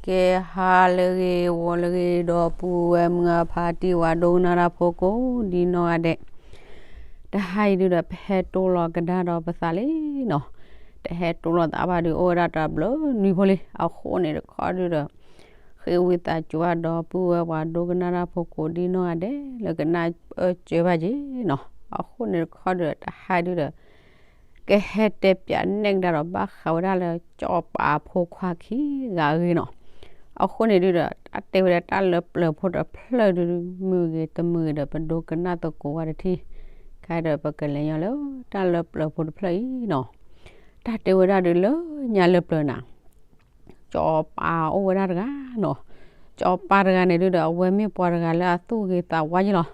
ကဲ ဟါလၢအဂ့ၤ ဂီၤလၢအဂ့ၤ ဒီပုၢ်ဝဲၢ်မုၢ်အဖါတံၢ် ပှၤဒိကနၣ်တၢ်ဖိကိးဒ်နီၢ်ဂၤဒဲး, တဟါအံၤဒုဒီး ပဟဲတိၢ်လီၤကဒါဒီးပသးလံနီၤ, တဟဲတိၢ်လီၤသးဘၣ်ဒု အိၣ်ဝဲဒၣ်တဘျုးနွံဖိလံ, အဃိန့ၣ်တခီဒုဒီး ဃ့ဝံသးစူၤဒီပုၢ်ဝဲၢ် ပှၤဒိကနၣ်တၢ်ဖိကိးဒ်နီၢ်ဂၤဒဲး လၢကနၣ်အၢစၢၤဘၣ်က့ၤနီၤ, အဃိန့ၣ်တခီဒုဒီး တဟါဒုဒီး ကဟဲတဲပၠးနဲၣ်ကဒါဒီး ဘၣ်ဃးဝဲဒၣ်လၢစီၤပၤအဖိခွါခံဂၤအဂ့ၢ်နီၤ, အဃိန့ၣ်ဒုဒီး တၢ်တဲဝဲဒၣ်တၢ်လၢပျၢၤဖိတဖျၢၣ်ဒု မုာ်ဂ့ၤတမုာ်ဂ့ၤဒီး ပဒိကနၣ်သကိးဝဲတထံၣ်, ခဲဒီးပကလဲၤညီလၢတၢ်လၢပျၢၤဖိတဖျၢၣ်အံၤနီၤ, တၢ်တဲဝဲဒၣ်ဒုလၢညါလၢပျၢၤနၤ စီၤပၤအိၣ်ဝဲဒၣ်တဂၤနီၤ, စီၤပၤတဂၤန့ၣ်ဒုဒီး အဝဲမ့ၢ်ပှၤတဂၤလၢအသူၣ်ဂ့ၤသးဝါယ့ၢ်လီၤ,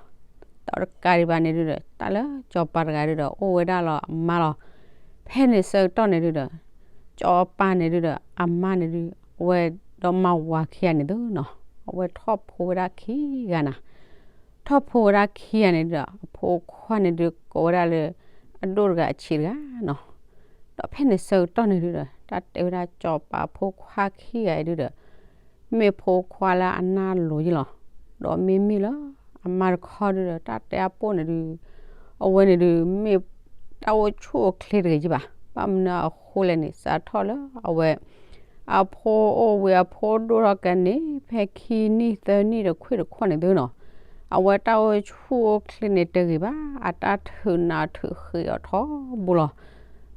ဒီးတကးဒံးဘၣ်န့ၣ်ဒုဒီး တၢ်လၢစီၤပၤတဂၤဒုဒီး အိၣ်ဝဲဒၣ်လီၤအမါလီၤ, ဖဲန့ၣ်ဆၢကတီၢ်န့ၣ်ဒုဒီး စီၤပၤန့ၣ်ဒုဒီး အမါန့ၣ်ဒု အဝဲဒီးမါဝၤခံဂၤန့ၣ်သုနီၤ, အဝဲထီၣ်ဖိဝဲဒၣ်ခံဂၤနၤ, ထီၣ်ဖိဝဲဒၣ်ခံဂၤန့ၣ်ဒုဒီး အဖိခွါန့ၣ်ဒုကိးဝဲဒၣ်လၢ အဒိၣ်တဂၤအဆံးတဂၤနီၤ, ဒီးဖဲန့ၣ်ဆၢကတီၢ်န့ၣ်ဒုဒီး တၢ်တဲဝဲဒၣ်စီၤပၤဖိခွါခံဂၤအံၤဒုဒီး မ့ၢ်ဖိခွါလၢအနၢ်လိၤယ့ၢ်လီၤ, ဒီးမ့မ့ၢ်လၢ အမါတခီဒုဒီး တၢ်တဲအပိၢ်န့ၣ်ဒု အဝဲန့ၣ်ဒု မ့ၢ်တၢ်အိၣ်ဆူၣ်အိၣ်ချ့တဂ့ၤယ့ၢ်ဘၣ်, ဘၣ်မနုၤအဃိလဲၣ်န့ၣ် စးထီၣ်လၢအဝဲ အဖိအိၣ်ဝံၤအဖိဒိၣ်ထီၣ်ကန့ၣ် ဖဲခံနံၣ်သၢနံၣ်ဒီးခွံတခီန့ၣ်သုနီၤ, အဝဲတၢ်အိၣ်ဆူၣ်အိၣ်ချ့န့ၣ်တဂ့ၤဘၣ်, အတၢ်ထုးနးထုးဃ့အီၤထီဘိလီၤ,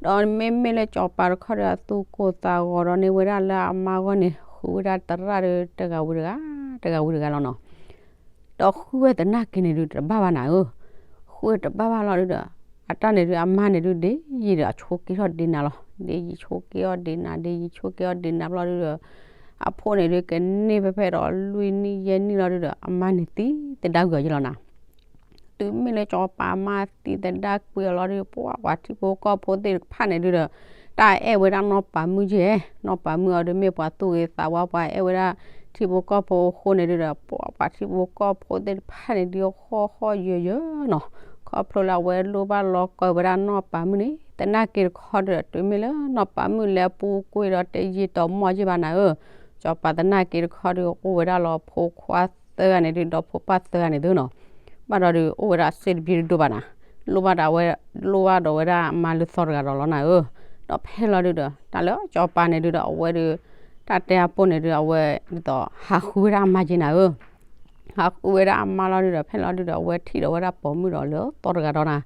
ဒီးမ့မ့ၢ်လၢစီၤပၤတခီဒီး အသူၣ်ကိၢ်သးဂီၤဒီးန့ၢ်ဝဲဒၣ်လၢအမါဂီၢ်န့ၣ် ဃုဝဲဒၣ်သရၣ်ဒီးတဂၤဝံၤတဂၤ တဂၤဝံၤတဂၤလီၤနီၤ, ဒီးဃုဝဲသနာ်က့န့ၣ်ဒုတဘၣ်ဘၣ်နၤဧၢ, ဃုဝဲတဘၣ်ဘၣ်လီၤဒုဒီး အတၢ်န့ၣ်ဒု အမါန့ၣ်ဒု ဒ်ယံာ်ဒီးအဆိးက့ထီၣ်ဒ့နၤလီၤ, ဒ်ယံာ်ဆိးက့အီၣ်ဒ့နၤ ဒ်ယံာ်ဆိးက့အီၣ်ဒ့နၤဘျီဒုဒီး အဖိန့ၣ်ဒုကန့ၢ်ဖဲဖဲဒီးလွံၢ်နံၣ်ယဲၢ်နံၣ်လီၤဒုဒီး အမါန့ၣ်သံသဒၣ်ကွံာ်အီၤယ့ၢ်လီၤနၤ, တုၤမ့ၢ်လၢစီၤပၤအမါသံသဒၣ်ကွံာ်အီၤလီၤဒု ပှၤပှၤထံဖိကီၢ်ဖိသ့ၣ်တဖၣ်န့ၣ်ဒုဒီး တၢ်အဲၣ်ဝဲဒၣ်နီၢ်ပၤမုၣ်က့ၢ်, နီၢ်ပၤမုၣ်အီၤဒုမ့ၢ်ပှၤသူၣ်ဂ့ၤသးဝါ ပှၤအဲၣ်ဝဲဒၣ်ထံဖိကီၢ်ဖိအဃိန့ၣ်ဒုဒီး ပှၤပှၤထံဖိကီၢ်ဖိသ့ၣ်တဖၣ်န့ၣ်ဒုဟီၣ်ဟီၣ်ယၢၤယၢၤနီၤ, ခီဖျိလၢအဝဲလိၣ်ဘၣ်လီၤကီဝဲဒၣ်နီၢ်ပၤမုၣ်န့ၣ် သနာ်က့တခီဒုဒီး တုၤမ့ၢ်လၢနီၢ်ပၤမုၣ်လဲၤပူၤကွံာ်ဒီးတယံာ်တမီၢ်ယ့ၢ်ဘၣ်နၤဧၢ, စီၤပၤသနာ်က့တခီဒု အိၣ်ဝဲဒၣ်လီၤဖိခွါသၢဂၤန့ၣ်ဒု ဒီးဖိပၢ်သၢဂၤန့ၣ်သုနီၤ, ဘၣ်ဒီးဒု အိၣ်ဝဲဒၣ်စ့တဘျုးတဒိၣ်ဘၣ်နၤ, လိၣ်ဘၣ်ဒီးဝဲ လိၣ်ဘၣ်ဒီးဝဲဒၣ်အမါလၢသီတဂၤဒီးလီၤနၤဧၢ, ဒီးဖဲလီၤဒုဒီး တၢ်လၢစီၤပၤန့ၣ်ဒုဒီး အဝဲဒု တၢ်တဲအပိၢ်န့ၣ်ဒု အဝဲဒ်သိးဟးဃုဝဲဒၣ်အမါက့ၤနၤဧၢ ဟးဃုဝဲဒၣ်အမါလီၤဒုဒီး ဖဲလီၤဒုဒီး အဝဲထံၣ်ဒီးဝဲဒၣ်ပိာ်မုၣ်ဒီးလၢသီတဂၤဒီးနၤ,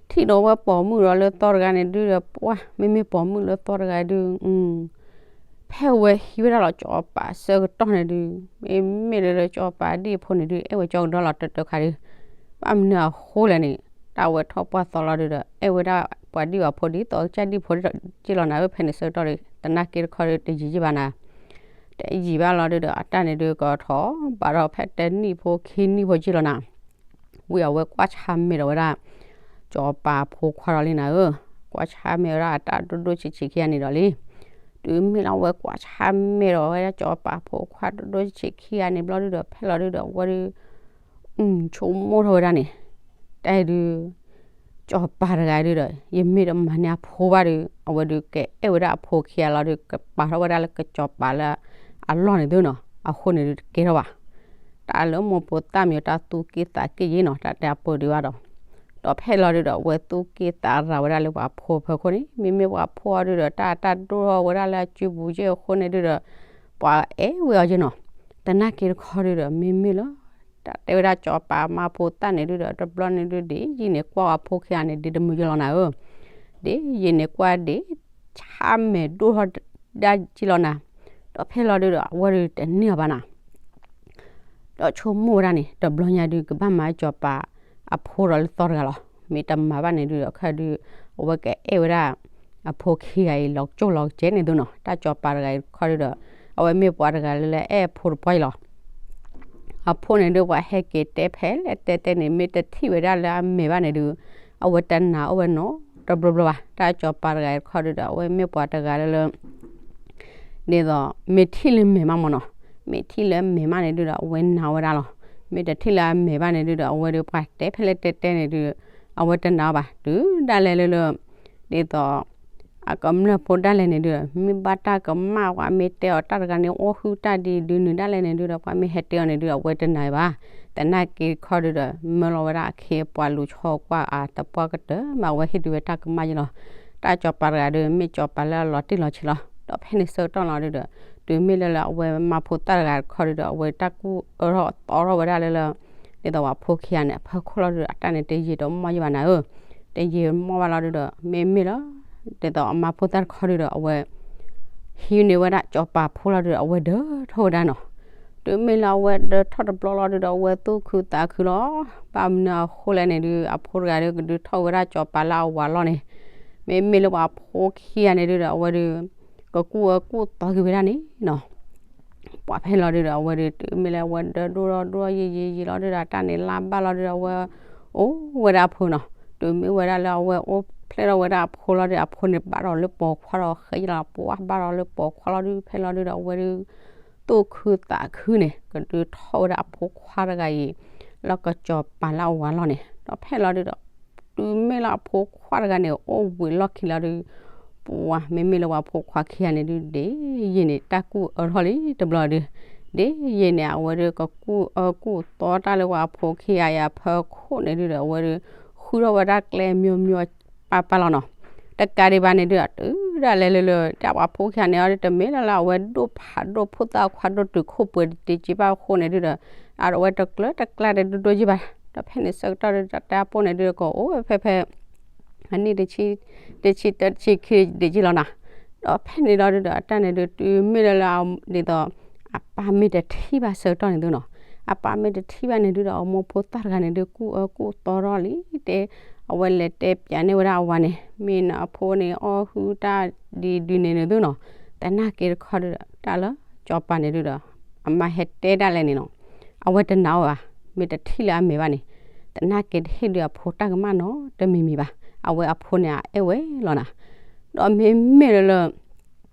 ထံၣ်ဒီးဝဲပိာ်မုၣ်ဒီးလၢသီတဂၤန့ၣ်ဒုဒီး ပှၢ် မ့မ့ၢ်ပိာ်မုၣ်လၢသီတဂၤဒု ဖဲဝဲဟံးဝဲဒၣ်လီၤစီၤပၤဆၢကတီၢ်န့ၣ်ဒု မ့မ့ၢ်လၢလၢစီၤပၤဒံၣ်အဖိန့ၣ်ဒု အဲၣ်ဝဲကၠီကဒီလီၤတၢတၢခါဒု, ဘၣ်မနုၤအဃိလဲၣ်န့ၣ် တၢ်ဝဲထီၣ်ပှၢ်သီလီၤဒုဒီး အဲၣ်ဝဲဒၣ်ပှၤဒံၣ်ဝဲဖိဒ်သိးကစၢ်ဒံၣ်ဖိက့ၢ်လီၤနၤဧၢ, ဖဲန့ၣ်ဆၢကတီၢ်ဒု သနာ်က့တခီဒု တယံာ်ယံာ်ဘၣ်နၤ, တယံာ်ဘၣ်လီၤဒုဒီး အတၢ်န့ၣ်ဒုကထီၣ်ဘၣ်ဒီးဖဲတနံၣ်ဖိခံနံၣ်ဖိက့ၢ်လီၤနၤ ဝံၤအဝဲကွၢ်ဆါမဲာ်ဒီးဝဲဒၣ် စီၤပၤဖိခွါဒီးလံနၤဧၢ, ကွၢ်ဆါမဲာ်ဝဲဒၣ်အတၢ်ဒိၣ်ဒိၣ်ဆံးဆံးခံဂၤန့ၣ်ဒီးလံ, တုၤမ့ၢ်လၢအဝဲကွၢ်ဆါမဲာ်ဒီးဝဲဒၣ်စီၤပၤဖိခွါဒိၣ်ဒိၣ်ဆံးဆံးခံဂၤန့ၣ်ဘျီဒုဒီး ဖဲလီၤဒုဒီး အဝဲဒု ဆိကမိၣ်ထီၣ်ဝဲဒၣ်န့ၣ်, တၢ်အံၤဒု စီၤပၤတဂၤဒုဒီး ယမ့ၢ်တမၤန့ၢ်အဖိဘၣ်ဒု အဝဲဒုကအဲၣ်ဝဲဒၣ်အဖိခံဂၤလီၤဒု ကပာ်ထီၣ်ဝဲဒၣ်လၢကစီၤပၤလၢအလီၢ်န့ၣ်သုနီၤ, အဃိန့ၣ်ဒုတကဲထီၣ်ဘၣ် တၢ်လၢမိၢ်ဖိသၣ်မံၤတၢ်သူၣ်က့ၣ်သးက့ၣ်ယ့ၢ်နီၤ, တၢ်တဲအပၢ်ဒုဘၣ်ဒီး, ဒီးဖဲလီၤဒုဒီး အဝဲသူၣ်က့ၣ်သးရၤဝဲဒၣ်လၢပှၤဖိဖၢခိၣ်န့ၣ်, မ့မ့ၢ်ပှၤဖိအီၤဒုဒီး တၢ်တၢ်ဒိၣ်ထီၣ်ဝဲဒၣ်လၢအစုပူၤက့ၢ်အဃိန့ၣ်ဒုဒီး, ပှၤအဲၣ်ဝဲအီၤက့ၢ်နီၤ, သနာ်က့တခီဒုဒီး မ့မ့ၢ်လၢ တၢ်တဲဝဲဒၣ်စီၤပၤမါဖိသၣ်န့ၣ်ဒုဒီး တဘျီန့ၣ်ဒု ဒ်ယံာ်န့ၣ်ကွၢ်အဖိခံဂၤန့ၣ် ဒ်တမုာ်ယ့ၢ်လီၤနၤဧၢ, ဒ်ယံာ်န့ၣ်ကွၢ်ဒ် ဆါမဲာ်ဒိၣ်ထီၣ်ဒၣ်က့ၢ်လီၤနၤ, ဒီးဖဲလီၤဒုဒီး အဝဲဒုတန့ၢ်အီၤဘၣ်နၤ ဒီးဆိကမိၣ်ဝဲဒၣ်န့ၣ် တဘျီညါဒု ကဘၣ်မၤစီၤပၤအဖိဒီးလၢသီတဂၤလီၤ. မ့ၢ်တမၤဘၣ်န့ၣ်ဒုဒီး ခဲဒု အဝဲကအဲၣ်ဝဲဒၣ် အဖိခံဂၤအံၤ လီၤကၠိၣ်လီၤကဲန့ၣ်သုနီၤ. တၢ်စီၤပၤတဂၤအံၤတခီဒုဒီး အဝဲမ့ၢ်ပှၤတဂၤလၢလၢအဲၣ်အဖိတပှၢ်အံၤလီၤ. အဖိန့ၣ်ဒု ပှၤဟဲက့ၤတဲဖဲလဲၣ်တဲတဲန့ၣ် မ့ၢ်တထံၣ်ဝဲဒၣ်လၢအမဲာ်ဘၣ်န့ၣ်ဒု အဝဲတနာ်အိၣ်ဝဲနီတဘျီဘျီဘၣ်. တၢ်စီၤပၤတဂၤအံၤတခီဒုဒီး အဝဲမ့ၢ်ပှၤတဂၤလၢလၢ ဒ်သိး မ့ၢ်ထံၣ်လၢမဲာ်မးမ့ၢ်နီၤ, မ့ၢ်ထံၣ်လၢမဲာ်မးန့ၣ်ဒုဒီး အဝဲနာ်ဝဲဒၣ်လီၤ. မ့ၢ်တထံၣ်လၢအမဲာ်ဘၣ်န့ၣ်ဒုဒီး အဝဲဒု ပှၤတဲဖဲလဲၣ်တဲတဲန့ၣ်ဒု အဝဲတနာ်အီၤဘၣ်. တုၤဒၣ်လဲာ်လၢလၢ ဒ်သိး အကမျၢၢ်ဖိဒၣ်လဲာ်န့ၣ်ဒုး မ့ၢ်ဘၣ်တၢ်ကမၣ် ပှၤမ့ၢ်တဲအီၤတၢ်တဂၤန့ၣ် အိၣ်ဟုၣ်တၢ်ဒ်ဒုးနုၤဒၣ်လဲာ်န့ၣ်ဒုးဒီး ပှၤမ့ၢ်ဟဲတဲအီၤန့ၣ်ဒုး အဝဲတနာ်ဘၣ်. သနာ်က့တခီဒုးဒီး မၢလီၤဝဲဒၣ်အခ့အပှၤလူၤဆီကွၢ်အတပှၢ်ကတၢၢ် မ့ၢ်အဝဲဟ့ၣ်ဒုးဝဲတၢ်ကမၣ်ယလီၤ. တၢ်စီၤပၤတဂၤဒုး မ့ၢ်စီၤပၤလၢအလီၤတံၢ်လီၤဆဲးလီၤ. ဒီးဖဲန့ၣ်ဆၢကတီၢ်လီၤဒုးဒီး တုၤမ့ၢ်လၢလၢအဝဲမါဖိသၣ်တဂၤတခီဒုးဒီး အဝဲတၢ်ကူၣ်အၢထီၣ်သီထီၣ်ဝဲဒၣ်လၢလၢ ဒ်သိးပှၤဖိခံဂၤန့ၣ် အဖီခိၣ်လီၤဒုးဒီး အတၢ်န့ၣ်တယံာ်တမီၢ်ယဘၣ်နၤဧၢ, တယံာ်မီၢ်ဘၣ်လီၤဒုးဒီး မ့မ့ၢ်လၢ ဒ်သိးအမါဖိသၣ်တခီဒုးဒီး အဝဲ ဟံးန့ၢ်ဝဲဒၣ်စီၤပၤဖိလီၤဒုးဒီး အဝဲဒၢထီၣ်ဝဲဒၣ်နီၤ. တုၤမ့ၢ်လၢအဝဲဒၢထီၣ်တဘျီလီၤဒုးဒီး အဝဲသူၣ်ခုသးခုလီၤ. ဘၣ်မနုၤအဃိလဲၣ်န့ၣ်ဒုး အဖိတဂၤဒုးကဒုးထီၣ်ဝဲဒၣ်စီၤပၤလၢအဝၤလီၢ်န့ၣ်, မ့မ့ၢ်လၢပှၤဖိခံဂၤန့ၣ်ဒုးဒီး အဝဲဒုး ကကူၣ်အၢကူၣ်သီက့ၤဝဲဒၣ်န့ၣ်နီၤ. ပှၤဖဲလီၤဒုးဒီး အဝဲဒုး တုၤမ့ၢ်လၢအဝဲဒၢဒိၣ်ထီၣ်ဒိၣ်ထီၣ်ယံာ်ယံာ်ယံာ်လီၤဒုးဒီး အတၢ်န့ၣ်လါဘၣ်လီၤဒုးဒီး အဝဲအိၣ်ဝဲဒၣ်အဖိနီၤ. တုၤမ့ၢ်ဝဲဒၣ်လၢအဝဲအိၣ်ဖျဲၣ်ထီၣ်ဝဲဒၣ်အဖိလီၤဒုး အဖိန့ၣ်ဘၣ်ဒီးလၢပိာ်ခွါဒီးဃဲယလီၤ ပှၤဘၣ်ဒီးလၢပိာ်ခွါလီၤဒုး ဖဲလီၤဒုးဒီး အဝဲဒုး သူၣ်ခုသးခုန့ၣ် ကဒုးထီၣ်ဝဲဒၣ်အဖိခွါတဂၤအံၤ လၢကစီၤပၤလၢအဝၤလီၢ်န့ၣ် ဒီးဖဲလီၤဒုးဒီး တုၤမ့ၢ်လၢအဖိခွါတဂၤန့ၣ် အိၣ်ဝံၤလီၢ်ခံလီၤဒုး ပှၤမ့မ့ၢ်လၢပှၤဖိခွါခံဂၤန့ၣ်ဒုး ဒ်ယံာ်န့ၣ် တၢ်ကူၣ်အၢထီၣ်လံတဘျီဒုး ဒ်ယံာ်န့ၣ် အဝဲဒုးကကူၣ်အၢကူၣ်သီတၢ်လၢပှၤဖိခံဂၤအံၤအဖီခိၣ်န့ၣ်ဒုးဒီး အဝဲဒုး ဃုထီၣ်ဝဲဒၣ်ကျဲမိမိပၢ်ပၢ်လီၤနီၤ. တကးဒံးဘၣ်န့ၣ်ဒုး တုၤဒၣ်လဲာ်လၢလၢ တၢ်ပှၤဖိခံဂၤန့ၣ်အီၤဒုး တမ့ၢ်လၢလၢအဝဲဒိၣ်ဖးဒိၣ်ဖိသၣ်ခွါဒိၣ်တုာ်ခိၣ်ပှဲၤတ့က့ဘၣ်အဃိန့ၣ်ဒုးဒီး အဝဲတကျၢၤတကျါတဒိၣ်ဒိၣ်ယံာ်ဘၣ်. ဒီးဖဲန့ၣ်ဆၢကတီၢ်ဒုး တၢ်တၢ်ပိၢ်န့ၣ်ဒုးကအိၣ်ဝဲဖဲဖဲ အနံၣ်တဆံ တဆံတၢ တဆံခံဒံးက့လီၤနီၤ. ဒီးဖဲန့ၣ်လီၤဒုးဒီး အတၢ်န့ၣ်ဒုး တုၤမ့ၢ်လၢလၢ ဒ်သိး အပၢ်မ့ၢ်တထံၣ်ဘၣ်ဆၢကတီၢ်န့ၣ်သုနီၤ, အပၢ်မ့ၢ်တထံၣ်ဘၣ်န့ၣ်ဒုးဒီး အမိၢ်ဖိသၣ်တဂၤန့ၣ်ဒုး ကူၣ်အၢကူၣ်သီထီၣ်လံတဲ, အဝဲလဲၤတဲပၠးန့ၢ်ဝဲဒၣ်အဝၤန့ၣ် မ့ၢ်နအဖိန့ၣ် အီၣ်ဟုၣ်တၢ်ဒ်ဒုးန့ၣ်န့ၣ်သုနီၤ. သနာ်က့တခီဒုးဒီး တၢ်လၢစီၤပၤန့ၣ်ဒုးဒီး အမါဟဲတဲဒၣ်လဲာ်န့ၣ်နီၤ, အဝဲတနာ်အီၤဘၣ်, မ့ၢ်တထံၣ်လၢအမဲာ်ဘၣ်န့ၣ် သနာ်က့တဟ့ၣ်ဒုးအဖိတၢ်ကမၣ်နီတမံၤမံၤဘၣ်. အဝဲအဖိန့ၣ်အအဲၣ်ဝဲလီၤနၤ. ဒီးမ့မ့ၢ်လၢလၢ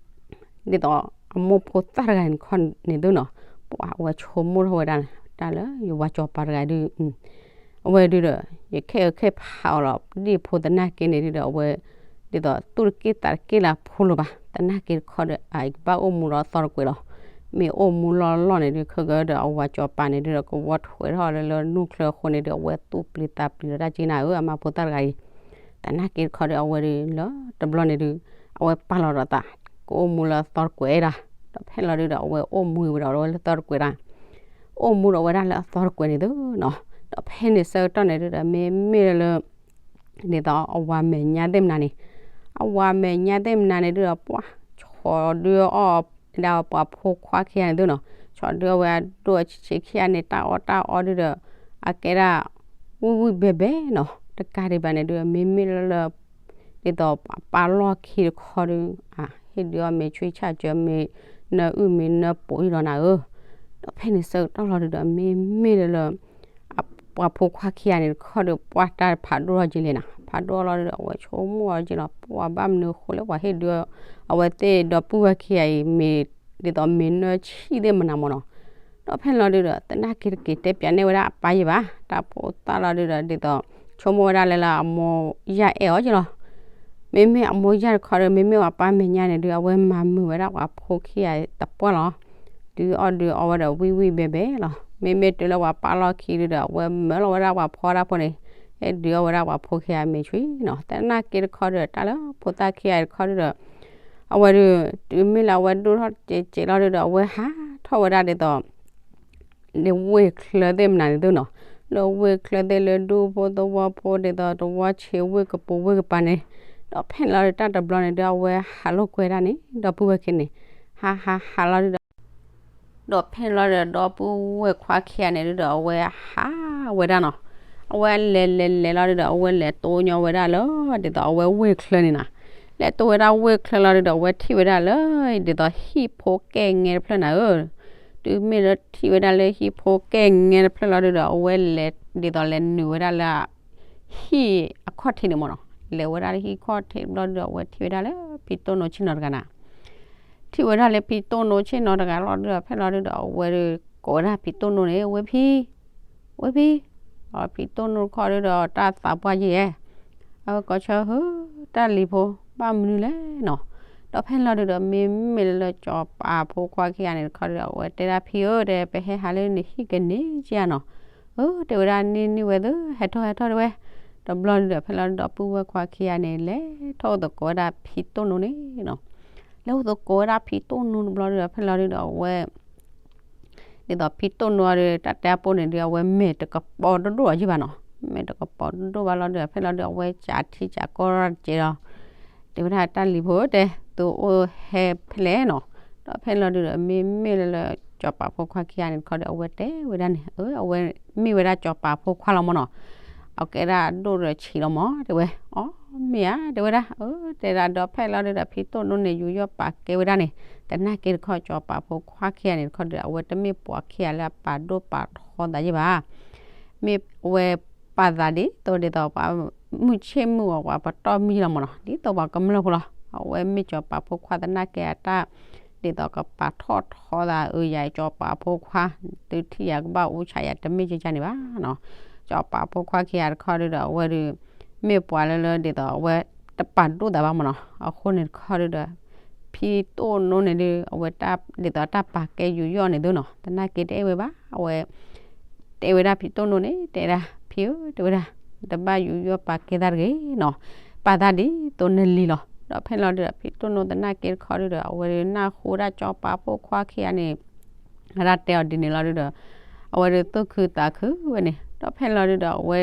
ဒ်သိး အမိၢ်ဖိသၣ်တဂၤန့ၣ်တခီန့ၣ်သုနီၤ, ပှၤအဝဲဆိကမိၣ်ထီၣ်ဝဲဒၣ် တၢ်လၢယဝၤစီၤပၤတဂၤဒုး အဝဲဒုးဒီး ယခဲအံၤခဲဖးအီၤလီၤ ဒ်ဖိသနာ်က့န့ၣ်ဒုးဒီး အဝဲ ဒ်သိးသူၣ်တက့ၢ်သးတက့ၢ်လၢအဖိလၢၤဘၣ်. သနာ်က့တခီဒီး အကဘၣ်အိၣ်မူလၢအသီတကွဲးလီၤ. မ့ၢ်အိၣ်မူလီၢ်လီၢ်န့ၣ်ဒုး ခဲကဒီးအဝၤစီၤပၤန့ၣ်ဒုးဒီး ကဝီထွဲထီၣ်လၢလၢနူၢ်ချၢအဃိန့ၣ်ဒုး အဝဲသူၣ်ပျံၤသးပျံၤလီၤတၢ်က့နၤဧၢ အမါဖိသၣ်တဂၤအံၤ သနာ်က့တခီဒီး အဝဲဒုးလၢတဘျီန့ၣ်ဒုး အဝဲပာ်လီၤဒီးသး ကအိၣ်မူလၢအသီတကွဲးဒၣ်. ဒီးဖဲလီၤဒုးဒီးအဝဲအိၣ်မူဝဲဒီးအဝဲလၢသီတကွဲးဒၣ်, အိၣ်မူဒီးဝဲဒၣ်လၢအသီတကွဲးန့ၣ်သုနီၤ. ဒီးဖဲန့ၣ်ဆၢကတီၢ်န့ၣ်ဒုးဒီး မ့မ့ၢ်လၢ ဒ်သိးအဝၤမဲာ်ညါသ့ၣ်မနၤန့ၣ်, အဝၤမဲာ်ညါသ့ၣ်မနၤန့ၣ်ဒုးဒီး ပှၤဆီၣ်ဒုးအီၣ်ဒၣ်ပှၤဖိခွါခံဂၤန့ၣ်သုနီၤ, ဆီၣ်ဒုးအီၣ်ဝဲအဒိၣ်အဆံးဆံးခံဂၤန့ၣ် တၢ်အီၣ်တၢ်အီဒုးဒီး အကဲဒၣ် ဝံၣ်ဝံၣ်ဘဲဘဲနီၤ. တကးဒံးဘၣ်န့ၣ်ဒုး မ့မ့ၢ်လၢလၢ ဒ်သိးပာ်လီၢ်ခံတခီဒုး ဟ့ၣ်ဒုးအီၣ်မ့ၤဆွံဆၣ်စၢၤ မ့ၤနၢအုၣ်မ့ၤနၢပိာ်အံၤလီၤနၤဧၢ. ဒီးဖဲန့ၣ်ဆၢကတီၢ်လီၤဒုးဒီး မ့မ့ၢ်လၢလၢ ပှၤဖိခွါခံဂၤန့ၣ်တခီဒီး ပှၤတၢ်ဖးဒိၣ်ထီၣ်က့လဲၣ်နၤ, ဖးဒိၣ်လီၤဒုးဒီး အဝဲဆိကမိၣ်အီၤက့လီၤ ပှၤဘၣ်မနုၤအဃိလၢပှၤဟ့ၣ်ဒုးအီၣ် အဝဲသ့ၣ်ဒီပုၢ်ဝဲၢ်ခံဂၤအံၤ မ့ၤ ဒ်သိးမ့ၤနၢဆံၣ်သ့ၣ်မနၤမ့ၢ်နီၤ. ဒီးဖဲန့ၣ်လီၤဒုးဒီး သနာ်က့တက့ၤတဲပၠးန့ၢ်ဝဲဒၣ်အပၢ်ယံၤဘၣ်, တၢ်ဖိသၣ်လီၤဒုးဒီး ဒ်သိး ဆိကမိၣ်ဝဲဒၣ်လၢလၢအမိၢ်ယၢ်အဲၣ်အီၤက့လီၤ. မ့မ့ၢ်အမိၢ်ယၢ်တခီဒီး မ့မ့ၢ်ပှၤပၢ်မဲာ်ညါန့ၣ်ဒုး အဝဲမၤမုာ်ဝဲဒၣ်ပှၤဖိခံဂၤတပှၢ်လီၤ. ဒုးအီၣ်ဒုးအီဝဲဒီးဝံၣ်ဝံၣ်ဘဲဘဲလီၤ. မ့မ့ၢ်တုၤလၢပှၤပာ်လီၢ်ခံဒုးဒီး အဝဲမၢလီၤဝဲဒၣ်ပှၤဖီဒၣ်ဖိန့ၣ် ဟ့ၣ်ဒုးအီၣ်ဝဲဒၣ်ပှၤဖိခံဂၤမ့ၤဆွံနီၤ. သနာ်က့တခီဒီး တၢ်လၢဖိသၣ်ခံဂၤတခီဒုးဒီး အဝဲဒုး တုၤမ့ၢ်လၢအဝဲဒိၣ်ထီၣ်စဲးစဲးလီၤဒုးဒီး အဝဲဟးထီၣ်ဝဲဒၣ်ဒ်သိး လၢဝ့ၢ်ချၢသ့ၣ်မနၤန့ၣ်သုနီၤ, လၢဝ့ၢ်ချၢသ့ၣ်လၢဒူဖိသဝီဖိဒ်သိးတဝီဆံးဝ့ၢ်ကပူၤဝ့ၢ်ကပၤန့ၣ်, ဒီးဖဲန့ၣ်လီၤဒုးတၢ်တဘျီန့ၣ်ဒုး အဝဲဟးလိာ်ကွဲဒၣ်န့ၣ် ဒီပုၢ်ဝဲၢ်ခံန့ၣ်, ဟးဟးဟးလီၤဒုးဒီး ဒီးဖဲန့ၣ်လီၤဒုးဒီပုၢ်ဝဲၢ်ခွါခံဂၤန့ၣ်ဒုးဒီး အဝဲဟးဝဲဒၣ်နီၤ, အဝဲလဲၤလဲၤလဲၤလီၤဒုးဒီး အဝဲလဲၤတိၢ်ညီဝဲဒၣ်လၢ ဒ်သိးအဝဲဝ့ၢ်ချၢန့ၣ်နီၤ, လဲၤတိၢ်ဝဲဒၣ်ဝ့ၢ်ချၢလီၤဒုးဒီး အဝဲထံၣ်ဝဲဒၣ်လၢ ဒ်သိးဟံၣ်ဖိကဲၣ်ငဲတဖျၢၣ်နၤဧၢ, တုၤမ့ၢ်လၢထံၣ်ဝဲဒၣ်လၢဟံၣ်ဖိကဲၣ်ငဲတဖျၢၣ်လီၤဒုးဒီး အဝဲလဲၤ ဒ်သိးလဲၤနုာ်ဝဲဒၣ်လၢ ဟံၣ်အခီၣ်ထံးန့ၣ်မ့ၢ်နီၤ, လဲၤဝဲဒၣ်လၢဟံၣ်ခီၣ်ထံးတဘျီဒုးဒီး အဝဲထံၣ်ဝဲဒၣ်လၢဖံတိၢ်နိဆ့ၣ်နီၤတဂၤနၤ, ထံၣ်ဝဲဒၣ်လၢဖံတိၢ်နိဆ့ၣ်နီၤတဂၤလီၤဒုးဒီး ဖဲလီၤဒုးဒီး အဝဲဒုးကိးဝဲဒၣ်ဖံတိၢ်နိန့ၣ် ဝ့ၢ်ဖံ ဝ့ၢ်ဖံ, ဒီးဖံတိၢ်နိတခီဒုးဒီး တၢ်သးပှၢ်ယံၤဧဲ, အဝဲကိးဆၢဟၢ တၢ်လံၤဖိ ဘၣ်မနုၤလဲၣ်နီၤ. ဒီးဖဲလီၤဒုဒီး မ့မ့ၢ်လၢလၢစီၤပၤဖိခွါခံဂၤန့ၣ်တခီဒီး အဝဲတဲဒၣ် ဖံဧၢ တဲ ပဟဲဟးလၢနဟံၣ်ကန့ၢ်က့ဧါနီၤ. အၢ တဲဝဲဒၣ် န့ၢ်န့ၢ်ဝဲသ့ ဟဲထီၣ်ဟဲထီၣ်တဲဝဲ. တဘျီဒုဒီး ဖဲလီၤဒုဒီး ပုၢ်ဝဲၢ်ခွါခံဂၤန့ၣ် လဲၤထီၣ်အိၣ်သကိးဝဲဒၣ်ဖံတိၢ်နိန့ၣ်နီၤ. လဲၤအိၣ်သကိးဝဲဒၣ်ဖံတိၢ်နိတဘျီဒုဒီး ဖဲလီၤဒုဒီး အဝဲ ဒ်သိးဖံတိၢ်နိဒီး တၢ်တဲအပိၢ်န့ၣ်ဒု အဝဲမဲာ်တကပီၤဒိၣ်ဒိၣ်အီၤယုၢ်ဘၣ်နီၤ. မဲာ်တကပီၤဒိၣ်ဒိၣ်ဘၣ်လီၤဒုဒီး ဖဲလီၤဒုဒီး အဝဲကးထံကးကီတကဲးဒီး တဲဝဲဒၣ် တၢ်လံၤဖိတဲ သုအိၣ်ဟဲဖဲလဲၣ်နီၤ. ဒီးဖဲလီၤဒုဒီး မ့မ့ၢ်လၢလၢ စီၤပၤဖိခွါခံဂၤန့ၣ်တခီဒီး အဝဲတဲဝဲဒၣ်န့ၣ် အဝဲ မ့ၢ်ဝဲဒၣ်စီၤပၤဖိခွါလီၤမၢ်နီၤ. အကဲဒၣ်ဒိၣ်ဒီးဆံးလီၤမၢ် တဲဝဲ. အီ မ့ၢ်ဧါ တဲဝဲဒၣ်. အၢ တဲဒၣ်ဒီး ဖဲလီၤဒုဒီး ဖံတိၢ်နိန့ၣ် ယူးယီၣ်ပာ်ကဲဝဲဒၣ်န့ၣ် သနာ်က့တခီ စီၤပၤဖိခွါခံဂၤန့ၣ်တခီဒီး အဝဲတမ့ၢ်ပှၤခံဂၤလၢအပာ်ဒိၣ်ပာ်ထီသးယုၢ်ဘၣ်. မ့ၢ်အဝဲပာ်သးဒ်သိးဒ်သိးပှၤမုၢ်ဆ့ၣ်မုၢ်ဂီၤ ပှၤပတီၢ်မံလီၤမၢ်နီၤ. ဒ်သိးပှၤကမျၢၢ်ဖိလီၤ. အဝဲမ့ၢ်စီၤပၤဖိခွါသနာ်က့အတၢ် ဒ်သိးကပာ်ထီၣ်ထီသး အၢ ယၤစီၤပၤဖိခွါ သုထံၣ်ယၤကဘၣ်အူဆးယၤ တမ့ၢ်ကကန့ၣ်ဘၣ်နီၤ. စီၤပၤဖိခွါခံဂၤတခီဒုဒီး အဝဲဒု မ့ၢ်ပှၤလၢလၢဒ်သိးအဝဲတပာ်ဒိၣ်သးဘၣ်မၢ်နီၤ. အဃိန့ၣ်တခီဒုဒီး ဖံတိၢ်နိန့ၣ်ဒု အဝဲတၢ် ဒ်သိးတၢ်ပာ်ကဲယူးယီၣ်န့ၣ်သုနီၤ သနာ်က့တအဲၣ်ဝဲဘၣ်. အဝဲ တဲဝဲဒၣ်ဖံတိၢ်နိန့ၣ် တဲဒၣ် ဖံဧၢ တဲဝဲဒၣ် တဘၣ်ယူးယီၣ်ပာ်ကဲသးတဂ့ၤနီၤ. ပာ်သးဒ်သိးနလံၤလီၤ. ဒီးဖဲလီၤဒုဒီး ဖံတိၢ်နိသနာ်က့တခီဒုဒီး အဝဲဒုနၢ်ဟူဝဲဒၣ်စီၤပၤဖိခွါခံဂၤန့ၣ် အတၢ်တဲအီၤဒ်န့ၣ်လီၤဒုဒီး အဝဲဒုသူၣ်ခုသးခုဝဲန့ၣ် ဒီးဖဲလီၤဒုဒီး အဝဲ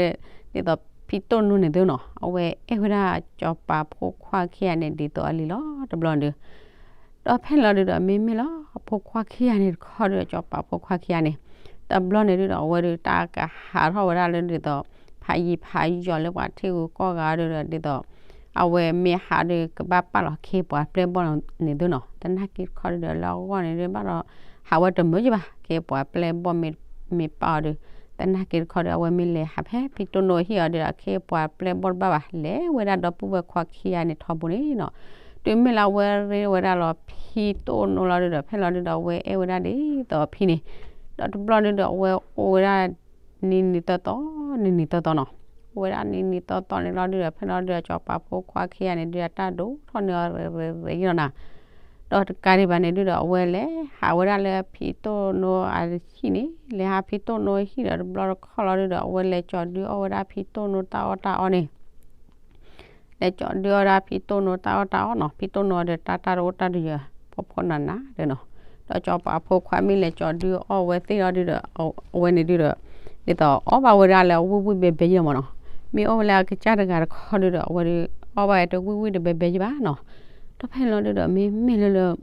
ဒ်သိးဖံတိၢ်နိန့ၣ်သုနီၤ အဝဲအဲၣ်ဝဲဒၣ်စီၤပၤဖိခွါခံဂၤန့ၣ် ဒ်သိးအလံၤလီၤတဘျီဒု ဒီးဖဲလီၤဒုဒီး မ့မ့ၢ်လီၤ အဖိခွါခံဂၤန့ၣ်တခီဒုဒီး စီၤပၤဖိခွါခံဂၤန့ၣ် တဘျီန့ၣ်ဒုဒီး အဝဲဒုတၢ်ကဟးထီၣ်ဝဲဒၣ်လၢဒ်သိး ဖးယံၤဖးယီၤလၢပှၤထံဂုၤကီၢ်ဂၤဒုဒီး ဒ်သိး အဝဲမ့ၢ်ဟးဒုကဘၣ်ပာ်လီၤခ့ပှၤပျဲၢ်ဘီၣ်န့ၣ်သုနီၤ သနာ်က့တခီဒုဒီး လၢအဂီၢ်န့ၣ်ဒုဘၣ်ဒီး ဟးဝဲတမုာ်ယုၢ်ဘၣ် ခ့ပှၤပျဲၢ်ဘီၣ်မ့ၢ်ပာ်အီၤဒု သနာ်က့တခီဒီး အဝဲမ့ၢ်လဲၤဟးဖဲဖံတိၢ်နိဟံၣ်အီၤဒုဒီး ခ့ပှၤပျဲၢ်ဘီၣ်တဘၣ်ဘၣ် လဲၤဝဲဒၣ်ဒီပုၢ်ဝဲၢ်ခွါခံဂၤန့ၣ်ထီဘိန့ၣ်နီၤ တုၤမ့ၢ်လၢအဝဲရ့ဝဲဒၣ်လီၤဖံတိၢ်နိလီၤဒုဒီး ဖဲလီၤဒုဒီး အဝဲအဲၣ်ဝဲဒၣ်ဒ်သိးအဖံန့ၣ် ဒီးတဘျီဒုဒီး အဝဲအိၣ်ဝဲဒၣ် နံၤနံၤသီသီ နံၤနံၤသီသီနီၤ အိၣ်ဝဲဒၣ်နံၤနံၤသီသီန့ၣ်လီၤဒုဒီး ဖဲလီၤဒုဒီး စီၤပၤဖိခွါခံဂၤန့ၣ်ဒု အတၢ်ဒိၣ်ထီၣ်န့ၢ်အီၤရ့ရ့ရ့ယလီၤနၤ ဒီးတကးဒံးဘၣ်န့ၣ်ဒုဒီး အဝဲလဲၤဟးဝဲဒၣ်လၢဖံတိၢ်နိအဟံၣ်န့ၣ် လဲၤဟးဖံတိၢ်နိဟံၣ်ဒီး တဘျီတခီၣ်လီၤဒုဒီး အဝဲလဲၤကၠီၤဒုအီၣ်ဝဲဒၣ်ဖံတိၢ်နိတၢ်အီၣ်တၢ်အီန့ၣ် လဲၤကၠီၤဒုအီၣ်ဝဲဒၣ်ဖံတိၢ်နိတၢ်အီၣ်တၢ်အီနီၤ ဖံတိၢ်နိဒီးတၢ်တၢ်တအိၣ်တၢ်တယၢၤ ဖှီၣ်ဖှီၣ်နးနးဒုနီၤ ဒီးစီၤပၤဖိခွါမ့ၢ်လဲၤကၠီၤဒုအီၣ်ဝဲသ့ၣ်လီၤဒုဒီး အဝဲန့ၣ်ဒုဒီး ဒ်သိးအီၣ်ဘၣ်ဝဲဒၣ်လၢအဝံၣ်ဝံၣ်ဘဲဘဲယလီၤမၢ်နီၤ မ့ၢ်အိၣ်ဝဲလၢအကစၢ်တဂၤတခီဒုဒီး အဝဲဒု အီၣ်ဘၣ်ဝဲတဝံၣ်ဝံၣ်တဘဲဘဲယဘၣ်နီၤ ဒီးဖဲလီၤဒုဒီး မ့မ့ၢ်လၢလၢ ဒ်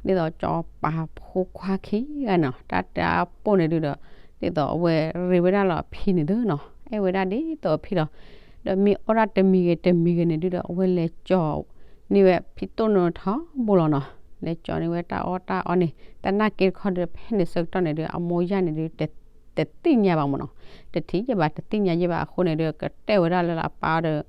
သိးစီၤပၤဖိခွါခံဂၤနီၤ တၢ်တဲအပိၢ်န့ၣ်ဒုဒီး ဒ်သိးအဝဲရ့ဝဲဒၣ်လီၤဖံန့ၣ်သုနီၤ အဲၣ်ဝဲဒၣ်ဒ်သိးအဖံလီၤ ဒီးမ့ၢ်အီၣ်ဒၣ်တမံၤဂ့ၤတမံၤဂ့ၤန့ၣ်ဒုဒီး အဝဲလဲၤကၠီၤန့ၢ်ဝဲဖံတိၢ်နိထီဘိလီၤနီၤ လဲၤကၠီၤန့ၢ်ဝဲတၢ်အီၣ်တၢ်အီန့ၣ် သနာ်က့တခီဒီး ဖဲန့ၣ်ဆၢကတီၢ်န့ၣ်ဒု အမိၢ်ယၢ်န့ၣ်ဒု တသ့ၣ်ညါဘၣ်မၢ်နီၤ တထံၣ်ယဲၢ်ဘၣ် တသ့ၣ်ညါယဲၢ်ဘၣ်အဃိန့ၣ်ဒု ကတဲဝဲဒၣ်လၢအပၢ်ဒီး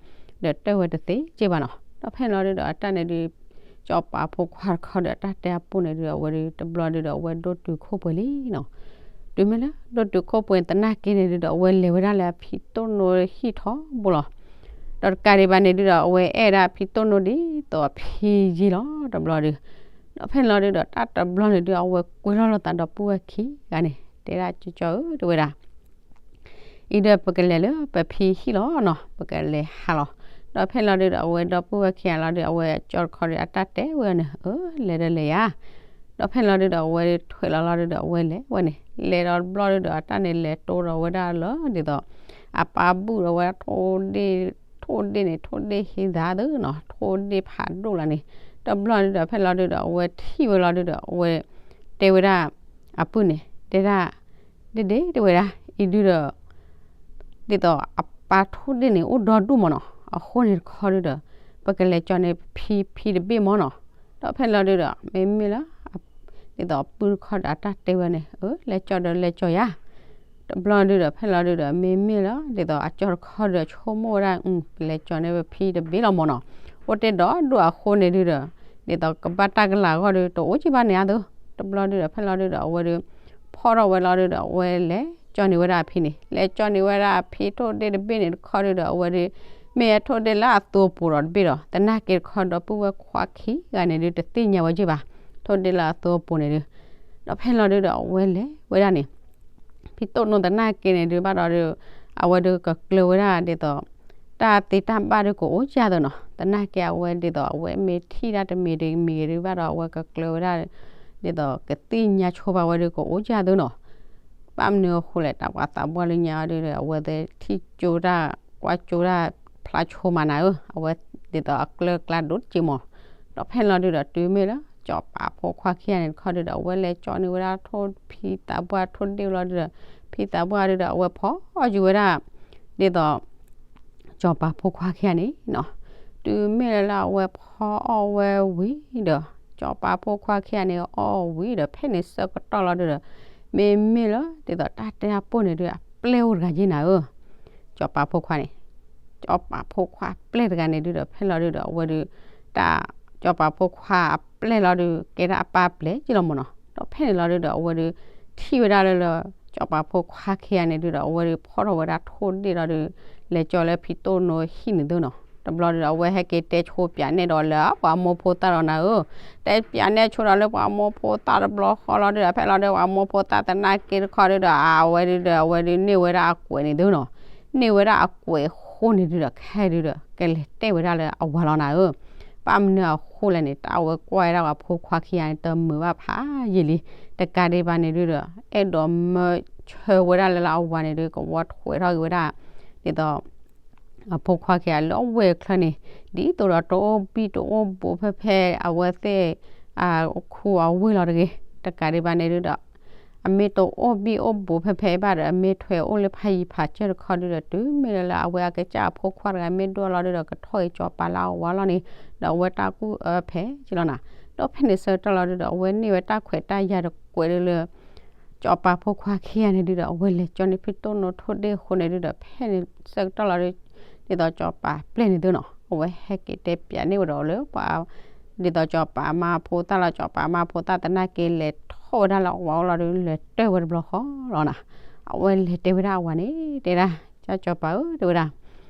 ဒီးတဲဝဲတသ့က့ဘၣ်နီၤ ဒီးဖဲလီၤဒုဒီး အတၢ်န့ၣ်ဒု စီၤပၤဖိခွါတခီဒီး အတၢ်တဲအပိၢ်န့ၣ်ဒု အဝဲဒု တဘျီဒုဒီး အဝဲဒိၣ်တုာ်ခိၣ်ပှဲၤလံနီၤ တုၤမ့ၢ်လၢဒိၣ်တုာ်ခိၣ်ပှဲၤသနာ်က့န့ၣ်ဒုဒီး အဝဲလဲၤဝဲဒၣ်လၢအဖံတိၢ်နိဟံၣ်ထီဘိလီၤ ဒီးတကးဒံးဘၣ်န့ၣ်ဒုဒီး အဝဲအဲၣ်ဝဲဒၣ်ဖံတိၢ်နိဒ်သိးအဖံယ့လီၤ တဘျီဒု ဒီးဖဲလီၤဒုဒီး တၢ်တဘျီန့ၣ်ဒု အဝဲကွဲလီၤလိာ်သးဒီပုၢ်ဝဲၢ်ခံဂၤန့ၣ် တဲဒၣ်ကၠီကၠီဧၢ တဲဝဲဒၣ် အံၤဒီးပကလဲၤလၢပဖံဟံၣ်လီၤနီၤ ပကလဲၤဟးလီၤ ဒီးဖဲလီၤဒုဒီး အဝဲဒီပုၢ်ဝဲၢ်ခံဂၤလီၤဒု အဝဲကၠီတခီဒီး အတၢ်တဲဝဲန့ၣ် အၢ လဲၤဒီးလဲၤယၤ ဒီးဖဲလီၤဒုဒီး အဝဲထွဲးလီၤလီၤဒုဒီး အဝဲလဲၤဝဲန့ၣ် လဲၤဒီးတဘျီဒုဒီး အတၢ်န့ၣ်လဲၤတိဒီးဝဲဒၣ်လၢဒ်သိး အပၢ်ဘူၣ်ဒီးဝဲထိၣ်ဒ့ၣ် ထိၣ်ဒ့ၣ်န့ၣ် ထိၣ်ဒ့ၣ်ဟ့သးသုနီၤ ထိၣ်ဒ့ၣ်ဖးဒိၣ်လၢန့ၣ် တဘျီဒုဒီး ဖဲလီၤဒုဒီး အဝဲထံၣ်ဝဲလီၤဒုဒီး အဝဲတဲဝဲဒၣ် အပုၢ်န့ၣ် တဲဒၣ် ဒ့ဒ့တဲဝဲဒၣ် အံၤဒုဒီး ဒ်သိးအပၢ်ထိၣ်ဒ့ၣ်န့ၣ် အိၣ်ဒီဒူၣ်မၢ်နီၤ အဃိန့ၣ်တခီဒုဒီး ပကလဲၤကၠီၤန့ၢ်ဖံဖံတဘ့ၣ်မၢ်နီၤ ဒီးဖဲလီၤဒုဒီး မ့မ့ၢ်လၢ ဒ်သိးအပုၢ်တခီဒီး အတၢ်တဲဝဲန့ၣ် အၢ လဲၤကၠီၤဒီးလဲၤကၠီၤယၤ တဘျီဒုဒီး ဖဲလီၤဒုဒီး မ့မ့ၢ်လၢ ဒ်သိးအကၠီၤတခီဒီး ဆိကမိၣ်ဝဲဒၣ် ပလဲၤကၠီၤန့ၢ်ဖံတဘ့ၣ်လီၤမၢ်နီၤ အိၣ်တ့ၢ်ဒီဒူၣ်အဃိန့ၣ်ဒုဒီး ဒ်သိးကဘၣ်တၢ်ကလၤအဂီၢ်ဒု တအိၣ်ကံဘၣ်န့ၣ်အသိး တဘျီဒုဒီး ဖဲလီၤဒုဒီး အဝဲဒု ဖီၣ်ထီၣ်ဝဲလီၤဒုဒီး အဝဲလဲၤကၠီၤန့ၢ်ဝဲဒၣ်အဖံန့ၣ် လဲၤကၠီၤန့ၢ်ဝဲဒၣ်အဖံထိၣ်ဒ့ၣ်တဘ့ၣ်န့ၣ်တခီဒုဒီး အဝဲဒု မ့ၢ်အထိၣ်ဒ့ၣ်လၢအသိပူၤဒီးတဘ့ၣ်ဒီး သနာ်က့တခီဒီပုၢ်ဝဲၢ်ခွါခံဂၤန့ၣ်ဒုး တသ့ၣ်ညါဝဲက့ၢ်ဘၣ်, ထိၣ်ဒ့ၣ်လၢအသိပူၤန့ၣ်ဒုး, ဒီးဖဲလီၤဒုးဒီးအဝဲလဲၤဝဲဒၣ်န့ၣ် ဖံတိၣ်နိသနာ်က့န့ၣ်ဒုးဘၣ်ဒီးဒုး, အဝဲဒုးကကျၢၤဝဲဒၣ်ဒ်သိး တၢ်သ့တၢ်ဘၣ်ဒုးကအိၣ်ကၢ်သနီၤ, သနာ်က့အဝဲဒ်သိးအဝဲမ့ၢ်ထံၣ်တၢ်တမံၤတမံၤဒုးဘၣ်ဒီးအဝဲကကျၢၤဝဲဒၣ်, ဒ်သိးကသ့ၣ်ညါဆိပာ်ဝဲဒုးကအိၣ်ကၢ်သနီၤ, ဘၣ်မနုၤအဃိလဲၣ် တၢ်ပှၤသးပှၢ်လၢညါအီၤဒုးဒီး အဝဲသ့ၣ်ထံၣ်ကၠိတၢ် ကွၢ်ကၠိတၢ်ဖျါဆိမးနၤဧၢ, အဝဲဒ်သိးအကျၢၤကျါဒိၣ်တက့ၢ်မး, ဒီးဖဲလီၤဒုးဒီးတုၤမ့ၢ်လၢ စီၤပၤဖိခွါခံဂၤန့ၣ်တခီဒုးဒီး အဝဲလဲၤကၠီန့ၢ်ဝဲဒၣ်ထိၣ်ဖံသးပှၢ် ထိၣ်ဒ့ၣ်လီၤဒုးဒီး, ဖံသးပှၢ်ဒုးဒီးအဝဲဖီအီၣ်က့ၤဝဲဒၣ်, ဒ်သိး စီၤပၤဖိခွါခံဂၤန့ၣ်နီၤ, တုၤမ့ၢ်လၢလၢအဝဲဖီအီၣ်ဝဲဝံၤဒီး, စီၤပၤဖိခွါခံဂၤန့ၣ်အီၣ်ဝံၤဒီး ဖဲန့ၣ်ဆၢကတီၢ်လီၤဒုးဒီး, မ့မ့ၢ်လၢဒ်သိးတၢ်တဲအပိၢ်န့ၣ်ဒုး အပျဲၢ်အိၣ်တဂၤက့ၢ်နၤဧၢ, စီၤပၤဖိခွါန့ၣ် စီၤပၤဖိခွါအပျဲၢ်တဂၤန့ၣ်ဒုးဒီး ဖဲလီၤဒုးဒီးအဝဲဒုး, တၢ်, စီၤပၤဖိခွါအပျဲၢ်လီၤဒုး ကဲဒၣ်အပၢ်ပျဲၢ်က့ၢ်လီၤမးနီၤ, ဒီးဖဲန့ၣ်လီၤဒုးဒီးအဝဲဒုး, ထံၣ်ဝဲဒၣ်လၢလၢ, စီၤပၤဖိခွါခံဂၤန့ၣ်ဒုးဒီး အဝဲဒုးဖီထီၣ်ဝဲဒၣ်ထိၣ်ဒ့ၣ်လီၤဒုး, လဲၤကၠီလၢဖံတိၣ်နိဟံၣ်န့ၣ်သုနီၤ, တဘျီဒုးဒီးအဝဲဟဲက့ၤတဲဆိပၠးန့ၢ်ဒီးလၢပှၤမိၢ်ဖိသၣ်ဒီးနၤဧၢ, တဲပၠးန့ၢ်ဆိဒီးလၢပှၤမိၢ်ဖိသၣ်တဘျီဃီလီၤဒုးဒီး ဖဲလီၤဒုးပှၤမိၢ်ဖိသၣ်သနာ်က့တခီဒုးဒီး အဝဲဒုးဒီး အဝဲဒုးန့ၢ်ဝဲဒၣ်အကွဲးန့ၣ်သုနီၤ, န့ၢ်ဝဲဒၣ်အကွဲးအဃိန့ၣ်ဒုးဒီး ခဲဒုးဒီး ကလဲၤတဲဝဲဒၣ်လၢအဝၤလီၤနၤဧၢ, ဘၣ်မနုၤအဃိလဲၣ်န့ၣ် တၢ်အဝဲကွၢ်ဝဲဒၣ်ပှၤဖိခွါခံဂၤန့ၣ် တမုာ်ဘၣ်ဖးယံာ်လံ, တကးဒံးဘၣ်န့ၣ်ဒုးဒီး အဲၣ်ဒိးမၢဆၢဝဲဒၣ်လၢလၢအဝၤန့ၣ်ဒုး ကဝီထွဲးထီၣ်က့ၤဝဲဒၣ်, ဒ်သိး အဖိခွါခံဂၤလၢအဝဲၢ်ချၢန့ၣ်, ဒ်သိးဒီးတအိၣ်ဘံၣ်တအိၣ်ဘိဖဲဖဲအဝဲသ့ၣ်, အခူအဝ့ၢ်လီၤတဂ့ၤ, တကးဒံးဘၣ်န့ၣ်ဒုးဒီး အမ့ၢ်တအိၣ်ဘံၣ်အိၣ်ဘိဖဲဖဲဘၣ်ဒီး အမ့ၢ်ထွဲအိၣ်လၢဖးယံၤဖးစၢၢ်တခီဒုးဒီး တုၤမ့ၢ်လၢလၢအဝဲအကစၢ်အဖိခွါတဂၤမ့ၢ်ဒိၣ်လီၤဒုးဒီး ကထီၣ်က့ၤစီၤပၤလၢအဝၤလီၤန့ၣ်, ဒီးအဝဲတၢ်ကူၣ်အၢဖဲက့ၤလီၤနၤ, ဒီးဖဲန့ၣ်ဆၢကတီၢ်လီၤဒုးဒီး အဝဲန့ၢ်ဝဲတၢ်ခွဲးတၢ်ယာ်တကွဲးဒုးလၢ စီၤပၤဖိခွါခံဂၤန့ၣ်ဒုးဒီး အဝဲလဲၤကၠီန့ၢ်ဖံတိၣ်နိထိၣ်ဒ့ၣ်အဃိန့ၣ်ဒုးဒီး ဖဲန့ၣ်ဆၢကတီၢ်လီၤဒုး, ဒ်သိးစီၤပၤပျဲၢ်န့ၣ်သုနီၤ အဝဲဟဲက့ၤတဲပၠးန့ၢ်ဝဲဒီးလၢပှၤ, ဒ်သိးစီၤပၤမါဖိသၣ်လီၤ စီၤပၤမါဖိသၣ်သနာ်က့လဲၤထီၣ်ဝဲဒၣ်လၢအဝၤအိၣ်လီၤဒုး လဲၤတဲဝဲတဘျီဃီလီၤနၤ, အဝဲလဲၤတဲဝဲဒၣ်အဝၤန့ၣ် တဲဒၣ်, ကၢ်စီၤပၤဧၢ တဲဝဲဒၣ်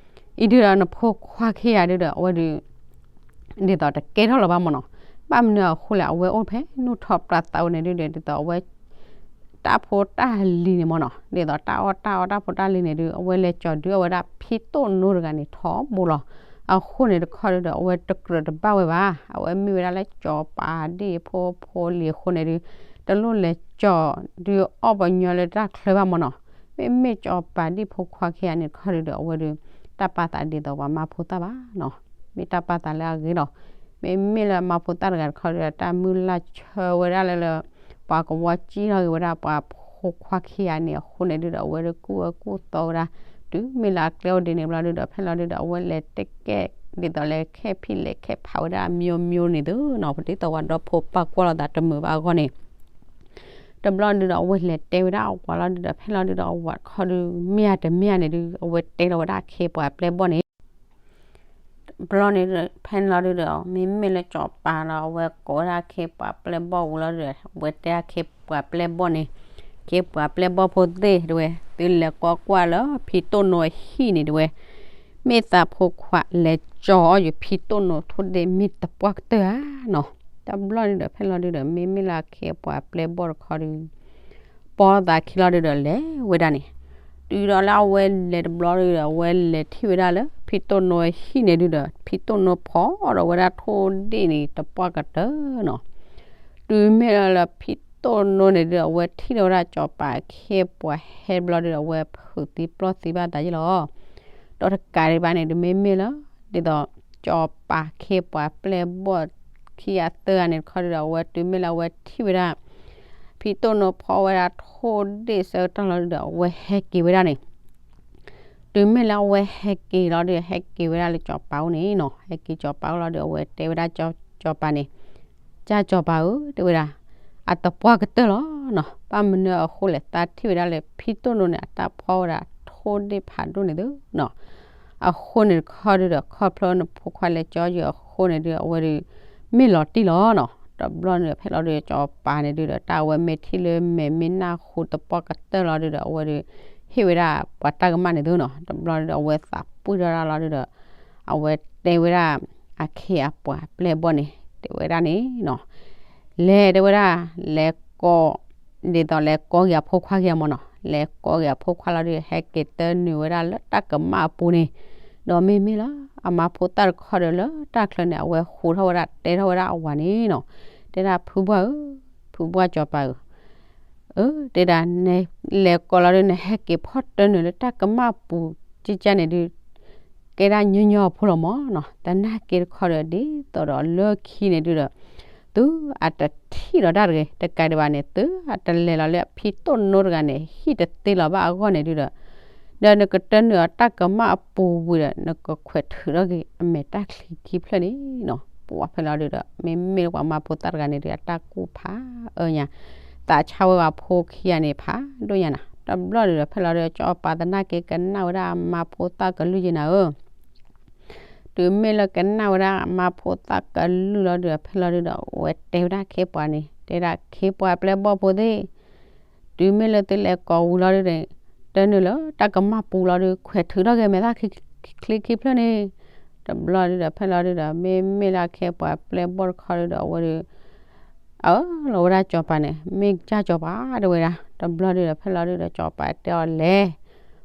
အံၤဒုးဒီးနဖိခွါခံဂၤဒုးဒီး အဝဲဒုး ဒ်သိးတကဲထီၣ်လၢၤဘၣ်မ့ၢ်နီၤ, ဘၣ်မနုၤအဃိလဲၣ် အဝဲအိၣ်ဖဲနူၢ်ထီၣ်ပြးသးဝဲန့ၣ်ဒုးဒီး ဒ်သိးအဝဲ တၢ်ဖိတၢ်လံၤန့ၣ်မ့ၢ်နီၤ ဒ်သိးတၢ်အီၣ်တၢ်အီတၢ်ဖိတၢ်လံၤန့ၣ်ဒုး အဝဲလဲၤကၠီၤဒုးအဝဲဒၣ်ဖံတိၣ်နိတဂၤန့ၣ်ထီဘိလီၤ, အဃိန့ၣ်တခီဒုးဒီး အဝဲတကြၢးတဘၣ်ဝဲဘၣ် အဝဲမ့ၢ်ဝဲဒၣ်လၢစီၤပၤဒ့ၣ်ဖိဖိလံၤအဃိန့ၣ်ဒုး တလိၣ်လဲၤကၠီၤဒုးအီၣ်ပှၤညီလၢတၢ်ချၢဘၣ်မ့ၢ်နီၤ, မ့မ့ၢ်စီၤပၤဒ့ၣ်ဖိခွါခံဂၤန့ၣ်တခီဒုးဒီး အဝဲဒုး တၢ်ပာ်သးဒ်သိးပှၤမါဖိသၣ်ဘၣ်နီၤ, မ့ၢ်တၢ်ပာ်သးလၢအဂ့ၤလီၤ, မ့မ့ၢ်လၢမါဖိသၣ်တဂၤတခီဒုးဒီး တၢ်မုၢ်လၢ်ဆၢဝဲဒၣ်လၢလၢ ပှၤကဝီၤကံၣ်ထီၣ်က့ၤဝဲဒၣ်ပှၤဖိခွါခံဂၤန့ၣ်အဃိန့ၣ်ဒုးဒီး အဝဲဒုးကူၣ်အၢကူၣ်သီဝဲဒၣ်, တုၤမ့ၢ်လၢအကျဲအိၣ်ဒ်န့ၣ်ဘျီဒုးဒီး ဖဲလီၤဒုးဒီး အဝဲလဲၤတကဲး ဒ်သိးလဲၤခဲဖံးလဲၤခဲဖးဝဲဒၣ် မျိုးမျိုးန့ၣ်သုနီၤ, ပဒ်သိးဝဲဒီဖိပာ်ကွၢ်လိာ်သးတမုာ်ဘၣ်အဂီၢ်န့ၣ် တဘျီဒုးဒီး အဝဲလဲၤတဲဝဲဒၣ်အဝၤလီၤဒုးဒီး ဖဲလီၤဒုးဒီး အဝၤတခီဒုး မ့ၢ်အတမ့ၢ်န့ၣ်ဒုး အဝဲတဲလီၤဝဲဒၣ်အခ့ပှၤပျဲၢ်ဘီၣ်န့ၣ် တဘျီန့ၣ် ဖဲန့ၣ်လီၤဒုးဒီး မ့မ့ၢ်လၢစီၤပၤဒီး အဝဲကိးဝဲဒၣ်အခ့ပှၤပျဲၢ်ဘီၣ်ဝံၤလီၤဒုးဒီး အဝဲတဲအခ့ပှၤပျဲၢ်ဘီၣ်န့ၣ်, အခ့ပှၤပျဲၢ်ဘီၣ်ဖိသ့ၣ်တဝဲ သုလဲၤကွၢ်ကွၢ်လၢဖံတိၣ်နိအဟံၣ်န့ၣ်တဝဲ မ့ၢ်သးဖိခွါလဲၤကၠီၤအီၣ်ယဖံတိၣ်နိထိၣ်ဒ့ၣ်မ့ၢ်တပှၢ်ကတၢၢ်ဧါနီၤ, တဘျီဒုးဒီး ဖဲလီၤဒုးဒီး မ့မ့ၢ်လၢအခ့ပှၤပျဲၢ်ဘီၣ်တခီဒုး ပိာ်သးခံလီၤဒုးဒီးလဲၤဝဲဒၣ်န့ၣ်, တုၤဒီးလၢအဝဲလဲၤတဘျီဒုးဒီး အဝဲလဲၤထံၣ်ဝဲဒၣ်လၢ ဖံတိၣ်နိအဟံၣ်န့ၣ်ဒုးဒီး ဖံတိၣ်နိဖီဒီးဝဲဒၣ်ထိၣ်ဒ့ၣ်န့ၣ် တပှၢ်ကတၢၢ်နီၤ, တုၤမ့ၢ်လၢလၢဖံတိၣ်နိန့ၣ်ဒုး အဝဲထံၣ်ဒီးဝဲဒၣ်စီၤပၤအခ့ပှၤဟဲတဘျီဒုးဒီး အဝဲဖုးသံပျီၢ်သံဘၣ်သးယ့ၣ်လီၤ, ဒီးတကးဒံးဘၣ်န့ၣ်ဒုး မ့မ့ၢ်လၢ ဒ်သိး စီၤပၤအခ့ပှၤပျဲၢ်ဘီၣ်ခံဂၤသၢဂၤန့ၣ်တခီဒုးဒီး အဝဲတုၤမ့ၢ်လၢအဝဲထံၣ်ဝဲဒၣ် ဖံတိၣ်နိဖီဝဲဒၣ်ထိၣ်ဒ့ၣ်ဆၢကတီၢ်လီၤဒုးဒီး အဝဲဟဲက့ၤဝဲဒၣ်န့ၣ်, တုၤမ့ၢ်လၢအဝဲဟဲက့ၤလီၤဒုး ဟဲက့ၤဝဲဒၣ်လၢစီၤပၤအိၣ်န့ၣ်နီၤ, ဟဲက့ၤစီၤပၤအိၣ်လီၤဒုး အဝဲတဲဝဲဒၣ်စီၤပၤန့ၣ်, ကၢ်စီၤပၤဧၢ တဲဝဲဒၣ်, အတပှၢ်ကတၢၢ်လီၤနီၤ, ဘၣ်မနုၤအဃိလဲၣ် သးထံၣ်ဝဲဒၣ်လၢဖံတိၣ်နိန့ၣ် အတၢ်ဖီဝဲဒၣ်ထိၣ်ဒ့ၣ်ဖးဒိၣ်န့ၣ်သုနီၤ, အဃိန့ၣ်တခီဒုးဒီး ခီဖျိနဖိခွါလဲၤကၠီယုာ်အဃိန့ၣ်ဒုး အဝဲဒုး မ့ၢ်လီၤတံၢ်လီၤနီၤ, တဘျီန့ၣ်ဒီး ဖဲလီၤဒုးဒီး စီၤပၤန့ၣ်ဒုးဒီး တၢ်အဝဲမ့ၢ်ထံၣ်လၢမဲာ်မ့ၢ်နၢ်ဟူတပှၢ်ကတၢၢ်လီၤဒုးဒီး အဝဲဒုး ဟ့ၣ်ဝဲဒၣ်ပှၤတၢ်ကမၣ်န့ၣ်သုနီၤ, တဘျီန့ၣ်ဒီး အဝဲသးပှံၢ်ထီၣ်ဒၣ်လီၤဒုးဒီး အဝဲတဲဝဲဒၣ် အခ့အပှၤပျဲၢ်ဘီၣ်န့ၣ် တဲဝဲဒၣ်န့ၣ်နီၤ, လဲၤတဲဝဲဒၣ် လဲၤကိး ဒ်သိးလဲၤကိးက့ၤအဖိခွါခံဂၤမ့ၢ်နီၤ, လဲၤကိးက့ၤအဖိခွါလီၤဒီး ဟဲက့ၤတၢနုာ်ဝဲဒၣ်လၢတၢ်ကမၣ်အပူၤန့ၣ်, ဒီးမ့မ့ၢ်လၢအမါဖိသၣ်တခီဒီးလၢတၢ်ချၢန့ၣ် အဝဲဃိထီၣ်ဝဲဒၣ်တဲထီၣ်ဝဲဒၣ်အဝၤန့ၣ်နီၤ, တဲဒၣ်ဖုဘှၢ်ဧၢ, ဖုဘှၢ်စီၤပၤဧၢ အၢ တဲဒၣ် နလဲၤကိးလီၤဒီး နဟဲက့ၤဖီၣ်တၢနုာ်လၢတၢ်ကမၣ်ပူၤကကန့ၣ်ဒုး ကဲဒၣ်ညီညီအဖိလီၤမ့ၢ်နီၤ, သနာ်က့တခီဒီး ဒ်သိးဒီးလၢခံန့ၣ်ဒုးဒီး သုအတထံၣ်လီၤတၢ်တဂ့ၤ တကးဒံးဘၣ်န့ၣ် သုအတလဲၤလီၤလၢအဖံတိၣ်နိတဂၤန့ၣ် ဟံၣ်တသ့လီၤဘၣ်အဂီၢ်န့ၣ်ဒုးဒီး ဒီးနကတၢနုာ်အီၤတၢ်ကမၣ်အပူၤဝံၤဒီး နကခွဲးထုးထီၣ်က့ၤအမဲာ်တၢ်ချံခံဖျၢၣ်န့ၣ်နီၤ, ပှၤဖဲလီၤဒုးဒီး မ့မ့ၢ်လၢပှၤမါဖိသၣ်တဂၤန့ၣ်ဒုး အတၢ်ကူၣ်ဖးအၢညါ, သးဆါဝဲပှၤဖိခံဂၤန့ၣ်ဖးဒိၣ်ညါနၤ, တဘျီဒုးဒီး ဖဲလီၤဒုးဒီး စီၤပၤသနာ်က့ကနၣ်ဝဲဒၣ်အမါဖိသၣ်ကလုၢ်က့နၤဧၢ တုၤမ့ၢ်လၢကနၣ်ဝဲဒၣ်အမါဖိသၣ်ကလုၢ်လီၤဒုးဒီး ဖဲလီၤဒုးဒီး အဝဲတဲဝဲဒၣ်ခ့ပှၤန့ၣ် တဲဒၣ်ခ့ပှၤပျဲၢ်ဘီၣ်ဖိသ့ၣ်, တုၤမ့ၢ်လၢသုလဲၤကိးဝံၤလီၤဒုးဒီး တၢနုာ်လၢတၢ်ကမၣ်ပူၤလီၤဒုး ခွဲးထုးထီၣ်က့ၤမဲာ်တၢ်ချံခံဖျၢၣ်န့ၣ်, တဘျီဒုးဒီး ဖဲလီၤဒုးဒီး မ့မ့ၢ်လၢခ့ပှၤပျဲၢ်ဘီၣ်တခီဒုးဒီး အဝဲဒုး အၢၣ်လီၤဝဲဒၣ်စီၤပၤန့ၣ် မ့ၢ်ကစၢ်စီၤပၤတဲဝဲဒၣ်, တဘျီဒုးဒီး ဖဲလီၤဒုးဒီး စီၤပၤတဲအီၤလဲၤ,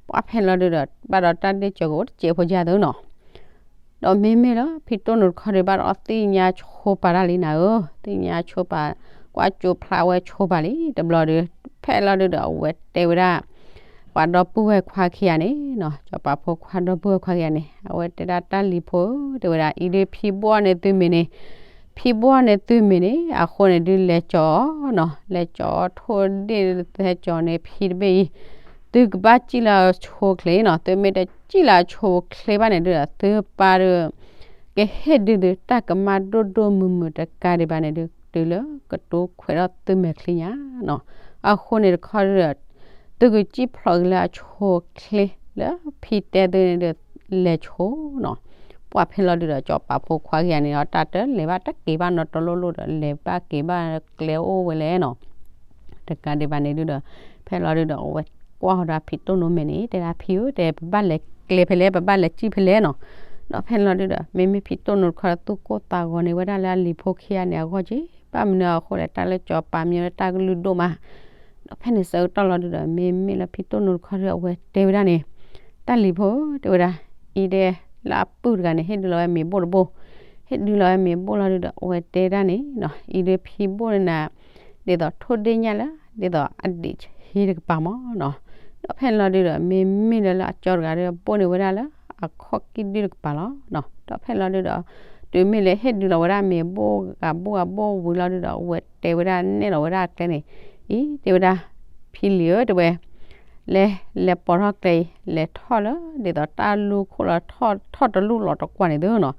ပှၤဖဲလီၤဒုးဒီး ဘၣ်ဒီးတၢ်ဒ့ၣ်စၢၤကအိၣ်တစဲးဖိယါသုနီၤ, ဒီးမ့မ့ၢ်လၢဖံတိၣ်နိတခီဒုး ဘၣ်ဒီးသ့ၣ်ညါဆိပာ်တၢ်လံနၤဧၢ, သ့ၣ်ညါဆိပာ် ကွၢ်ကၠိဖျါဝဲဆိပာ်လံ, တဘျီဒုး ဖဲလီၤဒုးဒီး အဝဲတဲဝဲဒၣ် ပှၤဒီပုၢ်ဝဲၢ်ခွါခံဂၤန့ၣ်နီၤ, စီၤပၤဖိခွါဒီပုၢ်ဝဲၢ်ခွါခံဂၤန့ၣ် အဝဲတဲဒၣ်တၢ်လံၤဖိဧၢ တဲဝဲဒၣ် အံၤဒုးဖံဘိၣ်န့ၢ်သုမ့ၢ်န့ၣ်, ဖံဘိၣ်န့ၢ်သုမ့ၢ်န့ၣ် အဃိန့ၣ်ဒုးလဲၤကၠီၤအီၤနီၤ, လဲၤကၠီၤအီၤထိၣ်ဒ့ၣ် ဟဲကၠီၤန့ၢ်ဖံတဘ့ၣ်အံၤ, သုကဘၣ်စံၣ်လၢအဆိချ့နီၤ, သုမ့ၢ်တစံၣ်လၢအဆိချ့ဘၣ်န့ၣ်ဒုးဒီး သုပၢ်ဒုး ကဟ့ၣ်ဒုးသုတၢ်ကမၣ်ဒိၣ်ဒိၣ်မုၢ်မုၢ်တကးဒံးဘၣ်န့ၣ်ဒုး တုၤလၢကတိၤခွဲးထီၣ်သုမဲာ်ချံညါနီၤ, အဃိန့ၣ်တခီဒုးဒီး သုကစံၣ်ဖျိးက့ၤလၢအဆိချ့လၢဖံတဲသုန့ၣ်ဒုး လဲၤဆိနီၤ, ပှၤဖဲလီၤဒုးဒီး စီၤပၤဖိခွါခံဂၤန့ၣ်ဒီး တၢ်တလဲၤဘၣ်တက့ၤဘၣ်နီတလိၣ်လိၣ်ဒီး လဲၤဘၣ်က့ၤဘၣ်ကျဲအိၣ်ဝဲလဲၣ်နီၤ တကးဒံးဘၣ်န့ၣ်ဒုးဒီး ဖဲလီၤဒုးဒီး အဝဲကွၢ်ဃီၤဒီးဖံတိၣ်နိမဲာ်န့ၣ် တဲဒၣ်ဖံဧၢ တဲ ပဘၣ်လဲၤကျဲဖဲလဲၣ် ပဘၣ်လဲၤစံၣ်ဖဲလဲၣ်နီၤ, ဒီးဖဲလီၤဒုးဒီး မ့မ့ၢ်ဖံတိၣ်နိတခီဒီး သူၣ်ကိၢ်သးဂီၤန့ၢ်ဝဲဒၣ်လၢအလံၤဖိခံဂၤန့ၣ်အဂီၢ်က့, ဘၣ်မနုၤအဃိလဲၣ် တၢ်လၢစီၤပၤမ့ၢ်ဝဲတၢ်ကလုၢ်ဒိၣ်မး ဒီးဖဲန့ၣ်ဆၢကတီၢ်လီၤဒုးဒီး မ့မ့ၢ်လၢဖံတိၣ်နိတခီဒီး အဝဲတဲဝဲဒၣ်န့ၣ်, တၢ်လံၤဖိဧၢ တဲဝဲဒၣ်, အံၤဒဲးလၢအပုၢ်တဂၤန့ၣ် ဟ့ၣ်ဒုးလီၤဝဲမ့ၤဘိၣ်တဘိၣ်, ဟ့ၣ်ဒုးလီၤဝဲမ့ၤဘိၣ်လီၤဒုးဒီး အဝဲတဲဒၣ်န့ၣ်နီၤ, အံၤဒုးဖံဘိၣ်န့ၢ်နၤ ဒ်သိးထိၣ်ဒ့ၣ်ညၣ်လၢ ဒ်သိးအဒံးဆ့တကပၤမ့ၢ်နီၤ, ဒီးဖဲန့ၣ်လီၤဒုးဒီး မ့မ့ၢ်လၢလၢအကၠီတဂၤဒီး ဘိၣ်န့ၢ်ဝဲဒၣ်လၢအခီၣ်ကံၣ်ဒုၣ်တကပၤလီၤနီၤ, ဒီးဖဲန့ၣ်လီၤဒုးဒီး တုၤမ့ၢ်လၢဟ့ၣ်ဒုးလီၤဝဲဒၣ်မ့ၤဘိၣ်ဂၤဘိၣ်ဂၤဘိၣ်ဝံၤလီၤဒုးဒီး အဝဲတဲဝဲဒၣ်နဲၣ်လီၤဝဲဒၣ်အကျဲန့ၣ်, အံၤ တဲဝဲဒၣ်, ဖံလံၤဧၢ တဲဝဲ လဲၤ လဲၤပိာ်ထီၣ်ကျဲအံၤ လဲၤထီၣ်လၢ ဒ်သိးတၢ်လူၢ်ခိၣ်လီၤ ထီၣ်တလူၢ်လီၤတကွၢ်န့ၣ်သုနီၤ,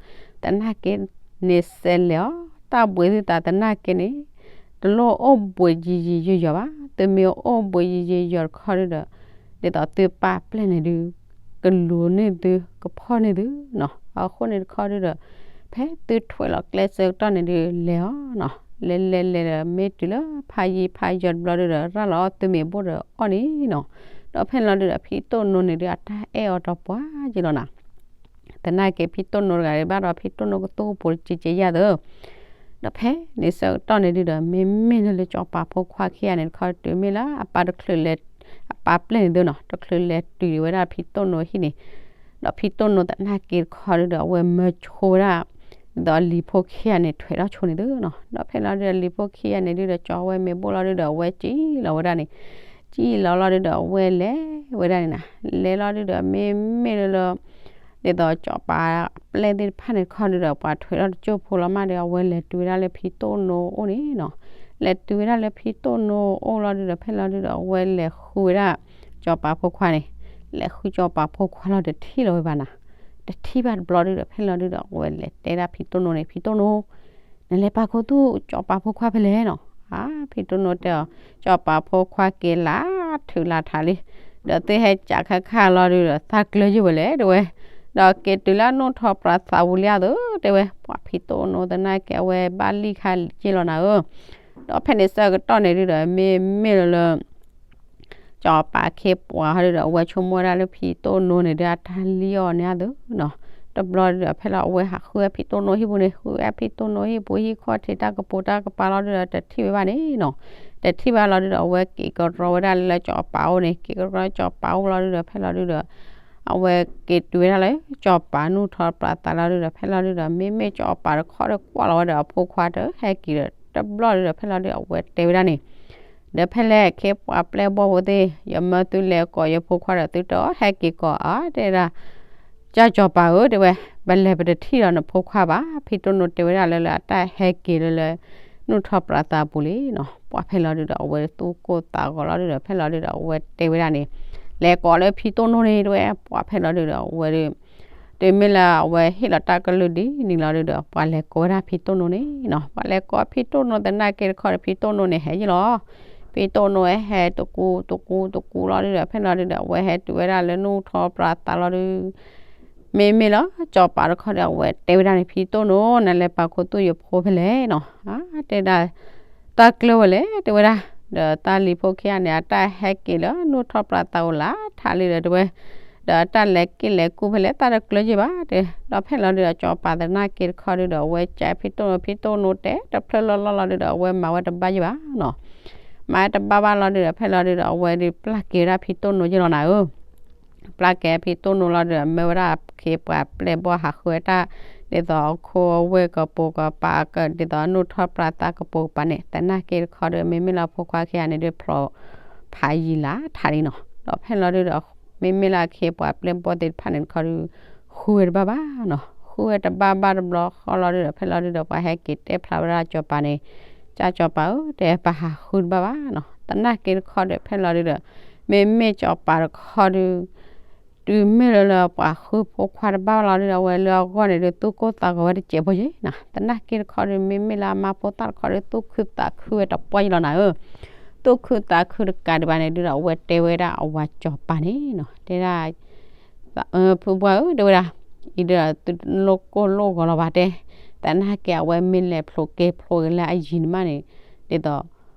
သနာ်က့န့ၣ်စဲးလဲၤအီၤ တၢ်ဘှံးသုသးသနာ်က့န့ၣ် တလိၣ်အိၣ်ဘှံးယံာ်ယံာ်ယိာ်ယိာ်ဘၣ်, သုမ့ၢ်အိၣ်ဘှံးယံာ်ယံာ်ယိာ်တခီဒုးဒီး ဒ်သိးသုပၢ်ပျဲၢ်န့ၣ်ဒုး ကလူၤန့ၢ်သုကဖီၣ်န့ၢ်သုနီၤ, အဃိန့ၣ်တခီဒုးဒီး ဖဲသုထွဲလီၤကျဲဆၢကတီၢ်န့ၣ်ဒုး လဲၤအီၤနီၤ, လဲၤလဲၤလဲၤဒီး မ့ၢ်တုၤလၢဖးယံၤဖးယီၤတဘျီဒုးဒီး ရၤလီၤအီၣ်သုမ့ၤဘိၣ်ဒီးအီၣ်န့ၣ်နီၤ, ဒီးဖဲန့ၣ်လီၤဒုးဒီး ဖံတိၣ်နိန့ၣ်ဒုး အတၢ်အဲၣ်အီၤတပှၢ်က့လီၤနၤ သနာ်က့ဖံတိၣ်နိတဂၤဒုး ဘၣ်ဒီးဖံတိၣ်နိကသူၣ်ကပိၤတကဲးကဲးယါသၢ, ဒီးဖဲန့ၣ်ဆၢကတီၢ်န့ၣ်ဒုးဒီး မ့မ့ၢ်လၢလၢစီၤပၤဖိခွါခံဂၤန့ၣ်တခီ တုၤမ့ၢ်လၢအပၢ်တချုးလဲၤ အပၢ်ပျဲၢ်န့ၣ်သုနီၤ တချုးလဲၤတုၤဝဲဒၣ်ဖံတိၣ်နိဟံၣ်န့ၣ်, ဒီးဖံတိၣ်နိသနာ်က့တခီဒုးဒီး အဝဲမၢဆိဝဲဒၣ် ဒ်သိးလံၤဖိခံဂၤန့ၣ် ထွဲးထီၣ်ဆိန့ၣ်သုနီၤ, ဒီးဖဲလီၤဒုးဒီးလံၤဖိခံဂၤန့ၣ်ဒုးဒီး ကၠီဝဲမ့ၤဘိၣ်လီၤဒုးဒီး အဝဲစံၣ်လီၤဝဲဒၣ်န့ၣ်, စံၣ်လီၤလီၤဒုးဒီး အဝဲလဲၤဝဲဒၣ်န့ၣ်နၤ, လဲၤလီၤဒုးဒီး မ့မ့ၢ်လၢလၢ ဒ်သိးစီၤပၤပျဲၢ်သ့ၣ်တဖၣ်န့ၣ်တခီဒုးဒီး ပှၤထွဲးထီၣ်တစိၢ်ဖိလီၤမးဒီး အဝဲလဲၤတုၤဝဲဒၣ်လၢဖံတိၣ်နိအိၣ်န့ၣ်နီၤ, လဲၤတုၤဝဲဒၣ်လၢဖံတိၣ်နိအိၣ်လီၤဒုးဒီး ဖဲလီၤဒုးဒီး အဝဲလဲၤဃုဝဲဒၣ် စီၤပၤဖိခွါန့ၣ်, လဲၤဃုစီၤပၤဖိခွါလီၤတထံၣ်လီၤဝဲဘၣ်နၤ, တထံၣ်ဘၣ်တဘျီဒုးဒီး ဖဲလီၤဒုးဒီး အဝဲလဲၤတဲဒၣ်ဖံတိၣ်နိန့ၣ် ဖံတိၣ်နိ နလဲၤပာ်ခူသူၣ်စီၤပၤဖိခွါဖဲလဲၣ်နီၤ, အါ ဖံတိၣ်နိတဲအီၤ စီၤပၤဖိခွါက့ၤလၢထုးလၢထးလံ, ဒီးသ့ၣ်ဟဲကးခါခါလီၤဒုးဒီး သးကျၢၤယုၢ်ဝဲလဲၣ်တဲဝဲ, ဒီးက့ၤတုၤလၢအနိၣ်ထီၣ်ပြးသးဝံၤလံဧါသု တဲဝဲ, ပှၤဖံတိၣ်နိသနာ်က့ အဝဲဘၣ်လံၣ်ခါလံၣ်က့လီၤနၤဧၢ, ဒီးဖဲန့ၣ်ဆၢကတီၢ်န့ၣ်ဒုးဒီး မ့မ့ၢ်လၢလၢ စီၤပၤခ့ပှၤဟီဒုးဒီး အဝဲဆိကမိၣ်ဝဲဒၣ်လၢဖံတိၣ်နိန့ၣ်ဒုး အတၢ်လံၣ်အီၤန့ၣ်ဧါသုနီၤ, တဘျီဒုဒီး ဖဲလီၤအဝဲဟးဃုဝဲဖံတိၢ်နိဟံၣ်ပူၤန့ၣ်, ဃုဝဲဖံတိၢ်နိဟံၣ်ပူၤ ဟံၣ်ခီၣ်ထံးတၢ်ကပိာ်တၢ်ကပၤလီၤဒုဒီး တထံၣ်ဝဲဘၣ်န့ၣ်နီၤ. တထံၣ်ဘၣ်လီၤဒုဒီး အဝဲက့ၤကရီဝဲဒၣ်လၢစီၤပၤအိၣ်န့ၣ်, က့ၤကရီစီၤပၤအိၣ်လီၤဒုဒီး ဖဲလီၤဒုဒီး အဝဲက့ၤတုၤဝဲဒၣ်လၢစီၤပၤနူၢ်ထီၣ်ပြးသးလီၤဒုဒီး ဖဲလီၤဒုဒီး မ့မ့ၢ်စီၤပၤတခီဒီးကွၢ်လီၤဝဲဒီးအဖိခွါဒီး ဟဲက့ၤဒီး တဘျီဒုဒီး ဖဲလီၤဒုဒီး အဝဲတဲဝဲဒၣ်န့ၣ်, ဒီးဖဲလဲၣ်ခ့ပှၤပျဲၢ်ဘီၣ်ဖိသ့ၣ်, ယမၢသုလဲၤကိးယဖိခွါဒီး သုတအီၣ်ဟဲက့ၤကိးဧါ, တဲဒၣ်, ကၢ်စီၤပၤဧၢ, တဲဝဲ, ပလဲၤပတထံၣ်ဒီးနဖိခွါဘၣ်. ဖံတိၢ်နိတဲဝဲဒၣ်လၢ လၢအတၢ်ဟဲက့ၤလၢလၢ နူၢ်ထီၣ်ပြးသးပူၤလံနီၤ. ပှၤဖဲလီၤဒုဒီး အဝဲသူၣ်ကိၢ်သးဂီၤလီၤဒုဒီး ဖဲလီၤဒုဒီး အဝဲတဲဝဲဒၣ်န့ၣ်, လဲၤကိးလၢဖံတိၢ်နိန့ၣ် တဲဝဲ, ပှၤဖဲလီၤဒုဒီး အဝဲဒု တုၤမ့ၢ်လၢအဝဲဟ့ၣ်လီၤတၢ်ကလုၢ်ဒ်န့ၣ်လီၤဒုဒီး ပှၤလဲၤကိးဝဲဒၣ်ဖံတိၢ်နိန့ၣ်နီၤ. ပှၤလဲၤကိးဖံတိၢ်နိသနာ်က့တခီဒီး ဖံတိၢ်နိန့ၣ်ဟဲယံလီၤ. ဖံတိၢ်နိဟဲတကူတကူတကူလီၤဒုဒီး ဖဲလီၤဒုဒီး အဝဲဟဲတုၤဝဲဒၣ်လၢနူၢ်ထီၣ်ပြးသးလီၤဒု မ့မ့ၢ်လၢစီၤပၤတခီဒီး အဝဲတဲဝဲဒၣ်န့ၣ် ဖံတိၢ်နိ နလဲၤပာ်ခူသူၣ်ယဖိဖဲလဲၣ်နီၤ. တဲဒၣ် တၢ်ကျၢၢ်ဝဲလဲၣ် တဲဝဲဒၣ်, ဒီးတၢ်လံၤဖိခံဂၤန့ၣ် အတၢ်ဟဲက့ၤလၢနူၢ်ထီၣ်ပြးသးအိၣ်လၢထးလံဒီး တဲဝဲ, ဒီးအတၢ်လဲၤက့ၤလဲၤကူၣ်ဖဲလဲၣ် တၢ်တကျၢၢ်ယံဘၣ်တဲ. ဒီးဖဲလီၤဒုဒီး စီၤပၤသနာ်က့တခီဒုဒီး အဝဲကဖံတိၢ်နိ ဖံတိၢ်နိတဲ တဖျၢၣ်လီၢ်လီၢ်လီၤဒုဒီး အဝဲမၤဝဲတဘၣ်ယံဘၣ်နီၤ. မၤဝဲတဘၣ်ဘၣ်လီၤဒုဒီး ဖဲလီၤဒုဒီး အဝဲဒုပျၢ်က့ၤဝဲဒၣ်ဖံတိၢ်နိယံလီၤနၤဧၢ ပျၢ်က့ၤဖံတိၢ်နိလီၤဒုဒီး မၢဝဲဒၣ်ခ့ပှၤပျဲၢ်ဘီၣ်ဟးဃုဝဲတၢ် ဒ်သိးအခိအဝ့ၢ်ကပိာ်ကပၤ ဒ်သိးနူၢ်ထီၣ်ပြးသးကပိာ်ကပၤန့ၣ် သနာ်က့တခီဒီး မ့မ့ၢ်လၢအဖိခွါခံဂၤန့ၣ်ဒုး ဖျိးဖးယံၤလၢထးလံနီၤ. ဒီးဖဲလီၤဒုဒီး မ့မ့ၢ်လၢအခ့ပှၤပျဲၢ်ဘီၣ်သ့ၣ်တဖၣ်န့ၣ်တခီဒု ဃုဝဲတဘၣ်ဘၣ်နီၤ. ဃုဝဲတဘၣ်ဘၣ်တဘျီဃီလီၤဒုဒီး ဖဲလီၤဒုဒီး ပှၤဟဲက့ၤတဲဖျါဝဲဒၣ်စီၤပၤန့ၣ်, ကၢ်စီၤပၤဧၢ တဲပှၤဟးဃုတဘၣ်ဘၣ်နီၤ. သနာ်က့တခီဒီး ဖဲလီၤဒုဒီး မ့မ့ၢ်စီၤပၤတခီဒု တုၤမ့ၢ်လၢလၢပှၤဃုဖိခွါတဘၣ်လီၤဒုဒီး အဝဲလၢအဂီၢ်န့ၣ်ဒုး သူၣ်ကိၢ်သးဂီၤဝဲတစဲးဖိယံၤနီၤ. သနာ်က့တခီဒု မ့မ့ၢ်လၢအမါဖိသၣ်တခီဒု သူၣ်ခုသးခုဝဲတပှၢ်ယံၤလီၤနၤဧၢ သူၣ်ခုသးခုတကးဒံးဘၣ်န့ၣ်ဒုဒီး အဝဲတဲဝဲဒၣ်အဝၤစီၤပၤန့ၣ်နီၤ, တဲဒၣ် ဖုပှၢ်ဧၢ တဲဝဲဒၣ်, အံၤဒုးသုတလိၣ်ကိၢ်လိၣ်ဂီၤလီၤဘၣ်တဲ, သနာ်က့အဝဲမ့ၢ်လဲၤဖျိးက့ၤဖျိးက့ၤလၢအယံၤန့ၣ်မးန့ၣ်, ဒ်သိး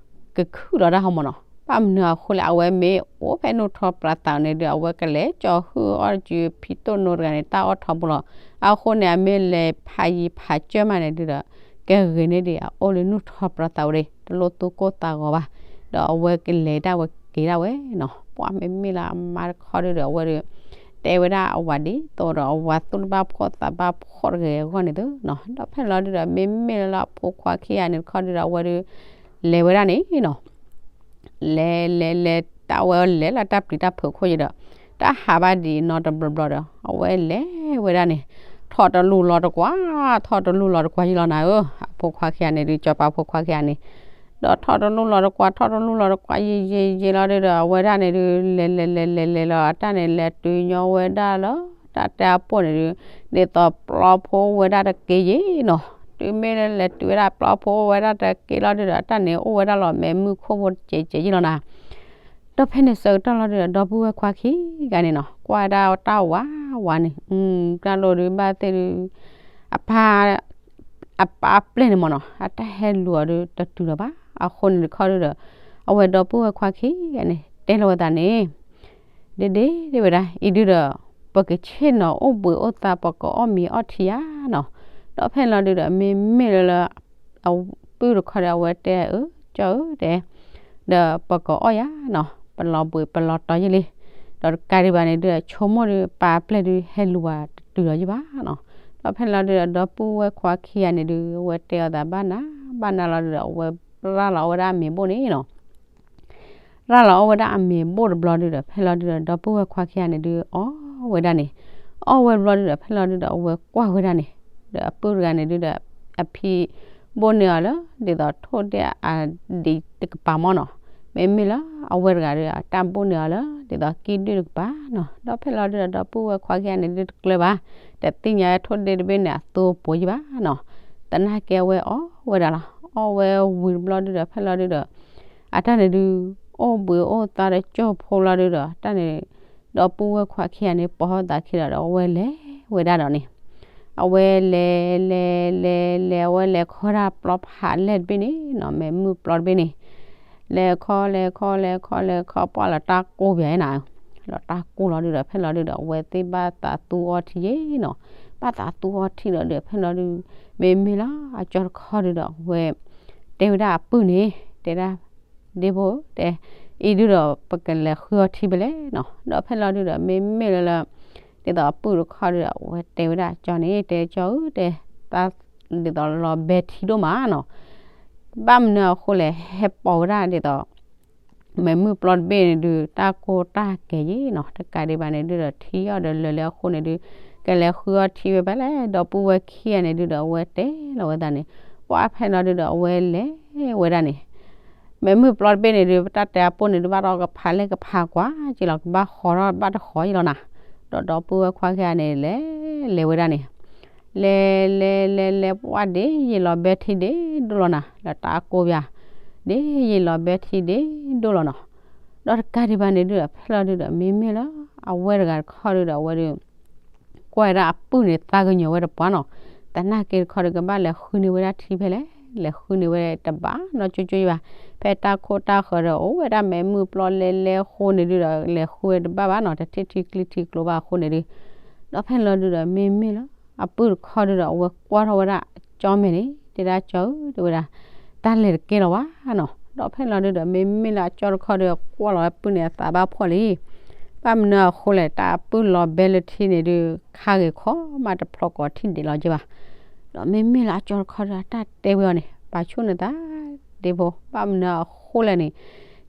ကခုၣ်လီၤတၢ်ဟီမၢ်နီၤ. ဘၣ်မနုၤအဃိလဲၣ် အဝဲမ့ၢ်အိၣ်ဖဲနူၢ်ထီၣ်ပြးသးန့ၣ်ဒုး အဝဲကလဲၤကၠီၤဟုၣ်အီၣ်တက့ၢ်ဖံတိၢ်နိတဂၤန့ၣ် တၢ်အီၣ်ထီဘိလီၤ. အဃိန့ၣ် အမ့ၢ်လဲၤဖးယံၤဖးစၢၢ်မးန့ၣ်ဒုဒီး ကဂ့ၤန့ၢ်ဒံးအအိၣ်လၢနူၢ်ထီၣ်ပြးသးဝဲဒၣ် တလိၣ်သူၣ်ကိၢ်သးဂီၤဘၣ်. ဒီးအဝဲကလဲၤဒၣ်ဝဲက့ၤဒၣ်ဝဲနီၤ. ပှၤမ့မ့ၢ်လၢအမါတခီဒုဒီး အဝဲဒုး တဲဝဲဒၣ်အဝၤဒ်သိးဒီး အဝၤသူၣ်တဘၣ်ဖှီၣ်သးဘၣ်ဖှီၣ်တဂ့ၤအဂီၢ်န့ၣ်သုနီၤ. ဒီးဖဲလီၤဒုဒီးမ့မ့ၢ်လၢအဖိခွါခံဂၤန့ၣ်တခီဒုဒီး အဝဲဒုး လဲၤဝဲဒၣ်န့ၣ်နီၤ. လဲၤလဲၤလဲၤ တၢ်ဝဲလဲၤလၢတၢ်ပျံၤတၢ်ဖုးခိၣ်ယံၤဒီး တၢ်ဟးဘၣ်ဒံးနီတဘျီဘျီဒီး အဝဲလဲၤဝဲဒၣ်န့ၣ် ထီၣ်တလူၢ်လီၤတကွၢ် ထီၣ်တလူၢ်လီၤတကွၢ်ယံၤလီၤနၤဧၢ, အဖိခွါခံဂၤန့ၣ်ဒုး စီၤပၤဖိခွါခံဂၤန့ၣ်, ဒီးထီၣ်တလူၢ်လီၤတကွၢ် ထီၣ်တလူၢ်လီၤတကွၢ် ယံၤယံၤယံၤလီၤဒုဒီး အဝဲဒၣ်န့ၣ်ဒုး လဲၤလဲၤလဲၤလဲၤလဲၤလီၤ အတၢ်န့ၣ် လဲၤတုၤညီဝဲဒၣ်လၢ တၢ်တဲအပိၢ်န့ၣ်ဒုး ဒ်သိးပျီဖိအိၣ်ဝဲဒၣ်တက့ၢ်ယံၤနီၤ. တုၤမ့ၢ်လၢလဲၤတုၤဝဲဒၣ်ပျီဖိအိၣ်ဝဲဒၣ်တက့ၢ်လီၤဒုဒီး အတၢ်န့ၣ်အိၣ်ဝဲဒၣ်လီၤ မဲးမုၢ်ခိၣ်ဖိတက့ၢ်က့ၢ်ယံၤလီၤနၤ. ဒီးဖဲန့ၣ်ဆၢကတီၢ်လီၤဒုဒီး ဒီပုၢ်ဝဲၢ်ခွါခံဂၤန့ၣ်နီၤ ကွၢ်ဒၣ်တၢ်ဝးဝးန့ၣ် တၢ်လိၣ်ဒုးဘၣ်သ့ၣ်ဒုး အပၢ် အပၢ်အပျဲၢ်န့ၣ်မ့ၢ်နီၤ အတၢ်ဟဲလူၤအီၤဒုးတတုၤလီၤဘၣ်. အဃိန့ၣ်တခီဒုဒီး အဝဲဒီပုၢ်ဝဲၢ်ခွါခံဂၤန့ၣ် တဲလီၤဝဲသးန့ၣ် ဒ့ဒ့ဒ့ဝဲဒၣ် အံၤဒုဒီး ပကဆ့ၣ်နီၤအိၣ်ဘှံးအိၣ်သါ ပကအီၣ်မ့ၤအီထံဧါနီၤ. ဒီးဖဲန့ၣ်လီၤဒုဒီး မ့မ့ၢ်လၢလၢ အပုၢ်တခီဒီး အဝဲတဲအၢ ကၠီဧၢတဲ ဒီးပကအီၣ်ယၤနီၤ ပလီၤဘှံးပလီၤတီၤယံၤလံ. ဒီးတကးဒံးဘၣ်န့ၣ်ဒုး ဆိကမိၣ်ဒုး ပၢ်အပျဲၢ်ဒုး ဟဲလူၤဝဲတတုၤလီၤယံၤဘၣ်နီၤ. ဒီးဖဲန့ၣ်လီၤဒုဒီး ဒီပုၢ်ဝဲၢ်ခွါခံဂၤန့ၣ်ဒုး အဝဲတဲအီၤသးဘၣ်နၤ ဘၣ်နၤလီၤဒုဒီး အဝဲရၤလီၤအီၣ်ဝဲဒၣ်အမ့ၤဘိၣ်န့ၣ်နီၤ ရၤလီၤအီၣ်ဝဲဒၣ်အမ့ၤဘိၣ်တဘျီဒုဒီး ဖဲလီၤဒုဒီး ဒီပုၢ်ဝဲၢ်ခွါခံဂၤန့ၣ်ဒုး အီၣ်ဝဲဒၣ်န့ၣ်, အီၣ်ဝဲတဘျီဒုဒီး ဖဲလီၤဒုဒီး အဝဲကွၢ်ဝဲဒၣ်န့ၣ်, ဒီးအပုၢ်တဂၤန့ၣ်ဒုဒီး အဖံးဘိၣ်န့ၢ်အီၤလၢ ဒ်သိးထိၣ်ဒ့ၣ်အဒံးတကပၤမ့ၢ်နီၤ, မ့မ့ၢ်လၢအဝဲတဂၤဒီး အတၢ်ဘိၣ်န့ၢ်အီၤလၢ ဒ်သိးကံၣ်ဒုၣ်တကပၤနီၤ. ဒီးဖဲလီၤဒုဒီး ဒီပုၢ်ဝဲၢ်ခွါခံဂၤန့ၣ်ဒုတကျၢၤဘၣ်, တသ့ၣ်ညါထိၣ်ဒ့ၣ်တဘ့ၣ်န့ၣ် အသိပှိၤယံၤဘၣ်နီၤ. သနာ်က့အဝဲအီၣ်ဝဲဒၣ်လီၤ, အီၣ်ဝဲဝံၤတဘျီဒုဒီး ဖဲလီၤဒုဒီး အတၢ်န့ၣ်ဒုး အိၣ်ဘှံးအိၣ်သါတကၠိၢ်ဖိလီၤဒုဒီး တၢ်န့ၣ် ဒီပုၢ်ဝဲၢ်ခွါခံဂၤန့ၣ် ပိာ်ထီၣ်သးခံဒီး အဝဲလဲၤဝဲဒၣ်ဒီးန့ၣ်, အဝဲလဲၤလဲၤလဲၤလဲၤ အဝဲလဲၤခီဒၣ်ပျီဖးလဲၢ်တဘ့ၣ်န့ၣ်နီၤ, မဲးမုၢ်ပျီတဘ့ၣ်န့ၣ်, လဲၤခီလဲၤခီလဲၤခီလဲၤခီ ပှၢ်လီၤတၢ်ကိၢ်ပယါနၤ, ဒီးတၢ်ကိၢ်လီၤဒုဒီး ဖဲလီၤဒုဒီး အဝဲသ့ၣ်ဘၣ်သးသူအီထံယ့ၣ်နီၤ, ဘၣ်သးသူအီထံလီၤဒုဒီး ဖဲလီၤဒု မ့မ့ၢ်လၢအကၠီတခီဒုဒီး အဝဲတဲဝဲဒၣ်အပုၢ်န့ၣ် တဲဒၣ် ဒ့ဖိ တဲ အံၤဒုဒီး ပကလဲၤဃုအီထံဖဲလဲၣ်နီၤ. ဒီးဖဲလီၤဒုဒီး မ့မ့ၢ်လၢလၢ ဒ်သိးအပုၢ်တခီဒုဒီး အဝဲတဲဝဲဒၣ်အကၠီန့ၣ် တဲကၠီဧၢ တဲ ဒ်သိးလီၤဘဲထံဒိၣ်မးနီၤ, ဘၣ်မနုၤအဃိလဲၣ် ဟဲပိာ်ဝဲဒၣ်ဒ်သိး မဲာ်မုၢ်ပျီတဘ့ၣ်န့ၣ်ဒု တၢ်ကိၢ်တၢ်ဂီၤယ့ၣ်နီၤ, တကးဒံးဘၣ်န့ၣ်ဒုဒီး ထံအီၣ်ဒီးလၢာ်လၢအဃိန့ၣ်ဒု ကလဲၤဃုအီထံဝဲဖဲလဲၣ်, ဒီပုၢ်ဝဲၢ်ခံဂၤန့ၣ်ဒုဒီး အဝဲတဲလီၤဝဲသးန့ၣ်, ပှၢ်ဖဲလီၤဒုဒီး အဝဲလဲၤဝဲဒၣ်န့ၣ် မဲာ်မုၢ်ပျီတဘ့ၣ်န့ၣ်ဒု ပတၢ်တဲအပိၢ်န့ၣ်ဒု ဘၣ်ဒီးကဖးလဲၣ်ကဖးကွၢ်က့လီၤ, ကဘၣ်ဃီထီၣ်ဘၣ်တဃီယ့ၣ်လီၤနၤ. ဒီးဒီပုၢ်ဝဲၢ်ခွါခံဂၤန့ၣ် လဲၤလဲၤဝဲဒၣ်န့ၣ် လဲၤလဲၤလဲၤလဲၤ ပှၢ်ဒ်ယ့ၣ်လီၤဘဲထံဒ့ၣ်ဒိၣ်လီၤနၤ, လၢတၢ်ကိၢ်ဘၣ် ဒ်ယ့ၣ်လီၤဘဲထံဒ့ၣ်ဒိၣ်လီၤနီၤ. ဒီးတကးဒံးဘၣ်န့ၣ်ဒုဒီး ဖဲလီၤဒုဒီး မ့မ့ၢ်လၢ အဝဲတဂၤတခီဒုဒီး အဝဲဒု ကွၢ်ဝဲဒၣ်အပုၢ်န့ၣ် သးကညီၤဝဲတပှၢ်နီၤ, သနာ်က့တခီဒု ကဘၣ်လဲၤဃုန့ၢ်ဝဲဒၣ်ထံဖဲလဲၣ်, လဲၤဃုန့ၢ်ဝဲတဘၣ်နီၢ်ကၠိကၠိဘၣ်, ဖဲတၢ်ခိၣ်တၢ်ဃၢၤဒီး အိၣ်ဝဲဒၣ်မဲာ်မုၢ်ပျီလဲၤလဲၤအဃိန့ၣ်ဒုဒီး လဲၤဃုဝဲတဘၣ်ဘၣ်နီၤ, တထံၣ်ထံကျံထံကျိဘၣ်အဃိန့ၣ်ဒု ဒီးဖဲလီၤဒုဒီး မ့မ့ၢ်လၢ အပုၢ်တခီဒုဒီး အဝဲကွၢ်ထီၣ်ဝဲဒၣ်ကၠီမဲာ်န့ၣ် တဲဒၣ်ကၠီဧၢ တဲဝဲဒၣ် တၢ်လဲၤတကဲလီၤဘၣ်နီၤ. ဒီးဖဲလီၤဒုဒီး မ့မ့ၢ်လၢအကၠီတခီဒု ကွၢ်လီၤဝဲပုၢ်န့ၣ်အသးဘၣ်ဖှီၣ်လံ, ဘၣ်မနုၤအဃိလဲၣ် တၢ်အပုၢ်လီၤဘဲလၢထံန့ၣ်ဒု ခါဂ့ၤခီမးတဖျီၣ်ကီးထံၣ်ဒံးလီၤက့ဘၣ်. ဒီးမ့မ့ၢ်လၢအကၠီတခီဒု အတၢ်တဲဝဲအီၤန့ၣ် ပာ်ဆူၣ်နသး ဒ့ဖိ, ဘၣ်မနုၤအဃိလဲၣ်န့ၣ်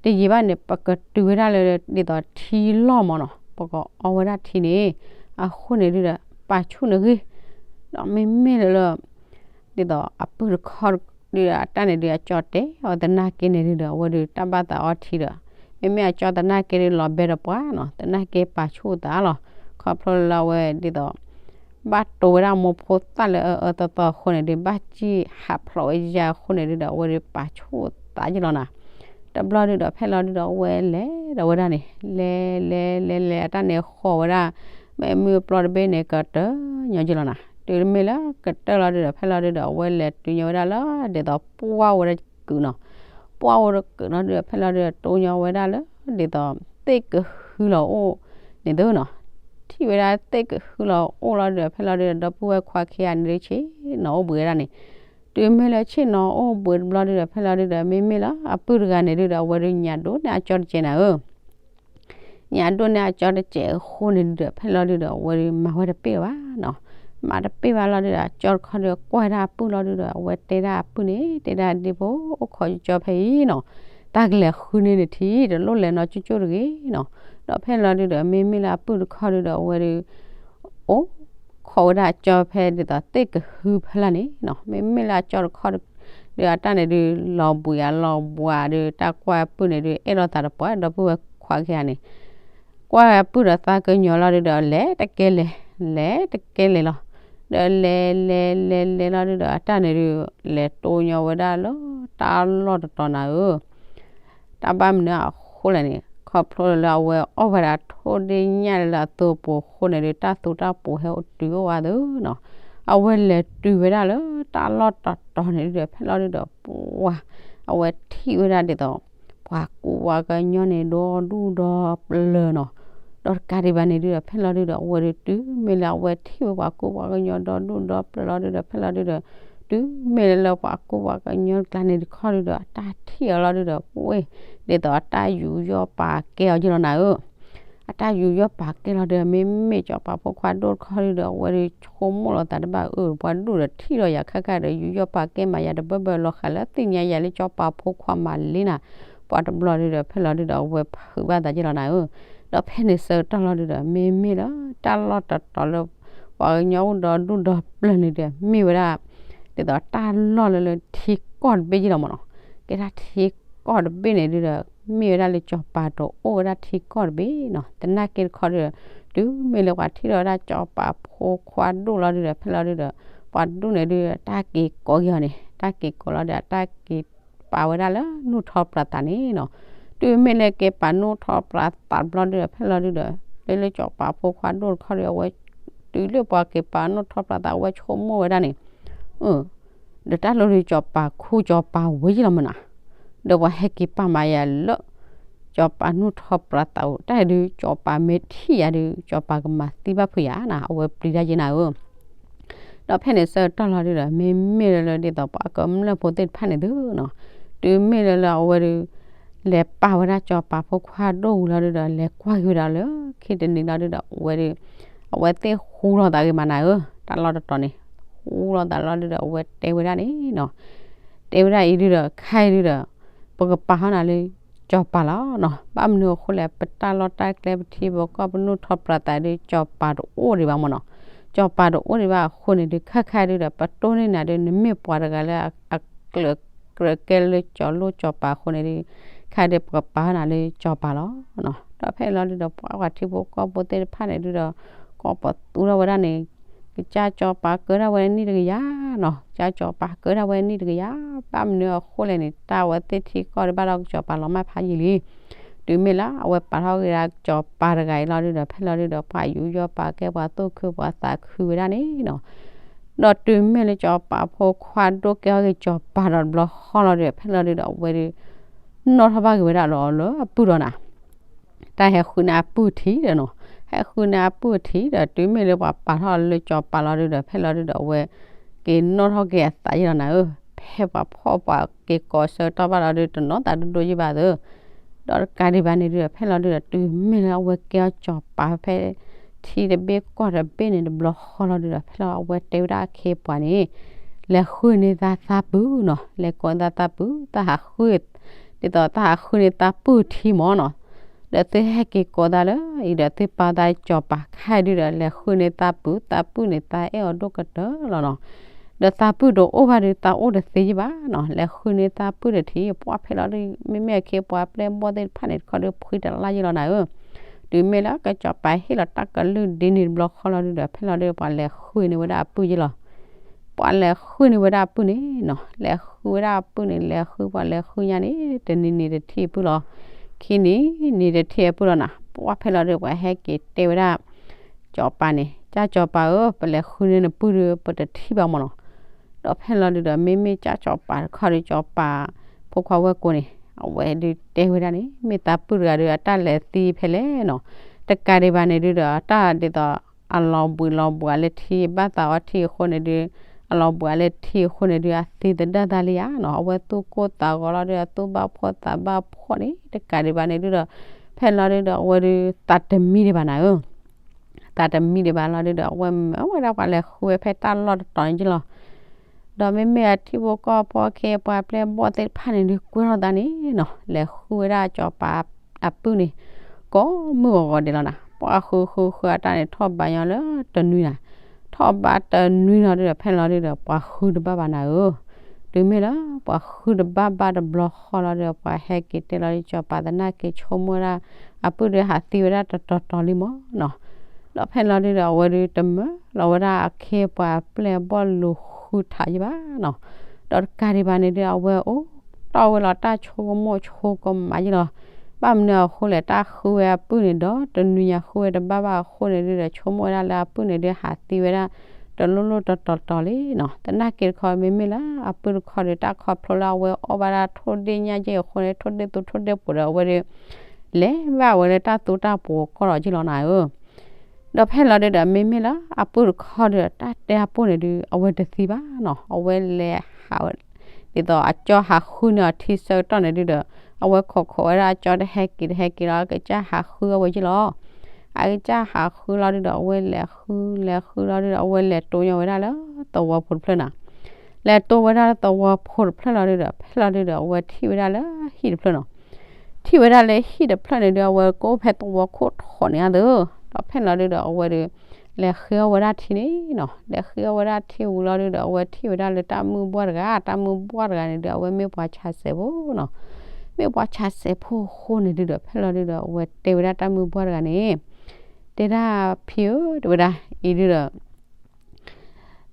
တယံာ်ဘၣ်န့ၣ် ပကတုၤဝဲဒၣ်လၢဒ်သိးထံလီၢ်မးနီၤ, ပကအီဝဲဒၣ်ထံန့ၣ် အဃိန့ၣ်ဒုဒီး ပာ်ဆူၣ်နဂ့ၢ်. ဒီးမ့မ့ၢ်လၢလၢ ဒ်သိးအပုၢ်တခီဒုဒီး အတၢ်န့ၣ်ဒု အကၠီတဲအီၤသနာ်က့န့ၣ်ဒုဒီး အဝဲဒု တၢ်ဘၣ်သးအီထံဒီး မ့မ့ၢ်အကၠီသနာ်က့ဒု လီၤဘဲတပှၢ်နီၤ, သနာ်က့ပာ်ဆူၣ်အသးလီၤ. ခီဖျိလၢအဝဲဒ်သိး ဘၣ်တိဝဲဒၣ်မိၢ်ဖိသၣ်လၢအအၢသီသီအဃိန့ၣ်ဒု ဘၣ်စံၣ်ဟးဖျိးဝဲယၤအဃိန့ၣ်ဒုဒီး အဝဲဒုပာ်ဆူၣ်အသးယ့ၣ်လီၤနၤ. တဘျီဒုဒီး ဖဲလီၤဒုဒီး အဝဲလဲၤဒီးဝဲဒၣ်န့ၣ် လဲၤလဲၤလဲၤလဲၤ အတၢ်န့ၣ်ဃီၤဝဲဒၣ် မဲာ်မုၢ်ပျီတဘ့ၣ်န့ၣ် ကတၢၢ်ညီယ့ၣ်လီၤနၤ. တုၤမ့ၢ်လၢကတၢၢ်လီၤဒုဒီး ဖဲလီၤဒုဒီး အဝဲလဲၤတုၤညီဝဲဒၣ်လၢ ဒ်သိးပှၢ်ဝဲဒၣ်ကုာ်နီၤ, ပှၢ်ဝဲဒၣ်ကုာ်လီၤဒုဒီး ဖဲလီၤဒုဒီး တိၢ်ညီဝဲဒၣ်လၢ ဒ်သိး သ့ၣ်ကဟုလီၤအိၣ်န့ၣ်သနီၤ, ထံၣ်ဝဲဒၣ်သ့ၣ်ကဟုလီၤအိၣ်လီၤဒုဒီး ဖဲလီၤဒုဒီး ဒီပုၢ်ဝဲၢ်ခွါခံဂၤန့ၣ်ဒု ဆ့ၣ်နီၤအိၣ်ဘှံးဝဲဒၣ်န့ၣ်. တုၤမ့ၢ်လၢဆ့ၣ်နီၤအိၣ်ဘှံးတဘျီဒုဒီး ဖဲလီၤဒုဒီး မ့မ့ၢ်လၢအပုၢ်တဂၤန့ၣ်ဒုဒီး အဝဲဒုညၣ်ဒိၣ်န့ၢ်အကၠီတစဲးနၤဧၢ ညၣ်ဒိၣ်န့ၢ်အကၠီတစဲးအဃိန့ၣ်ဒုဒီး ဖဲလီၤဒုဒီး အဝဲဒုမၤဝဲတပ့ၢ်ဘၣ်နီၤ. မၤတပ့ၢ်ဘၣ်လီၤဒုဒီး အကၠီတခီဒု ကွၢ်ဒၣ်အပုၢ်လီၤဒုဒီး အဝဲတဲဒၣ်အပုၢ်န့ၣ် တဲဒၣ်ဒ့ဖိ အိၣ်ခိးကၠီဖဲအံၤနီၤ, တၢ်ကလဲၤဃုန့ၢ်နထံ တလိၣ်လဲၤနီၢ်ကၠိကၠိတဂ့ၤနီၤ. ဒီးဖဲလီၤဒုဒီး မ့မ့ၢ်လၢအပုၢ်တခီဒုဒီး အဝဲဒု အိၣ်ခိးဝဲဒၣ်အကၠီဖဲဒ်သိးသ့ၣ်ကဟုဖဲလၢ်န့ၣ်နီၤ, မ့မ့ၢ်လၢအကၠီတခီဒု အတၢ်န့ၣ်ဒု လီၤဘှံးအလီၤဘှါဒု တၢ်ကွၢ်အပုၢ်န့ၣ်ဒု အဲၣ်လိာ်သးတပှၢ် ဒီပုၢ်ဝဲၢ်ခွါခံဂၤန့ၣ် ကွၢ်အပုၢ်ဒီးသးကညီၤလီၤဒုဒီး လဲၤတကဲလဲၤ လဲၤတကဲလဲၤလီၤ. ဒီးလဲၤလဲၤလဲၤလဲၤလီၤဒုဒီး အတၢ်န့ၣ်ဒု လဲၤတိၢ်ညီဝဲဒၣ်လၢတၢ်လီၢ်တတီၤနၤဧၢ တၢ်ဘၣ်မနုၤအဃိလဲၣ်န့ၣ် ခီဖျိလၢအဝဲအီၣ်ဝဲဒၣ်ထိၣ်ဒ့ၣ်ညၣ်လၢအသိပူၤအဃိန့ၣ်ဒု တၢ်သူတၢ်ပူၤဟဲအိၣ်တုၤအိၣ်ဝဲသ့နီၤ. အဝဲလဲၤတုၤဝဲဒၣ်လၢတၢ်လီၢ်တတီၤန့ၣ်ဒုဒီး ဖဲလီၤဒုဒီး ပှၢ် အဝဲထံၣ်ဝဲဒၣ်ဒ်သိး ပှၤကူပှၤကညီန့ၣ် ဒီဒူၣ်ဒီပျၢၤနီၤ. ဒီးတကးဒံးဘၣ်န့ၣ်ဒုဒီး ဖဲလီၤဒုဒီး အဝဲဒု တုၤမ့ၢ်လၢအဝဲထံၣ်ဝဲပှၤကူပှၤကညီဒီဒူၣ်ဒီပျၢၤလီၤဒုဒီး ဖဲလီၤဒုဒီး တုၤမ့ၢ်လၢလၢပှၤကူပှၤကညီတကျါန့ၣ်တခီဒုဒီး အတၢ်ထံၣ်အီၤလီၤဒုဒီး ပှၢ် ဒ်သိးအတၢ်ယူးယီၣ်ပာ်ကဲအီၤယ့ၣ်လီၤနၤဧၢ အတၢ်ယူးယီၣ်ပာ်ကဲလီၤဒီး မ့မ့ၢ်စီၤပၤဖိခွါဒိၣ်တခီဒုဒီး အဝဲဒုဆိကမိၣ်လီၤသးတဘၣ်အၢ ပှၤဒူၣ်ဒီးထံၣ်ဒီးယၤခါခါဒီး ယူးယီၣ်ပာ်ကဲမးယၤတဘၢဘၢလီၤဃာ်လၢ သ့ၣ်ညါယၤလၢစီၤပၤဖိခွါမၤလ့နၤ ပှၤတဘျီဒုဒီး ဖဲလီၤဒုဒီး အဝဲဖုးဘၣ်သးယ့ၣ်လီၤနၤဧၢ. ဒီးဖဲန့ၣ်ဆၢကတီၢ်လီၤဒုဒီး မ့မ့ၢ်လၢတၢ်လီၢ်တတီၤလၢ ပှၤကညီအိၣ်ဒီဒူၣ်ဒီပျၢၤန့ၣ်ဒီး မ့ၢ်ဝဲဒၣ် ဒ်သိးတၢ်လီၢ်လၢလၢထံကီၢ်တဘ့ၣ်ယ့ၣ်လီၤမးနီၤ. ကဲဒၣ်ထံကီၢ်တဘ့ၣ်န့ၣ်ဒုဒီး မ့ၢ်ဝဲဒၣ်လၢစီၤပၤတအိၣ်ဝဲဒၣ်ထံကီၢ်တဘ့ၣ်နီၤ. သနာ်က့တခီဒုဒီး တုၤမ့ၢ်လၢပှၤထံၣ်ဒီးဝဲဒၣ်စီၤပၤဖိခွါဒိၣ်လီၤဒုဒီး ဖဲလီၤဒုဒီး ပှၤဒူၣ်န့ၣ်ဒုဒီး တၢ်က့ၤကိးက့ၤအီၤန့ၣ် တၢ်က့ၤကိးလီၤဒီး အတၢ်က့ၤပာ်ဝဲဒၣ်လၢနူၢ်ထီပျၢၤသးန့ၣ်နီၤ. တုၤမ့ၢ်လၢက့ၤပာ်နူၢ်ထီပျၢၤသးတဘျီဒုဒီး ဖဲလီၤဒုဒီး လၢလၢစီၤပၤဖိခွါဒိၣ်တခီဒု အဝဲ တုၤလၢပှၤက့ၤပာ်နူၢ်ထီပျၢၤသး အဝဲဆိကမိၣ်ဝဲဒၣ်န့ၣ် ဒီးတၢ်လီၢ်ဒုး စီၤပၤခူစီၤပၤဝ့ၤယ့ၣ်လီၤမးနီၤ, ဒီးပှၤဟဲက့ၤပာ်မၤယၤလၢ စီၤ စီၤပၤနူၢ်ထီၣ်ပြးသးအိၣ် တၢ်ဒုး စီၤပၤမ့ၢ်ထံၣ်ယၤဒုး စီၤပၤကမၤသံဘၣ်ဖုးယၤနီၤ အဝဲပျံၤတၢ်ယဲနၤဧၢ. ဒီးဖဲန့ၣ်ဆၢကတီၢ်လီၤဒုဒီး မ့မ့ၢ်လၢလၢဒ်သိးပှၤကမျၢၢ်ဖိသ့ၣ်တဖၣ်န့ၣ်သုနီၤ, တုၤမ့ၢ်လၢလၢအဝဲဒုး လဲၤပာ်ဝဲဒၣ်စီၤပၤဖိခွါဒိၣ်ဝံၤလီၤဒုဒီး လဲၤကွၢ်က့ၤဝဲဒၣ်လၢခံတနံၤလီၤဒုဒီး အဝဲဒုး အဝဲသ့ၣ်ဃူလိာ်သးဂ့ၤမးနၤဧၢ, တၢ်လီၢ်တတီၤန့ၣ် ဃူလိာ်သးလီၤဒုဒီး အဝဲတဲဝဲဒၣ်န့ၣ်နီၤ, တဲဝဲဒၣ်အံၤဒုဒီး ခဲအံၤဒုဒီး ပကပာ်ထီၣ်နၤလၢစီၤပၤလီၤနီၤ, ဘၣ်မနုၤအဃိလဲၣ် ပတၢ်လီၢ်တၢ်ကျဲပထံပကီၢ်ပနူၢ်ထီၣ်ပြးသးဒုး စီၤပၤတအိၣ်ဒံးဘၣ်မ့ၢ်နီၤ, စီၤပၤတအိၣ်ဒံးဘၣ်အဃိန့ၣ်ဒုး ခဲခါဒုဒီး ပတိၢ်န့ၢ်နၤဒုး နမ့ၢ်ပှၤတဂၤလၢအကျၢၤကြဲလၢစီၤလိၣ်စီၤပၤအဃိန့ၣ်ဒုး ခဲဒုးပကပာ်ထီၣ်နၤလၢစီၤပၤလီၤနီၤ. ဒီးဖဲလီၤဒုဒီး ပှၤပှၤထံဖိကီၢ်ဖိသ့ၣ်တဖၣ်န့ၣ်ဒုဒီး ကိးပသူထီၣ်ဝဲဒၣ်န့ၣ် ကစၢ်စီၤပၤကၢဒၣ်ဝဲနံၣ်တကယၤနီၤ, ကစၢ်စီၤပၤကၢဒၣ်ဝဲနံၣ်တကယၤ, ဘၣ်မနုၤအဃိလဲၣ်န့ၣ် တၢ်ဝဲသ့ၣ်ထံကီၢ်ဒုးဘၣ်ဒီးကစီၤပၤလီၤမၢ်ဖးယံာ်လံ. တုၤမ့ၢ်လၢအဝဲပာ်ထီၣ်က့ၤဒၣ်စီၤပၤတဂၤအံၤလီၤဒုဒီး ဖဲလီၤဒုဒီး ပှၤယူးယီၣ်ပာ်ကဲ ပှၤသူၣ်ခုပှၤသးခုဝဲဒၣ်န့ၣ်နီၤ, ဒီးတုၤမ့ၢ်လၢစီၤပၤဖိခွါဒိၣ်ကဲထီၣ်က့ၤစီၤပၤဒီးတဘျီဃီလီၤဒုဒီး ဖဲလီၤဒုဒီး အဝဲဒုး နီၣ်ထီၣ်ဘၣ်က့ၤဝဲဒၣ်လီၤလၢအပုၢ်ဒီးနၤ တၢ်ဟဲဃုန့ၢ်အပုၢ်ထံဒီးနီၤ, ဟဲဃုန့ၢ်အပုၢ်ထံဒီး တုၤမ့ၢ်လၢပှၤပာ်ထီၣ်လၢစီၤပၤလီၤဒုဒီး ဖဲလီၤဒုဒီး အဝဲက့ၤနီၣ်ထီၣ်က့ၤအသးယဲလီၤနၤဧၢ, ဖဲပှၤဖီၣ်ပှၤက့ၤကိးဆၢကတီၢ်ဘၣ်လီၤဒု တနီၣ်သးဒိၣ်ဒိၣ်ယဲဘၣ်သၢ ဒီးတကးဒံးဘၣ်န့ၣ်ဒုဒီး ဖဲလီၤဒုဒီး တုၤမ့ၢ်လၢအဝဲကဲအီၤစီၤပၤဖဲ ထံတဘ့ၣ်ကီၢ်တဘ့ၣ်န့ၣ်တဘျီဃီလီၤဒုဒီး ဖဲလီၤအဝဲတဲဝဲဒၣ်အခ့အပှၤန့ၣ် လဲၤဃုန့ၢ်သးသးပုၢ်နီၤ, လဲၤကိးသးသးပုၢ် တၢ်ဟးဃု ဒ်သိးတၢ်ဟးဃုန့ၢ်သးပုၢ်ထံမ့ၢ်နီၤ, ဒီးသုဟဲက့ၤကိးသးလၢအံၤဒီး သုပာ်သးစီၤပၤခဲဒုဒီး လဲၤဃုန့ၢ်သးပုၢ် သးပုၢ်န့ၣ် သးအဲၣ်အီၤဒိၣ်ကတၢၢ်လီၤနီၤ, ဒီးသးပုၢ်တအိၣ်ဘၣ်ဒီး သးအိၣ်တသ့ယဲဘၣ်နီၤ, လဲၤဃုန့ၢ်သးပုၢ်တထံး ပှၢ်ဖဲလီၤဒု မ့မ့ၢ်အခ့အပှၤပျဲၢ်ဘီၣ်သ့ၣ်တဖၣ်န့ၣ် တခီဒုးဖှံတလါယဲလီၤနၤဧၢ, တုၤမ့ၢ်လၢကစီၤပၤဟ့ၣ်လီၤတၢ်ကလုၢ်ဒ်န့ၣ်တဘျီဃီလီၤဒုဒီး ဖဲလီၤဒု ပှၤလဲၤဃုန့ၢ်ဝဲဒၣ်အပုၢ်ယဲလီၤ ပှၤလဲၤဃုန့ၢ်ဝဲဒၣ်အပုၢ်န့ၣ်နီၤ, လဲၤဃုဝဲဒၣ်အပုၢ်န့ၣ် လဲၤဃုပှၤလဲၤဃုညါန့ၣ် တနံၤနံၤတထံၣ်အပုၢ်လီၤ, ခံနံၤနံၤတထံၣ်အပုၢ်လီၤနၤ, ပှၢ်ဖဲလီၤဒု ပှၤဟဲက့ၤတဲဝဲဒၣ် စီၤပၤန့ၣ် ကၢ်စီၤပၤဧၢ ပလဲၤဃုန့ၢ်နပုၢ်ဒု ပတထံၣ်ဘၣ်မ့ၢ်နီၤ, ဒီးဖဲလီၤဒုဒီး မ့မ့ၢ်ကၢ်စီၤပၤတခီဒု စီၤပၤဖိခွါဝဲၢ်ကိန့ၣ် အဝဲဒုတဲဝဲဒၣ်န့ၣ် မ့ၢ်သးပုၢ်တဂၤဒု အတၢ်လဲၤသံဖဲလဲၣ်နီၤ, တကးဒံးဘၣ်န့ၣ်ဒုဒီး တၢ်ဒ်သိး အလီၤဘှံးလီၤဘှးလၢထံ ဘၣ်သးအီထံအဃိန့ၣ်ဒု အလီၤဘှးလၢထံအဃိန့ၣ်ဒု အသံသဒၣ်သးလံဧါနီၤ, အဝဲသူၣ်ကိၢ်သးဂီၤလီၤဒု အသူၣ်ဘၣ်ဖှီၣ်သးဘၣ်ဖှီၣ်န့ၣ် တကးဒံးဘၣ်န့ၣ်ဒုဒီး ဖဲလီၤဒုဒီး အဝဲဒု သးတမံဒံးဘၣ်နၤဧၢ သးတမံဒံးဘၣ်လီၤဒုဒီး အဝဲမၢဝဲဒၣ်ပှၤလဲၤဃုဝဲဖဲတၢ်လီၢ်တတီၤန့ၣ်က့လီၤ, ဒီးမ့မ့ၢ်အထံဖိကီၢ်ဖိအခ့အပှၤပျဲၢ်ဘီၣ်သ့ၣ်တဖၣ်န့ၣ်ဒု ကွဲထီၣ်သးန့ၣ်နီၤ, လဲၤဃုဝဲဒၣ်စီၤပၤအပုၢ်န့ၣ် ကိးမုၢ်ဂီၤဂီၤဒဲးလီၤနၤ, ပှၤဃုဃုဃုအတၢ်န့ၣ် ထီၣ်ဘးညီလၢတနွံနၤ, ထီၣ်ဘးတနွံလီၤဒုဒီး ဖဲလီၤဒုဒီး ပှၤဃုတဘၣ်ဘၣ်နၤဧၢ တုၤမ့ၢ်လၢပှၤဃုတဘၣ်ဘၣ်တဘျီဃီလီၤဒုဒီး ပှၤဟဲက့ၤတဲလီၤဒု စီၤပၤသနာ်က့ ဆိကမိၣ်ဝဲဒၣ် အပုၢ်ဒု ဟးသံဝဲဒၣ်တတီၤတီၤလံမ့ၢ်နီၤ, ဒီးဖဲလီၤဒုဒီး အဝဲဒု တမၢလီၤဝဲဒၣ်အခ့အပှၤပျဲၢ်ဘီၣ်လူၤဃုထးယဲဘၣ်နီၤ, ဒီးတကးဒံးဘၣ်န့ၣ်ဒု အဝဲအိၣ်တီၢ်ဝဲလီၤတၢ်ဆိကမိၣ်ဆိကမးယဲလီၤ, ဘၣ်မနုၤအဃိလဲၣ် တၢ်ဃုဝဲအပုၢ်န့ၣ်ဒီး တနွံညါဃုဝဲတဘၣ်ဘၣ်အဃိန့ၣ်ဒုဒီး ဆိကမိၣ်ဝဲဒၣ်လၢအပုၢ်န့ၣ်ဒု ဟးသံဝဲဒၣ် တလိၣ်လိၣ်တီၤတီၤတီၤလံနီၤ, သနာ်က့တခီ မ့မ့ၢ်လၢအပုၢ်တခီဒီး တၢ်ခီဖျိလၢအဝဲအီၣ်ဘၣ်ဒၣ်ထိၣ်ဒ့ၣ်ညၣ်ယဲၢ်အဃိန့ၣ် ထိၣ်ဒ့ၣ်သူထိၣ်ဒ့ၣ်ပူၤဒီး အဝဲဒု လဲၤဘၣ်ဝဲလၢတၢ်သူတၢ်ပူၤကီၢ်လီၤက့လီၤနၤဧၢ ဒီးဖဲလီၤဒုဒီး မ့မ့ၢ်လၢအပုၢ်တခီဒီး တၢ်တဲအပုၢ်န့ၣ်ဒု အဝဲတသံဘၣ်နီၤ, အဝဲလဲၤဟးဝဲ ဒ်သိးအကၠီဟးဃုန့ၢ်အီၤထံဆၢကတီၢ်န့ၣ်ဒုဒီး အဝဲခိးခိးဝဲဒၣ်အကၠီတဟဲက့ၤတဟဲက့ၤလီၤ အကစၢ်ဟးဃုအဝဲယဲလီၤ, အကစၢ်ဟးဃုလီၤဒုဒီး အဝဲလဲၤဃုလဲၤဃုလီၤဒုဒီး အဝဲလဲၤတိၢ်ညီဝဲဒၣ်လၢသဝီဖိတဖျၢၣ်နၤ လဲၤတိၢ်ဝဲဒၣ်လၢသဝီဖိတဖျၢၣ်လီၤဒုဒီး ဖဲလီၤဒုဒီး အဝဲထံၣ်ဝဲဒၣ်လၢဟံၣ်တဖျၢၣ်နီၤ, ထံၣ်ဝဲဒၣ်လၢဟံၣ်တဖျၢၣ်န့ၣ်ဒု အဝဲကအိၣ်ဖဲသဝီခိၣ်ထိးန့ၣ်ဧါသၢ, ဒီးဖဲလီၤဒုဒီး အဝဲဒု လဲၤဃ့အီၣ်ဝဲဒၣ်ထံန့ၣ်နီၤ, လဲၤဃ့အီၣ်ဝဲဒၣ်ထံဝံၤလီၤဒုဒီး အဝဲထံၣ်ဝဲဒၣ်လၢတၢ်မုၢ်ဘှၢ်တဂၤ, တၢ်မုၢ်ဘှၢ်တဂၤန့ၣ်ဒု အဝဲမ့ၢ်ပှၤဆါစဲးဖိနီၤ, မ့ၢ်ပှၤဆါစဲးဖိအဃိန့ၣ်ဒုဒီး ဖဲလီၤဒုဒီး အဝဲတဲဝဲဒၣ်တၢ်မုၢ်ဘှၢ်တဂၤန့ၣ်, တဲဒၣ်ဖံဧၢ တဲဝဲဒၣ်, အံၤဒုဒီး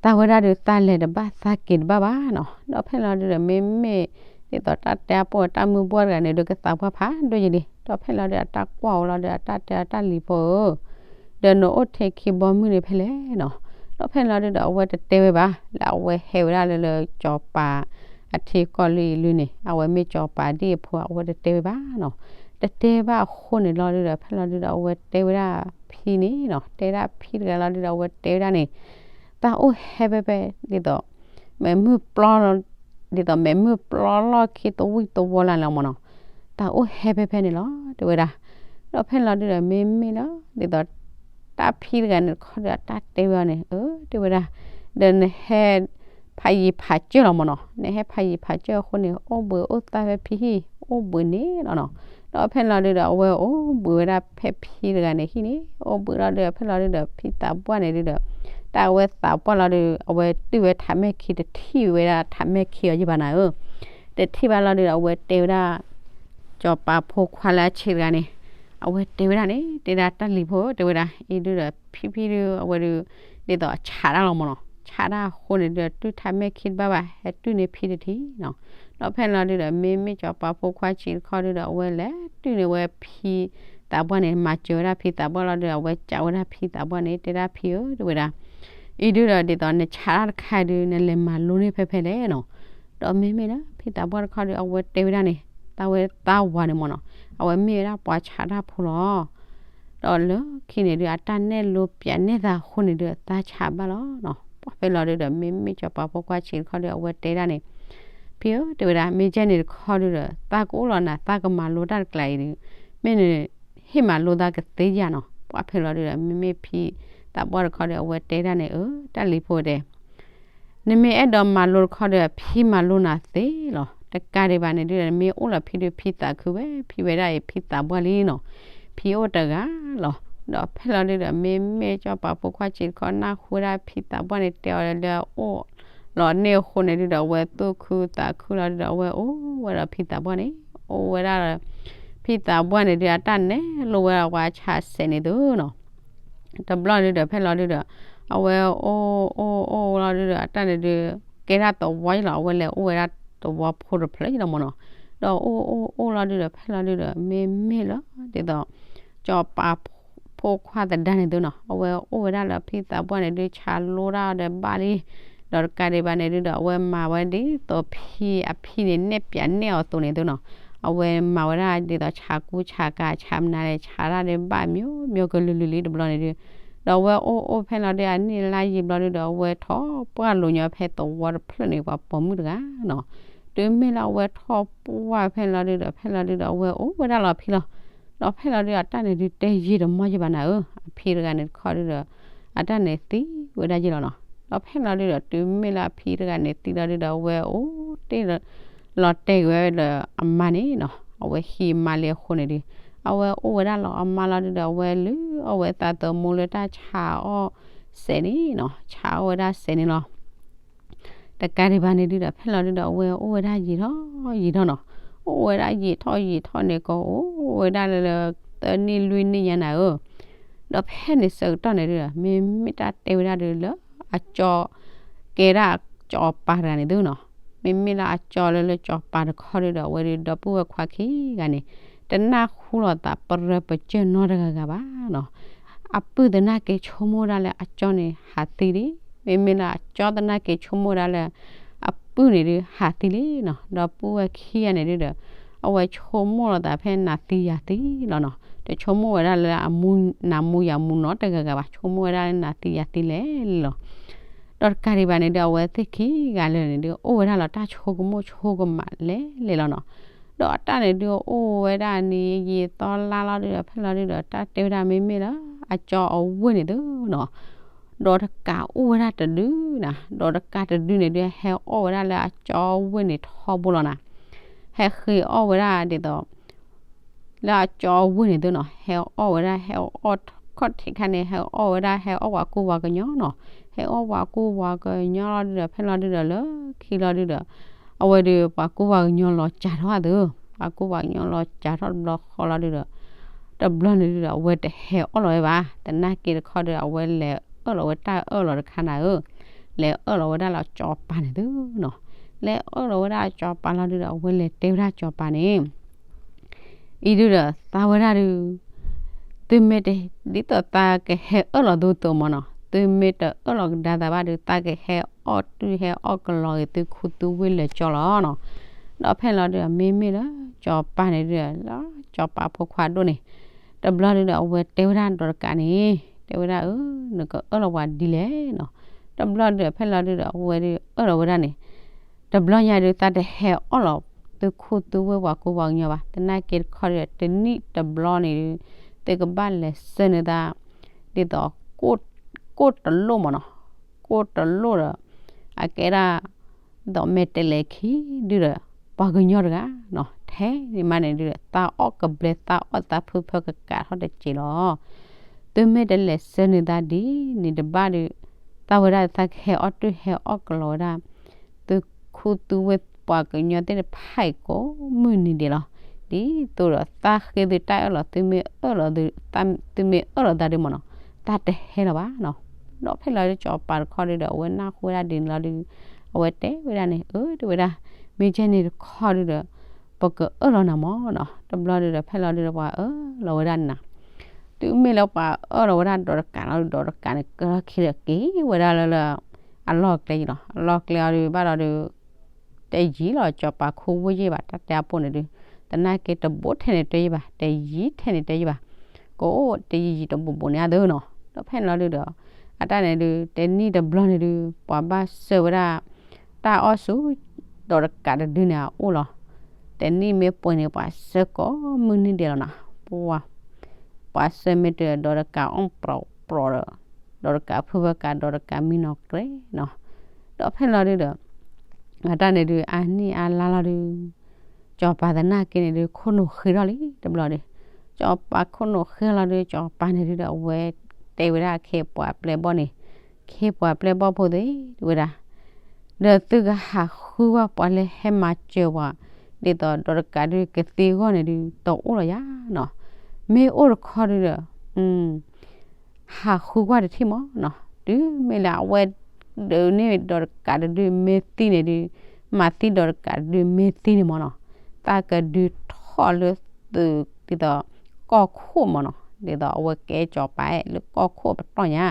သးဝဲဒၣ်ဒုးသးလဲၤတဘၣ်သးက့ၤတဘၣ်ဘၣ်နီၤ, ဒီးဖဲလီၤဒုဒီး မ့မ့ၢ်ဒ်သိးတၢ်တဲအပိၢ်တၢ်မုၢ်ဘှၢ်တဂၤန့ၣ်ဒုး ကသးပှၢ်ဖးဒိၣ်ယံၤလံ, ဒီးဖဲလီၤဒုးအတၢ်ကွၢ်ဝဲလီၤဒုး အတၢ်တဲအတၢ်လံၤဖိဧၢ, ဒီးနအိၣ်ထဲခံဘီမုၢ်န့ၣ်ဖဲလဲၣ်နီၤ, ဒီးဖဲလီၤဒုဒီး အဝဲတတဲဝဲဘၣ်, လၢအဝဲဟဲဝဲဒၣ်လၢလၢစီၤပၤအထံကီၢ်လွံၢ်အံၤလွံၢ်န့ၣ် အဝဲမ့ၢ်စီၤပၤဒ်အဖိ အဝဲတတဲဝဲဘၣ်နီၤ တတဲဘၣ်အဃိန့ၣ်လီၤဒုဒီး ဖဲလီၤဒုဒီး အဝဲတဲဝဲဒၣ်ဖံန့ၣ်နီၤ, တဲဒၣ်ဖံတဂၤလီၤဒုဒီး အဝဲတဲဝဲဒၣ်န့ၣ်, တၢ်အိၣ်ဟဲဖဲဖဲဒ်သိး မဲာ်မုၢ်ပျီလီၤ, ဒ်သိးမဲာ်မုၢ်ပျီလီၢ်ခံတဝံၣ်တဝီလၢ်လီၤမ့ၢ်နီၤ, တၢ်အိၣ်ဟဲဖဲဖဲန့ၣ်လီၤ တဲဝဲဒၣ်. ဒီးဖဲလီၤဒုဒီး မ့မ့ၢ်လၢ ဒ်သိး တၢ်ဖံတဂၤန့ၣ်တခီဒီး အတၢ်တဲဝဲအီၤန့ၣ် အၢ တဲဝဲဒၣ်, ဒီးနဟဲ ဖးယံၤဖးစၢၢ်လီၤမ့ၢ်နီၤ, နဟဲဖးယံၤဖးစၢၢ်အဃိန့ၣ် အိၣ်ဘှံးအိၣ်သါဖဲဖံဟံၣ် အိၣ်ဘှံးန့ၣ်လီၤနီၤ. ဒီးဖဲလီၤဒုဒီး အဝဲအိၣ်ဘှံးဝဲဒၣ်ဖဲဖံတဂၤန့ၣ်ဟံၣ်န့ၣ် အိၣ်ဘှံးလီၤဒုဒီး ဖဲလီၤဒုဒီး ဖံသးပှၢ်န့ၣ်ဒုဒီး တၢ်အဝဲသးပှၢ်လီၤဒု အဝဲတုၢ်ဝဲထးမဲၢ်ခံ တထံၣ်ဝဲဒၣ်ထးမဲၢ်ခံအီၤယဘၣ်နၤဧၢ, တထံၣ်ဘၣ်လီၤဒုဒီး အဝဲတဲဝဲဒၣ် စီၤပၤဖိခွါလၢအဆံးတဂၤန့ၣ်, အဝဲတဲဝဲဒၣ်န့ၣ် တဲဒၣ်တၢ်လံၤဖိ တဲဝဲဒၣ် အံၤဒုဒီး ဖံဖံဒု အဝဲဒု ဒ်သိးအဆးတၢ်လီၤမ့ၢ်နီၤ, ဆးတၢ်အဃိန့ၣ်ဒုဒီး တုၢ်ထးမဲၢ်ခံတဘၣ်ဘၣ် ဟဲတုၢ်န့ၢ်ဖံတထံၣ်နီၤ. ဒီးဖဲလီၤဒုဒီး မ့မ့ၢ်စီၤပၤဖိခွါဆံးတခီဒုဒီး အဝဲလဲၤတုၢ်န့ၢ်ဝဲဖံသးပှၢ်န့ၣ် မၤစၢၤဝဲဒၣ်ဖံသးပှၢ်လီၤဒုဒီး အဝဲစံးဝဲဒၣ်ဖံသးပှၢ်န့ၣ် တဲဒၣ်ဖံဧၢ တဲဝဲဒၣ် အံၤဒုဒီး ဒ်သိးနဆးတၢ်တခါဒု နလဲၤမၤလိန့ၢ်ဖဲဖဲလဲၣ်နီၤ. ဒီးမ့မ့ၢ်လၢဖံသးပှၢ်တခီဒီး အဝဲတဲဝဲဒၣ်န့ၣ် တၢ်ဝဲသးဝးန့ၣ်မ့ၢ်နီၤ, အဝဲမ့ၢ်ဝဲဒၣ်ပှၤဆးတၢ်ဖိလီၤ. ဒီးလၢခံန့ၣ်ဒု အတၢ်နဲၣ်လိပျးနဲၣ်သးအဃိန့ၣ်ဒု အသးဆးဘၣ်လီၤနီၤ. ပှၤဖဲလီၤဒုဒီး မ့မ့ၢ်စီၤပၤဖိခွါဆံးတခီဒီး အဝဲတဲဒၣ်န့ၣ် ဖံဧၢ တဲဝဲဒၣ် မ့ၢ်ကဲန့ၣ်တခီဒုဒီး သးကအိၣ်လီၤနၤ သးကမၤလိတၢ်တကျါအံၤဒု မ့ၢ်န ဟ့ၣ်မၤလိသးကသ့ဧါနီၤ. ပှၤဖဲလီၤဒုဒီး မ့မ့ၢ်ဖံသးပှၢ်တခီဒီး အဝဲတဲဒၣ်န့ၣ် အၢ တၢ်လံၤဖိတဲ နမ့ၢ်အဲၣ်ဒိးမၤလိတခီဒီး ဖံမၤလိနၤသ့လီၤ. တကးဒံးဘၣ်န့ၣ်ဒုဒီး နမ့ၢ်အိၣ်လီၤဖံဒု ဖံသးခုဝဲ ဖံဝဲဒၣ်အံၤ ဖံသးပှၢ်လံနီၤ. ဖံအိၣ်တဂၤလီၤ. ဒီးဖဲလီၤဒုဒီး မ့မ့ၢ်စီၤပၤဖိခွါဆံးတခီ နၢ်ဟူဝဲဒၣ်ဖံသးပှၢ်န့ၣ် တဲအီၤလၢအအိၣ်လီၤန့ၢ်အဃိန့ၣ်ဒုဒီး အဝဲသူၣ်ခုသးခုလီၤဒုဒီး အဝဲအိၣ်ဝဲဒီးဖံသးပှၢ်န့ၣ် အိၣ်ဝဲဒၣ် ဖံသးပှၢ်န့ၣ်ဒု အတၢ်နဲၣ်လိဝဲဒၣ်ပှၤဆးစဲးန့ၣ်သုနီၤ. တဘျီန့ၣ်ဒုဒီး ဖဲလီၤဒုဒီး အဝဲအိၣ်အိၣ်အိၣ်လီၤဒုဒီး အတၢ်န့ၣ်ဒု ကဲဒၣ်သဝီယလီၤ. အဝဲလဲၤအိၣ်ဝဲဒၣ်သဝီဖိတဖျၢၣ်ယလီၤမ့ၢ်နီၤ. ဒီးအိၣ်အိၣ်အိၣ်လီၤဒုဒီး ဖဲလီၤဒုဒီး မ့မ့ၢ်လၢ ဒ်သိး စီၤပၤဖိခွါသဒါန့ၣ်သုနီၤ အဝဲအိၣ်ဝဲဒၣ်လၢဖံသးပှၢ်န့ၣ်ဒု ဆးလိတၢ်ဒီးဘၣ်လံ. ဒီးတကးဒံးဘၣ်န့ၣ်ဒုဒီး အဝဲမၤဝဲဒ်သိးဖံအဖံန့ၣ် နဲၣ်ပျးနဲၣ်အီၤအသိးန့ၣ်သုနီၤ. အဝဲမၤဝဲဒၣ်ဒ်သိးဆးကူဆးကၤ ဆးမနုၤလဲၣ် ဆးတၢ်ဒုးဘၣ် မျိုးမျိုး ကလုာ်လုာ်လံတဘျီန့ၣ်ဒု ဒီးအဝဲအိၣ်အိၣ်ဖဲလီၤဒု အနံၣ်လါယံာ်ဘျီဒုဒီး အဝဲထီၣ်ပှၢ်လိာ်ညီဖဲသဝီတဖျၢၣ်န့ၣ် ပှၤပိာ်မုၣ်တဂၤနီၤ. တုၤမ့ၢ်လၢအဝဲထီၣ်ပှၢ်ဖဲလီၤဒုဒီး ဖဲလီၤဒုဒီး အဝဲအိၣ်ဝဲဒၣ်လီၤဖံလီၤ. ဒီးဖဲလီၤဒုဒီး အတၢ်န့ၣ်ဒု တဲယံာ်တမီၢ်ယဘၣ်နၤဧၢ, အဖံတဂၤန့ၣ်တခီဒုဒီး အတၢ်န့ၣ်သံဝဲဒၣ်ယံာ်လီၤနီၤ. ဒီးဖဲလီၤဒုဒီး တုၤမ့ၢ်လၢအဖံတဂၤန့ၣ်သံလီၤဒုဒီး အဝဲအိၣ်တ့ၢ်လီၤတဲာ်ဝဲဒီးအမါန့ၣ်နီၤ. အဝဲဟံးမါလံအဃိန့ၣ်ဒု အဝဲအိၣ်ဝဲဒၣ်လီၤအမါလီၤဒုဒီး အဝဲလုၢ်အီၣ်ဝဲသးသမူလၢတၢ်ဆးအီၣ်စဲးန့ၣ်နီၤ, ဆးအီၣ်ဝဲဒၣ်စဲးန့ၣ်လီၤ. တကးဒံးဘၣ်န့ၣ်ဒုဒီး ဖဲလီၤဒုဒီး အဝဲအိၣ်ဝဲဒၣ်ယံာ်ထီၣ်ယံာ်ထီၣ်နီၤ. အိၣ်ဝဲဒၣ်ယံာ်ထီၣ်ယံာ်ထီၣ်န့ၣ်ကီး အိၣ်ဝဲဒၣ်လၢလၢ သၢနံၣ်လွံၢ်နံၣ်ညါနၤဧၢ. ဒီးဖဲန့ၣ်ဆၢကတီၢ်န့ၣ်ဒုဒီး မ့မ့ၢ်တၢ်တဲဝဲဒၣ်ဒုလၢ အကၠီ ကဲဒၣ်စီၤပၤတဂၤန့ၣ်သုနီၤ. မ့မ့ၢ်လၢအကၠီလၢလၢစီၤပၤတခီဒုဒီး အဝဲဒုဒီပုၢ်ဝဲၢ်ခွါခံဂၤန့ၣ် တနၢ်ဟူလိာ်သးပရၢပစၢၢ်နီတဂၤဂၤဘၣ်နီၤ. အပုၢ်သနာ်က့ဆိကမိၣ်ဝဲဒၣ်လၢအကၠီန့ၣ်ဟးသံလံ, မ့မ့ၢ်လၢအကၠီသနာ်က့ဆိကမိၣ်ဝဲဒၣ်လၢ အပုၢ်န့ၣ်ဒုဟးသံလံနီၤ. ဒီပုၢ်ဝဲၢ်ခံဂၤန့ၣ်ဒုဒီး အဝဲဆိကမိၣ်လိာ်သးဖဲနၤသံယၤသံလီၤနီၤ. တဆိကမိၣ်ဝဲဒၣ်လၢအမူနၤမူယၤမူနီတဂၤဂၤဘၣ်, ဆိကမိၣ်ဝဲဒၣ်လၢနၤသံယၤသံလဲၣ်လီၤ. ဒီးတကးဒံးဘၣ်န့ၣ်ဒု အဝဲသ့ၣ်ခံဂၤလၢာ်န့ၣ်ဒု အိၣ်ဝဲဒၣ်လီၤတၢ်ဆိကမိၣ်ဆိကမးလဲၣ်လဲၣ်လီၤနီၤ. ဒီးအတၢ်န့ၣ်ဒုအိၣ်ဝဲဒၣ်နံၤယံာ်သီလါလီၤဒုဒီး ဖဲလီၤဒုဒီး တၢ်တဲဝဲဒၣ်မ့မ့ၢ်လၢ အကၠီအဝ့ၢ်န့ၣ်သုနီၤ. ဒီးတကးအိၣ်ဝဲဒၣ်တဒုနၤ, ဒီးတကးတဒုန့ၣ်ဒု ဟဲအီၣ်ဝဲဒၣ်လၢအကၠီအဝ့ၢ်န့ၣ်ထီဘိလီၤနၤ. ဟဲဃ့အီၣ်ဝဲဒၣ်ဒ်သိး လၢအကၠီအဝ့ၢ်န့ၣ်သုနီၤ, ဟဲအီၣ်ဝဲဒၣ် ဟဲအီၣ်ခီၣ်ထံးခါန့ၣ် ဟဲအီၣ်ဝဲဒၣ် ဟဲအီၣ်ပှၤကူပှၤကညီနီၤ. ဟဲအီၣ်ပှၤကူပှၤကညီလီၤဒုဒီး ဖဲလီၤဒုဒီးလၢခံလီၤဒုဒီး အဝဲဒုးပှၤကူပှၤကညီလီၤစှၤထီၣ်သု, ပှၤကူပှၤကညီလီၤစှၤထီၣ်တဘျီဃီလီၤဒုဒီး တဘျီန့ၣ်ဒုဒီး အဝဲတဟဲအီၣ်လီၤဝဲဘၣ်, သနာ်က့တခီဒီး အဝဲလဲၤအၢၣ်လီၤဝဲတၢ်အၢၣ်လီၤတခါနၤဧၢ, လဲၤအၢၣ်လီၤဝဲဒၣ်လၢစီၤပၤန့ၣ်သုနီၤ. လဲၤအၢၣ်လီၤဝဲဒၣ်စီၤပၤလီၤဒုဒီး အဝဲလဲၤတဲဝဲဒၣ်စီၤပၤန့ၣ် အံၤဒုဒီး သးဝဲဒၣ်ဒု သုမ့ၢ်တ ဒ်သိးသးကဟဲအၢၣ်လီၤသုအသိးမ့ၢ်နီၤ, သုမ့ၢ်တအၢၣ်လီၤကဒါသးဘၣ်ဒု သးကဟဲအီၣ်တုၢ်ဟဲအီၣ်ကလီၤဂ့ၤသုခူသူဝ့ၢ်လၢာ်ကၠီလီၤနီၤ. ဒီးဖဲလီၤဒုဒီး မ့မ့ၢ်လၢစီၤပၤန့ၣ်ဒုဒီး လၢ စီၤပၤဖိခွါဒိၣ်န့ၣ်, တဘျီဒုဒီးအဝဲတဲဝဲဒၣ်ဒီးတကးန့ၣ်, တဲဝဲဒၣ်အၢ နကအၢၣ်လီၤပှၤဒ်လဲၣ်နီၤ, တဘျီဒုဒီးဖဲလီၤဒုဒီးအဝဲဒုးအၢၣ်လီၤဝဲဒၣ်န့ၣ်, တဘျီညါဒုး သးတဟဲအီၣ်လီၤ သုခူသူၣ်ဝ့ၢ်ပှၤကူပှၤကညီဘၣ်, သနာ်က့တခီဒုဒီး တနံၣ်တဘျီန့ၣ်ဒုး သုကဘၣ်လဲၤဆှၢန့ၢ်သး ဒ်သိး ကိၣ်တလိၣ်မ့ၢ်နီၤ, ကိၣ်တလိၣ်ဒီး အကဲဒၣ် ဒ်သိးမ့ၢ်တလဲၤခံဒုဒီး ပှၤကညီတဂၤနီၤ, ထဲန့ၣ်မးန့ၣ်ဒုဒီး သးအီၣ်ကဘျဲသးအီၣ်သးဖုဖၢကကးထီၣ်တစဲးလီၤ. သုမ့ၢ်တလဲၤဆှၢန့ၢ်သးဒ်န့ၣ်တဘၣ်ဒုး သးဝဲဒၣ်သးကဟဲအီၣ်တၢ်ဟဲအီၣ်ကလီၤဝဲဒၣ် သုခူသူၣ်ဝ့ၢ်ပှၤကညီသ့ၣ်တဖၣ်အံၤကိးမုၢ်နံၤဒဲးလီၤ. ဒ်သိးဒီးသးဃ့သုတၢ်အၢၣ်လီၤ သုမ့ၢ်အၢၣ်လီၤ သုမ့ၢ်အၢၣ်လီၤသးဒုးမ့ၢ်နီၤ, တၢ်တဟဲလၢၤဘၣ်နီၤ. ဒီးဖဲလီၤဒုး စီၤပၤတခီဒုဒီး အဝဲနၢ်ဟူဝဲဒၣ်ဒ်န့ၣ်လီၤဒုး အဝဲတဲဝဲဒၣ်န့ၣ် အၢ တဲဝဲဒၣ် မ့ၢ်ကဲန့ၣ်တခီဒုဒီး ပကအၢၣ်လီၤနၤမ့ၢ်နီၤ. တဘျီဒုဒီး ဖဲလီၤဒုဒီး ပှၤအၢၣ်လီၤဝဲဒၣ်န့ၣ်နီၤ, တုၤမ့ၢ်လၢပှၤအၢၣ်လီၤဝဲဒၣ်ဒီးတကးလီၤဒုး ဒီးတကးန့ၣ် ကၢထီၣ်ခံဒီးက့ၤဝဲဒၣ်လၢလၢ အလီၢ်ကျဲယံၤလီၤ. အလီၢ်ကျဲအီၤဒုးဘၣ်ဒီးဒုး တယံၤလီၤ စီၤပၤခူဝ့ၢ်ယံၤဘၣ် တၢ်တဲအပူၤန့ၣ်ဒုး, သနာ်က့တဘိထဲန့ၣ်တဲယံၤဘၣ် တယံၤထဲန့ၣ်တဲယံၤဘၣ်, ကအိၣ်တယံၤယံၤတဘိဘိန့ၣ်အသိးနီၤ. ဒီးဖဲန့ၣ်လီၤဒုဒီး အတၢ်န့ၣ်ဒုး တနံၣ်တဘျီန့ၣ်ဒုး ပှၤဘၣ်ဆှၢဝဲဒၣ် တၢ်အီၣ်ဆူ ဒီးတကးတဒုန့ၣ်အအိၣ်လီၤ. တနံၣ်မ့ၢ်ပှဲၤန့ၣ် ပှၤဆှၢကိးမုၢ်နံၤဒဲးလီၤနီၤ. ပှၤ ပှၤဆှၢမ့ၢ်တဒီးတကးအီၣ်ပြီၤပြီၤဒီး ဒီးတကးဖုဖၢကး ဒီးတကးမံနီၤကြဲးနီၤ. ဒီးဖဲန့ၣ်လီၤဒုဒီး အတၢ်န့ၣ်ဒုး အါနံၣ်အါလါလီၤဒုး စီၤပၤသနာ်က့န့ၣ်ဒုး ခိၣ်နူာ်ဃ့ထီၣ်လံတဘျီဒုး, စီၤပၤခိၣ်နူာ်ဃ့ထီၣ်လီၤဒုး စီၤပၤန့ၣ်ဒုဒီး အဝဲတဲဝဲဒၣ်အခ့ပှၤပျဲၢ်ဘီၣ်န့ၣ်, ခ့ပှၤပျဲၢ်ဘီၣ်ဖိသ့ၣ် တဲဝဲဒၣ်, ဒီးသုကဟးဃုဝဲပှၤလၢဟဲမၤစၢၤပှၤ ဒ်သိးဒီးတကးဒုးကသံအဂီၢ်န့ၣ်ဒုး တအိၣ်လီၤယၤနီၤ. မ့ၢ်အိၣ်တခီဒုဒီး ဟးဃုကွၢ်တထံၣ်မ့ၢ်နီၤ. တုၤမ့ၢ်လၢအဝဲ ဒုးန့ၢ်ဒီးတကးတဒုမ့ၢ်သံန့ၣ်ဒုး, မၤသံဒီးတကးတဒုမ့ၢ်သံန့ၣ်မ့ၢ်နီၤ, သးကဒုးထီၣ်လၢသုးဒ်သိး ကီၢ်ခိၣ်မ့ၢ်နီၤ, ဒ်သိးအဝဲကဲစီၤပၤ လၢကီၢ်ခိၣ်ပတီၢ်ညါ,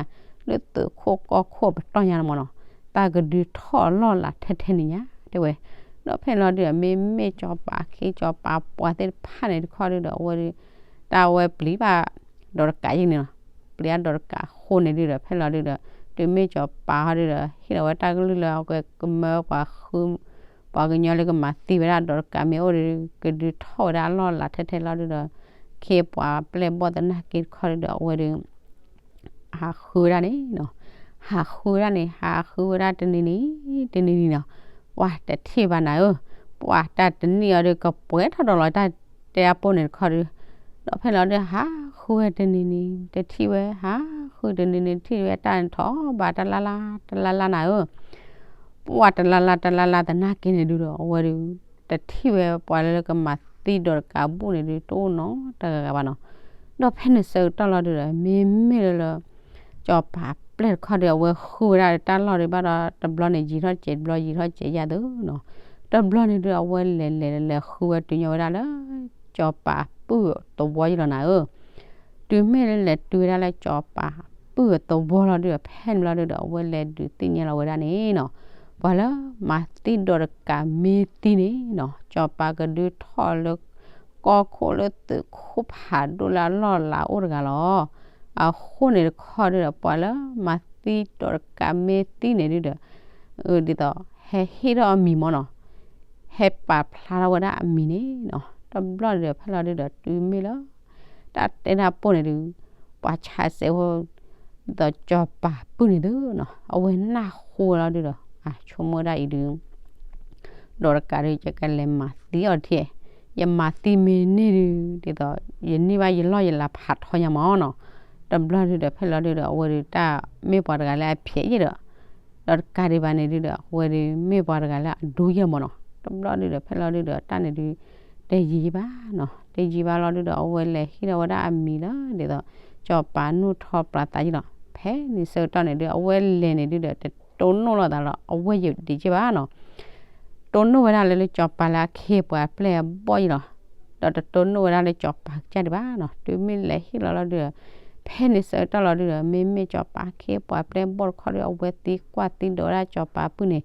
လၢသုးခိၣ်ကီၢ်ခိၣ်ပတီၢ်ညါန့ၣ်မ့ၢ်နီၤ, သးကဒုးထီၣ်အလီၢ်လၤထဲထဲန့ၣ်ညါ တဲဝဲ. ဒီးဖဲန့ၣ်လီၤဒုဒီး မ့မ့ၢ်စီၤပၤခ့စီၤပၤပှၤသ့ၣ်တဖၣ်န့ၣ် တခီဒုဒီး အဝဲဒုး တၢ်ဝဲပျံၤဘၣ် ဒီးတကးယံၤန့ၣ်လီၤ. ပျံၤဘၣ်ဒီးတကးအဃိန့ၣ်ဒုဒီး ဖဲလီၤဒုဒီး တုၤမ့ၢ်စီၤပၤဟီဒုဒီး ဟ့ၣ်လီၤဝဲတၢ်ကလုၢ်လၢအဝဲကမၢပှၤ ပှၤကညီလၢကမၤသံဝဲဒၣ်ဒီးတကးမ့ၢ်အိၣ်ဒီး ကဒုးထီၣ်ဝဲဒၣ်အလီၢ်လၤထဲထဲလီၤဒုဒီး ခ့ပှၤပျဲၢ်ဘီၣ်သနာ်က့တခီဒုဒီး အဝဲဒုး ဟးဃုဝဲဒၣ်န့ၣ်နီၤ, ဟးဃုဝဲဒၣ်န့ၣ် ဟးဃုဝဲဒၣ်တနံၤနံၤ တနံၤနံၤနီၤ, ပှၤတထံၣ်ဘၣ်နၤဧၢ, ပှၤတၢ်တနံၣ်အီၤဒီးကပှဲၤထီၣ်ဒီးလီၤ တၢ်တဲအပူၤန့ၣ်တခီဒီး, ဒီးဖဲလီၤဒုး ဟးဃုဝဲတနံၤနံၤ တထံၣ်ဝဲ ဟးဃုတနံၤနံၤ တထံၣ်ဝဲတၢ်န့ၣ်ထီၣ်ဘၣ်တၢ်လၢ်လၢ် တၢ်လၢ်လၢ်နၤဧၢ, ပှၤတလၢ်လၢ်တလၢ်လၢ်သနာ်က့န့ၣ်ဒုဒီး အဝဲဒုး တထံၣ်ဝဲပှၤလၢကမၤသံဒီးတကးဘူၣ်န့ၣ်ဒုး တအိၣ်နီတဂၤဂၤဘၣ်နီၤ, ဒီးဖဲန့ၣ်ဆၢကတီၢ်လီၤဒုဒီး မ့မ့ၢ်လၢလၢ စီၤပၤပျဲၢ်တခီဒီး အဝဲဃုဝဲဒၣ်တၢ်လီၢ်ဒုးဘၣ်ဒီး တဘျီန့ၣ်ယံာ်ထီၣ်စဲး တဘျီယံာ်ထီၣ်စဲးယၤသုနီၤ, တဘျီန့ၣ်ဒုး အဝဲလဲၤလဲၤလဲၤဃုဝဲတုၤညီဝဲဒၣ်လၢ စီၤပၤပုၢ်သဝီယံၤလီၤနၤဧၢ တုၤမ့ၢ်လၢလဲၤတုၤဝဲဒၣ်လၢစီၤပၤပုၢ်အသဝီလီၤဒုး ဖဲန့ၣ်ဘျီဒုဒီး အဝဲလဲၤဒုးသ့ၣ်ညါလီၤဝဲဒၣ်န့ၣ်နီၤ, ပှၤလၢမၤသံဒီးတကးမ့ၢ်သံန့ၣ်နီၤ စီၤပၤကဒုးထီၣ်လၢ ကီၢ်ခိၣ်လၢသုးခိၣ်ဖးဒိၣ်လၢအလီၢ်လၤအိၣ်တဂၤလီၤ. အဃိန့ၣ်တခီဒုဒီး ပှၤလၢမၤသံဒီးတကးမ့ၢ်သံန့ၣ်ဒုဒီး ဒ်သိး ဟဲဟ့ၣ်ထီၣ်အမံၤမ့ၢ်နီၤ, ဟဲပာ်ဖျါထီၣ်ဝဲဒၣ်အမံၤန့ၣ်နီၤ, တဘျီဒုဒီး ဖဲလီၤဒုဒီး တုၤမ့ၢ်လၢ တၢ်တဲတၢ်ပိၢ်န့ၣ်ဒုး ပှၤဆါစဲးဖိ ဒ်သိးစီၤပၤပုၢ်န့ၣ်သုနီၤ အဝဲနၢ်ဟူဝဲလီၤဒုဒီး အဆိကမိၣ်ဝဲဒၣ်အံၤဒုး ဒီးတကးဒုး ယကလဲၤမၤသံအီၤတထံၣ်, ယမၤသံမ့ၢ်န့ၢ်ဒုး ဒ်သိး ယန့ၢ်ဘၣ်ယလီၢ်ယလၤဖးထီညါမ့ၢ်နီၤ, တဘျီဒုဒီး ဖဲလီၤဒုဒီး အဝဲဒုးတၢ်မ့ၢ်ပှၤတဂၤလၢအဖျဲးယံၤဒီး ဒီးတကးဒံးဘၣ်န့ၣ်ဒုဒီး အဝဲဒုးမ့ၢ်ပှၤတဂၤလၢအဒူယံၤမ့ၢ်နီၤ, တဘျီဒုဒီး ဖဲလီၤဒုဒီး တၢ်န့ၣ်ဒုး တယံာ်ဘၣ်နီၤ, တယံာ်ဘၣ်လီၤဒုဒီး အဝဲလဲၤဟ့ၣ်ထီၣ်ဝဲဒၣ်အမံၤလၢ ဒ်သိး စီၤပၤနီၣ်ထီၣ်ပျၢၤသးယံၤလီၤ. ဖဲန့ၣ်ဆၢကတီၢ်န့ၣ်ဒုး အဝဲလဲၤန့ၣ်ဒုဒီး တတိၢ်နီၣ်လိာ်သးလီၤ အဝဲယံၤဒံးက့ဘၣ်နီၤ တိၢ်နီၣ်ဝဲဒၣ်လၢလၢစီၤပၤလၢအခ့ပှၤပျဲၢ်အဘီၣ်ယံၤလီၤ, ဒီးတတိၢ်နီၣ်ဝဲဒၣ်လၢစီၤပၤကစၢ်ဒံးဘၣ်နီၤ, တုၤမ့ၢ်လဲၤဟ့ၣ်လီၤလီၤဒုဒီး ဖဲန့ၣ်ဆၢကတီၢ်လီၤဒုဒီး မ့မ့ၢ်စီၤပၤအခ့ပှၤပျဲၢ်ဘီၣ်တခီဒုး အဝဲသံကွၢ်သံဒိးဝဲဒၣ်စီၤပၤပုၢ်န့ၣ်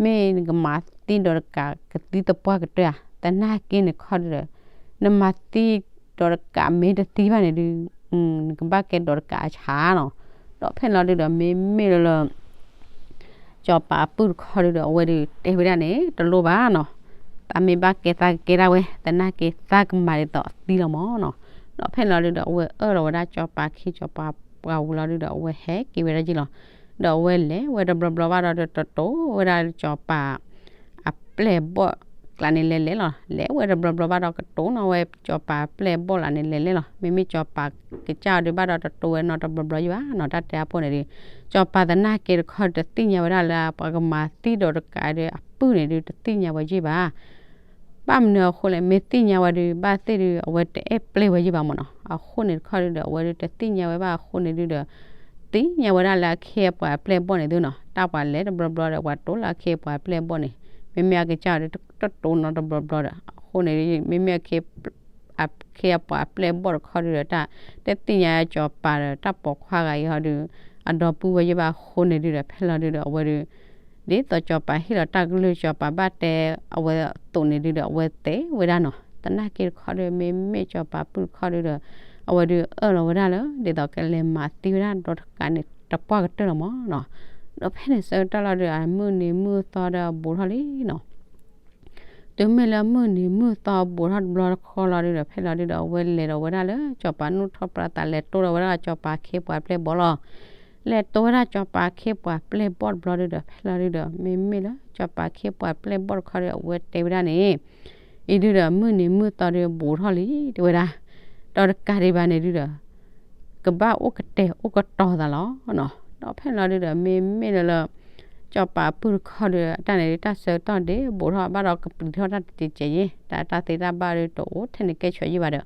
မ့ၢ်နကမၤသံဒီးတကးကသံသပှၢ်ကတၢၢ်ဧါ, သနာ်က့န့ၣ်ခီဒုဒီး နမၤသံဒီးတကးမ့ၢ်တသံဘၣ်န့ၣ်ဒုး နကဘၣ်ကဲဒီးတကးအဆၣ်နီၤ. ဒီးဖဲန့ၣ်လီၤဒုးဒီး မ့မ့ၢ်လၢလၢ စီၤပၤအပုၢ်တခီဒုးဒီး အဝဲဒုးတဲဝဲဒၣ်န့ၣ် တလိၣ်ဘၣ်နီၤ, သးမ့ၢ်ဘၣ်ကဲသးကကဲဒၣ်ဝဲ, သနာ်က့သးကမၤဒ်သိးသံလီၤမၢ်နီၤ. ဒီးဖဲန့ၣ်လီၤဒုးဒီး အဝဲအၢၣ်လီၤဝဲဒၣ်စီၤပၤခ့စီၤပၤပှၢ်ဝံၤလီၤဒုးဒီး အဝဲဟဲက့ၤဝဲဒၣ်ယ့ၢ်လီၤ. ဒီးအဝဲလဲၤဝဲတဘျီဘျီဘၣ်ဒီး တတိၤဝဲဒၣ်စီၤပၤ အပျဲၢ်ဘီၣ်ကျါန့ၣ်လဲၤလဲၤလီၤ. လဲၤဝဲတဘျီဘျီဘၣ်ဒီး ကတိၤနီၣ်ဝဲစီၤပၤအပျဲၢ်ဘီၣ်ကျါန့ၣ်လဲၤလဲၤလီၤ. မ့မ့ၢ်စီၤပၤကစၢ်အီၤဒုးဘၣ်ဒီး တတိၤဝဲနီတဘျီဘျီယ့ၢ်ဘၣ်နီၤ. တၢ်တဲအဖိန့ၣ်ဒုး စီၤပၤသနာ်က့တခီဒုး တသ့ၣ်ညါဝဲဒၣ်လၢပှၤကမၤသံဒီးတကးဒီးအပုၢ်န့ၣ်ဒုး တသ့ၣ်ညါဝဲယ့ၢ်ဘၣ်. ဘၣ်မနုၤအဃိလဲၣ်, မ့ၢ်သ့ၣ်ညါဝဲဒုး ဘၣ်သ့ၣ်ဒုး အဝဲတအဲၣ်ပျဲၢ်ဝဲယ့ၢ်ဘၣ်မၢ်နီၤ. အဃိန့ၣ်တခီဒုးဒီး အဝဲဒုးတသ့ၣ်ညါဝဲဘၣ်အဃိန့ၣ်ဒုးဒီး သ့ၣ်ညါဝဲဒၣ်လၢအခ့အပှၤအပျဲၢ်ဘီၣ်န့ၣ်သုနီၤ. တၢ်ပှၤလဲၤတဘျီဘျီဒီး ပှၤတိၤလၢအခ့အပှၤအပျဲၢ်ဘီၣ်န့ၣ် မ့မ့ၢ်အကစၢ်အီၤဒုး တတိၤနီတဘျီဘျီဒီး အဃိန့ၣ် မ့မ့ၢ်အခ့အပှၤအပျဲၢ်ဘီၣ်တခီဒုးဒီး တၢ်တသ့ၣ်ညါစီၤပၤဒီး တၢ်ပိာ်ခွါဂၤအံၤဟီဒုး အဒီပုၢ်ဝဲၢ်ယ့ၢ်ဘၣ်အဃိန့ၣ်ဒုးဒီး ဖဲလီၤဒုးဒီး အဝဲဒုး ဒ်သိးစီၤပၤဟ့ၣ်လီၤတၢ်ကလုၢ် စီၤပၤဘၣ်တဲအဝဲအသိးန့ၣ်ဒုးဒီး အဝဲတဲဝဲဒၣ်နီၤ. သနာ်က့တခီဒုး မ့မ့ၢ်စီၤပၤပုၢ်တခီဒုးဒီး အဝဲဒုးအၢၣ်လီၤဝဲဒၣ်လၢ ဒ်သိးကလဲၤမၤသံဝဲဒၣ်ဒီးတကးန့ၣ် တပှၢ်ကတၢၢ်လီၤမၢ်နီၤ. ဒီးဖဲန့ၣ်ဆၢကတီၢ်လီၤဒုး အမုၢ်နံၤမုၢ်သီဒီးအဘူးထီၣ်လံနီၤ. တုၤမ့ၢ်လၢမုၢ်နံၤမုၢ်သီဘူးထီၣ်တဘျီတခီလီၤဒုးဒီး ဖဲလီၤဒုးဒီး အဝဲလဲၤဒီးဝဲဒၣ်လၢ စီၤပၤနူၢ်ထီၣ်ပြးသး လဲၤတိၢ်ဒီးဝဲဒၣ်စီၤပၤခ့ပှၤပျဲၢ်ဘီၣ်လီၤ. လဲၤတိၢ်ဝဲဒၣ်စီၤပၤခ့ပှၤပျဲၢ်ဘီၣ်တဘျီဒုးဒီး ဖဲလီၤဒုးဒီး မ့မ့ၢ်လၢစီၤပၤခ့ပှၤပျဲၢ်ဘီၣ်တခီဒီး အဝဲတဲဝဲဒၣ်န့ၣ် အံၤဒုးဒီး မုၢ်နံၤမုၢ်သီဒုးဘူးထီၣ်လံ တဲဝဲဒၣ်, ဒီးတကးဒံးဘၣ်န့ၣ်ဒုးဒီး ကဘၣ်အိၣ်ကတဲာ်အိၣ်ကတီၤသးလီၤနီၤ. ဒီးဖဲလီၤဒုးဒီး မ့မ့ၢ်လၢလၢ စီၤပၤအပုၢ်တခီဒုး အတၢ်န့ၣ်ဒုး တၢ်ဆၢကတီၢ်ဒဲးဘူးထီၣ်ဘၣ်ဒီး ကပျံၤထီၣ်တၢ်တစဲးစဲးယ့ၣ် တၢ်တၢ်သ့တၢ်ဘၣ်ဒုး တအိၣ်ထဲန့ၣ်ကဲဆိယ့ၣ်ဘၣ်ဒီး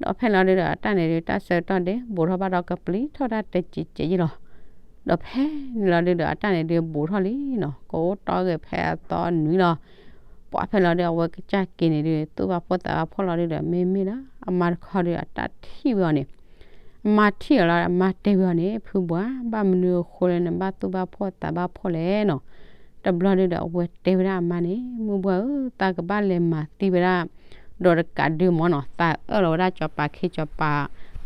ဒီးဖဲလီၤဒုးဒီး အတၢ်န့ၣ်ဒုး တၢ်ဆၢကတီၢ်ဒဲးဘူးထီၣ်ဘၣ်ဒီး ကပျံၤထီၣ်တၢ်တစဲးစဲးယ့ၣ်လီၤ. ဒီးဖဲန့ၣ်လီၤဒုးဒီး အတၢ်န့ၣ်ဒုးဘူးထီၣ်လံနီၤ. ကအိၣ်တီဂ့ၤဖဲအသီနွံလီၤ. ပှၤဖဲလီၤဒုး အဝဲကစၢ်က့ၤန့ၣ်ဒုး သူၣ်ဘၣ်ဖှီၣ်သးဘၣ်ဖှီၣ်လီၤဒုးဒီး မ့မ့ၢ်လၢအမါတခီဒုး အတၢ်ထံၣ်ဝဲအီၤန့ၣ် အမါထံၣ်အီၤလီၤ အမါတဲဝဲအီၤန့ၣ် ဖုဘှၢ် ဘၣ်မနုၤအဃိလၢနဘၣ်သူၣ်ဘၣ်ဖှီၣ်သးဘၣ်ဖှီၣ်လဲၣ်နီၤ. တဘျီဒုးဒီး အဝဲတဲဝဲဒၣ်အမါန့ၣ် မုၢ်ဘှၢ်ဧၢ သးကဘၣ်လဲၤမၤသံဝဲဒၣ် ဒီးတကးဒုးမၢ်နီၤ. သးအၢၣ်လီၤဝဲဒၣ်စီၤပၤခ့စီၤပၤ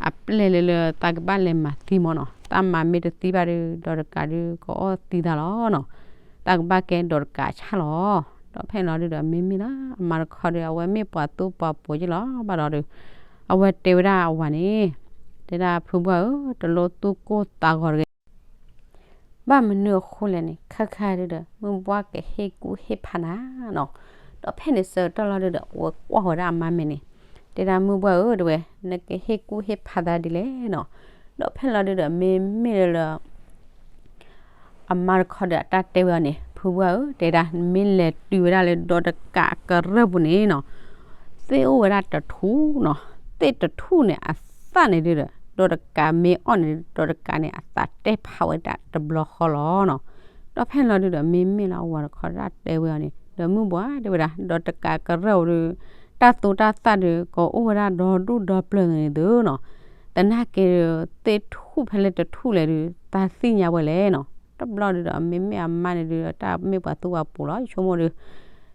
အပျဲၢ်လၢလၢ သးကဘၣ်လဲၤမၤသံမၢ်နီၤ. သးမၤမ့ၢ်တသံဘၣ်ဒုး ဒီးတကးဒုး ကအီၣ်သံသးလီၤနီၤ. သးကဘၣ်ကဲဒီးတကးဆၣ်လီၤ. ဒီးဖဲန့ၣ်လီၤဒုးဒီး မ့မ့ၢ်လၢအမါတခီဒုး အဝဲမ့ၢ်ပှၤသူပှၤပိာ်ယ့ၣ်လီၤဘၣ်ဒီးဒုး အဝဲတဲဝဲဒၣ်အဝၤန့ၣ် တဲဒၣ်ဖုဘှၢ်ဧၢ တလိၣ်သူၣ်ကိၢ်သးဂီၤတဂ့ၤ ဘၣ်မနုၤအဃိလဲၣ်န့ၣ် ခါခါဒုးဒီး မုၢ်ဘှၢ်ကဟ့ၣ်ကူၣ်ဟ့ၣ်ဖးနၤနီၤ. ဒီးဖဲန့ၣ်ဆၢကတီၢ်လီၤဒုးဒီး အဝဲကွၢ်ဝဲဒၣ်အမါမဲာ်န့ၣ် တဲဒၣ်မုၢ်ဘှၢ်ဧၢ တဲဝဲ နကဟ့ၣ်ကူၣ်ဟ့ၣ်ဖးသးဒ်လဲၣ်နီၤ. ဒီးဖဲန့ၣ်လီၤဒုးဒီး မ့မ့ၢ်လၢလၢ အမါတခီဒီးအတၢ်တဲဝဲအီၤန့ၣ် ဖုဘှၢ်ဧၢ တဲဒၣ် နမ့ၢ်လဲၤတုၤဝဲဒၣ်လၢဒီးတကးအကရၢၢ်ပူၤန့ၣ်နီၤ သ့ၣ်အိၣ်ဝဲဒၣ်တထူၣ်နီၤ. သ့ၣ်တထူၣ်န့ၣ်အသၣ်န့ၣ်ဒုးဒီး ဒီးတကးမ့ၢ်အီၣ်န့ၣ် ဒီးတကးန့ၣ် အသးတဲဖးဝဲဒၣ်တဘျီဃီလီၤနီၤ. ဒီးဖဲန့ၣ်လီၤဒုးဒီး မ့မ့ၢ်လၢအဝၤတခီတၢ်တဲဝဲအီၤန့ၣ် ဒီးမုၢ်ဘှၢ်တဲဝဲဒၣ် ဒီးတကးကရၢၢ်ပူၤဒုး တၢ်သူတၢ်သၣ်ဒုး ကအိၣ်ဝဲဒၣ်ဒီဒူၣ်ဒီပျၢၤန့ၣ်သုနီၤ. သနာ်က့ဒုး သ့ၣ်ထူၣ်ဖဲလဲၣ်တထူၣ်လဲၣ်ဒုး သးသ့ၣ်ညါဝဲလဲၣ်နီၤ. တဘျီဒုးဒီး မ့မ့ၢ်အမါန့ၣ်ဒုး တၢ်မ့ၢ်ပှၤသူပှၤပိာ်လီၤ ယဆိကမိၣ်ဒုး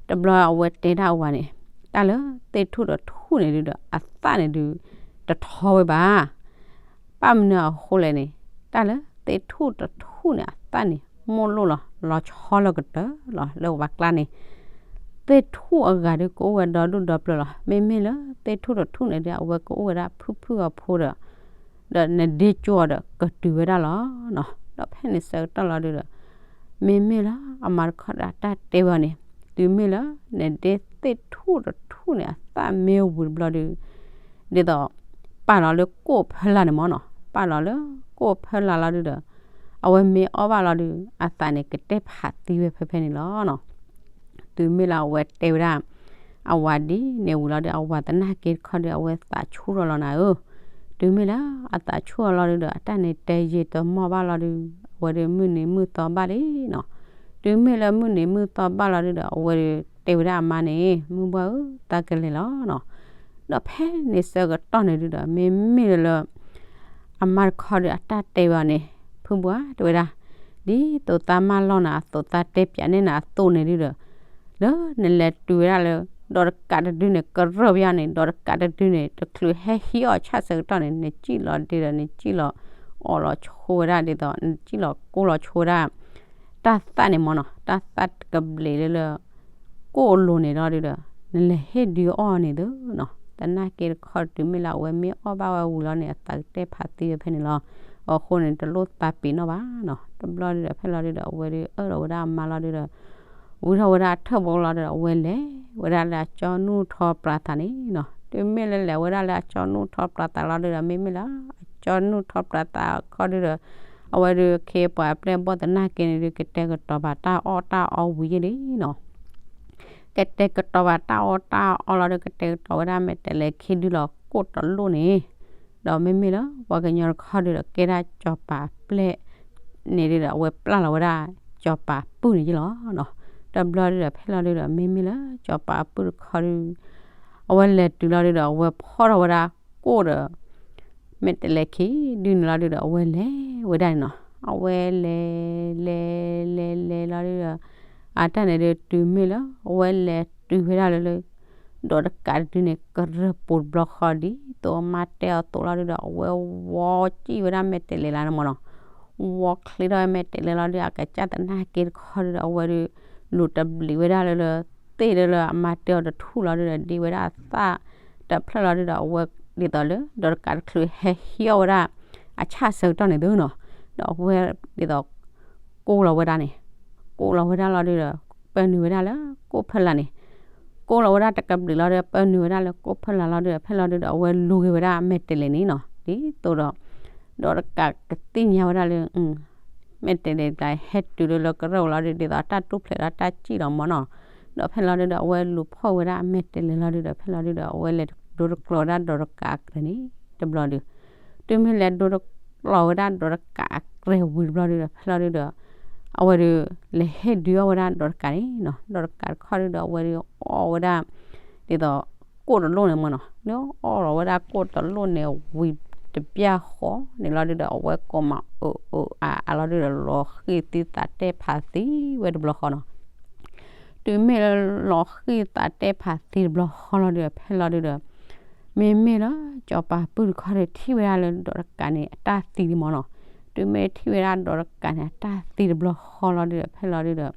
တဘျီအဝဲတဲဒၣ်အဝၤန့ၣ် တၢ်လၢသ့ၣ်ထူၣ်တထူၣ်န့ၣ်ဒုးဒီး အသၣ်န့ၣ်ဒုး တထီဝဲဘၣ် ဘၣ်မနုၤအဃိလဲၣ်န့ၣ် တၢ်လၢသ့ၣ်ထူၣ်တထူၣ်န့ၣ် အသၣ်န့ၣ် မိၢ်လိၣ်လီၤ လီၤဆီလီၤကတၢၢ်လီၤ လၢပှၤကျါန့ၣ် သ့ၣ်ထူၣ်အဂၤဒုးကအိၣ်ဝဲဒီဒူၣ်ဒီပျၢၤလီၤ. မ့မ့ၢ်လၢသ့ၣ်ထူၣ်တထူၣ်န့ၣ်ဒီး အဝဲကအိၣ်ဝဲဒၣ်ဖုၣ်ဖုၣ်အဖိဒီး ဒီးနဒ့ကၠိအီၤဒီးကတုၤဝဲဒၣ်လီၤနီၤ. ဒီးဖဲန့ၣ်ဆၢကတီၢ်လီၤဒုးဒီး မ့မ့ၢ်လၢအမါတခီဒီးအတၢ်တဲဝဲအီၤန့ၣ် တုၤမ့ၢ်လၢနဒ့သ့ၣ်ထူၣ်တထူၣ်န့ၣ် အသၣ်မ့ၢ်ဝံၤတဘျီဒုး ဒ်သိး ပာ်လီၤလၢကိၣ်ဖၢလာ်န့ၣ်မၢ်နီၤ ပာ်လီၤလၢကိၣ်ဖၢလာ်လီၤဒုးဒီး အဝဲမ့ၢ်အီၣ်ဘၣ်လီၤဒုး အသးန့ၣ်ကတဲဖးသံဝဲဖဲဖဲန့ၣ်လီၤနီၤ. တုၤမ့ၢ်လၢအဝဲတဲဝဲဒၣ် အဝၤဒ်န့ၣ်ဝံၤလီၤဒီး အဝၤသနာ်က့တခီဒီး အဝဲသးဆူၣ်ထီၣ်လီၤနၤဧၢ. တုၤမ့ၢ်လၢအသးဆူၣ်ထီၣ်လီၤဒုးဒီး အတၢ်န့ၣ်တဲယံာ်တမီၢ်ဘၣ်လီၤဒုး အဝဲဒုးမုၢ်နံၤမုၢ်သီဘၣ်လံနီၤ. တုၤမ့ၢ်လၢမုၢ်နံၤမုၢ်သီဘၣ်လီၤဒုးဒီး အဝဲဒုးတဲဝဲဒၣ်အမါန့ၣ် မုၢ်ဘှၢ်ဧၢ သးကလဲၤလီၤနီၤ. ဒီးဖဲန့ၣ်ဆၢကတီၢ်န့ၣ်ဒုးဒီး မ့မ့ၢ်လၢ အမါတခီဒီးအတၢ်တဲဝဲအီၤန့ၣ် ဖုဘှၢ်တဲဝဲဒၣ် ဒ်သိးသးမၢလီၤနၤအသိး သးတဲပၠးန့ၢ်နၤအသိးန့ၣ်ဒုးဒီး လၢနလဲၤတုၤဝဲဒၣ်လၢ ဒီးတကးတဒုန့ၣ် ကရၢၢ်ပယါန့ၣ် ဒီးတကးတဒုန့ၣ် တချုးဟဲဟံးအီၣ်ဆၣ်ဆၢကတီၢ်န့ၣ် နစံၣ်လီၤဒ်ဒီး နစံၣ်လီၤအီၣ်လီၤဆိဝဲဒၣ်ဒ်သိး နစံၣ်လီၤကိၢ်လီၤဆိဝဲဒၣ် တၢ်သၣ်န့ၣ်မ့ၢ်နီၤ တၢ်သၣ်တကဘျံးလၢလၢ ကိၣ်အလိၤန့ၣ်လီၤဒုဒီး နလဲၤဟ့ၣ်ဒုးအီၣ်န့ၣ်သုနီၤ သနာ်က့တခီတုၤမ့ၢ်လၢအဝဲမ့ၢ်အီၣ်ဘၣ်ဝဲ ဝံၤလီၤန့ၣ် အသးကတဲာ်ဖးသံဝဲဖဲန့ၣ်လီၤ. အဃိန့ၣ် တလိၣ်သးပ့ၤနီၣ်ဘၣ်နီၤ တဘျီဒုဒီး ဖဲလီၤဒုဒီး အဝဲဒုးအၢၣ်လီၤဝဲဒၣ်အမါလီၤဒုဒီး ဝံထီၣ်ဝဲဒၣ်အထၢၣ်ဘိလီၤဒုဒီး အဝဲလဲၤဝဲဒၣ်လၢအကၠီနူၢ်ထီပြးသးန့ၣ်နီၤ တုၤမ့ၢ်လၢလဲၤဝဲဒၣ်လၢအကၠီနူၢ်ထီပြးသးလီၤဒုဒီး မ့မ့ၢ်လၢ အကၠီနူၢ်ထီပြးသးခီဒုဒီး အဝဲဒုးခ့ပှၤအပျဲၢ်ဘီၣ်သနာ်က့န့ၣ်ဒုး ကတဲာ်ကတီၤဘၣ်တၢ်အီၣ်တၢ်အီဝံၤယ့ၣ်လံနီၤ ကတဲာ်ကတီၤဘၣ်တၢ်အီၣ်တၢ်အီလီၤဒီး ကတဲာ်ကတီၤဝဲဒၣ်မဲာ်တဲးလဲးခံဒုလီၤကိၣ်တလိၣ်န့ၣ်, ဒီးမ့မ့ၢ်လၢပှၤကညီတခီဒုဒီး ကဲဒၣ်စီၤပၤအပျဲၢ်န့ၣ်ဒုဒီး အဝဲပျၢ်လီၤဝဲဒၣ်စီၤပၤအပုၢ်န့ၣ်ယ့ၣ်လီၤနီၤ. တဘျီဒုဒီး ဖဲလီၤဒုဒီး မ့မ့ၢ်လၢစီၤပၤအပုၢ်တခီဒု အဝဲလဲၤတုၤလီၤဒုဒီး အဝဲဖီၣ်ထီၣ်ဝဲဒၣ်ကိၣ်ဒီး မဲာ်တဲးလဲးခံဒုန့ၣ်လီၤဒုဒီး အဝဲလဲၤဝဲဒၣ်န့ၣ်နီၤ. အဝဲလဲၤ လဲၤ လဲၤ လဲၤလီၤဒုဒီး အတၢ်န့ၣ်ဒုးတုၤမ့ၢ်လၢ အဝဲလဲၤတုၤဝဲဒၣ်လၢလၢ ဒီးတကးတဒုန့ၣ် ကရၢၢ်ပူၤတဘျီဃီဒ်သိးအမါတဲအီၤအသိးလီၤ ဒုဒီး အဝဲဝီစံၣ်ဝဲဒၣ်မဲာ်တဲးလဲးလၢန့ၣ်မ့ၢ်နီၤ. ဝီချ့ထီၣ်မဲာ်တဲးလဲးလီၤဒုဒီး အကစၢ်သနာ်က့တခီဒုဒီး အဝဲဒုး လူၤတဘျံးဝဲဒၣ်လၢလၢ သ့ၣ်လၢလၢအမါတဲအီၤတထူၣ်လီၤဒုဒီး ဒ့ဝဲဒၣ်အသၣ်တဖျၢၣ်လီၤဒုဒီး အဝဲဒ်သိးလၢ ဒီးတကးတချုးဟဲဟံးအီၣ်ဝဲဒၣ် အဆၣ်ဆၢကတီၢ်န့ၣ်သုနီၤ. ဒီးအဝဲဒ်သိး ကိၢ်လီၤဝဲဒၣ်န့ၣ် ကိၢ်လီၤဝဲဒၣ်လီၤဒုဒီး ပၢနုာ်ဝဲဒၣ်လၢကိၣ်ဖၢလာ်န့ၣ် ကိၢ်လီၤဝဲဒၣ်တကဘျံးလီၤဒီး ပၢနုာ်ဝဲဒၣ်လၢကိၣ်ဖၢလာ်လီၤဒုဒီး ဖဲလီၤဒုဒီး အဝဲလူၤဂ့ၤဝဲဒၣ်မဲာ်တဲးလဲးန့ၣ်နီၤ ဒ်သိးဒီး ဒီးတကးကသ့ၣ်ညါဝဲဒၣ်လၢ မဲာ်တဲးလဲးတကးဟဲတုၤလၢလၢကရၢၢ်ဝဲလီၤဒု ဒ်သိးတၢ်တူၢ်ဖျဲးဒီးတၢ်စံၣ်လီၤမ့ၢ်နီၤ. ဒီးဖဲလီၤဒုဒီး အဝဲလူၤဖီၣ်ဝဲဒၣ်မဲာ်တဲးလဲးလီၤဒုဒီး ဖဲလီၤဒုဒီး အဝဲလဲၤဒိတကျိၤဝဲဒၣ်ဒီးတကးအကြဲးန့ၣ် တဘျီဒု တုၤမ့ၢ်လဲၤဒိတကျိၤဝဲဒၣ်ဒီးတကးအကြဲးဝံၤတဘျီဒုဒီး ဖဲလီၤဒုဒီး အဝဲဒုး လဲၤဟ့ၣ်ဒုးအီၣ်ဝဲဒၣ်ဒီးတကးန့ၣ်နီၤ ဒီးတကးတခီဒုဒီး အဝဲဒုးအီၣ်ဝဲဒၣ် ဒ်သိး ကိၣ်တလိၣ်န့ၣ်မ့ၢ်နီၤ လၢအီၣ်လီၤဝဲဒၣ်ကိၣ်တလိၣ်န့ၣ်ဝံၤတဘျီဃီန့ၣ်လီၤဒုဒီး အဝဲကိးမးအၢအၢအါအါလီၤဒုဒီး လီၤဃံၢ်သံသးတဲာ်ဖးသံဝဲတဘျီဃီနီၤ. တုၤမ့ၢ်လၢလီၤဃံၢ်သးတဲာ်ဖးသံတဘျီဃီလီၤဒုဒီး ဖဲလီၤဒုဒီး မ့မ့ၢ်လၢစီၤပၤပုၢ်တခီဒီးထံၣ်ဝဲဒၣ်လၢဒီးတကးန့ၣ် အတၢ်သံလံမ့ၢ်နီၤ. တုၤမ့ၢ်ထံၣ်ဝဲဒၣ်ဒီးတကးန့ၣ် အတၢ်သံတဘျီဃီလီၤဒုဒီး ဖဲလီၤဒုဒီး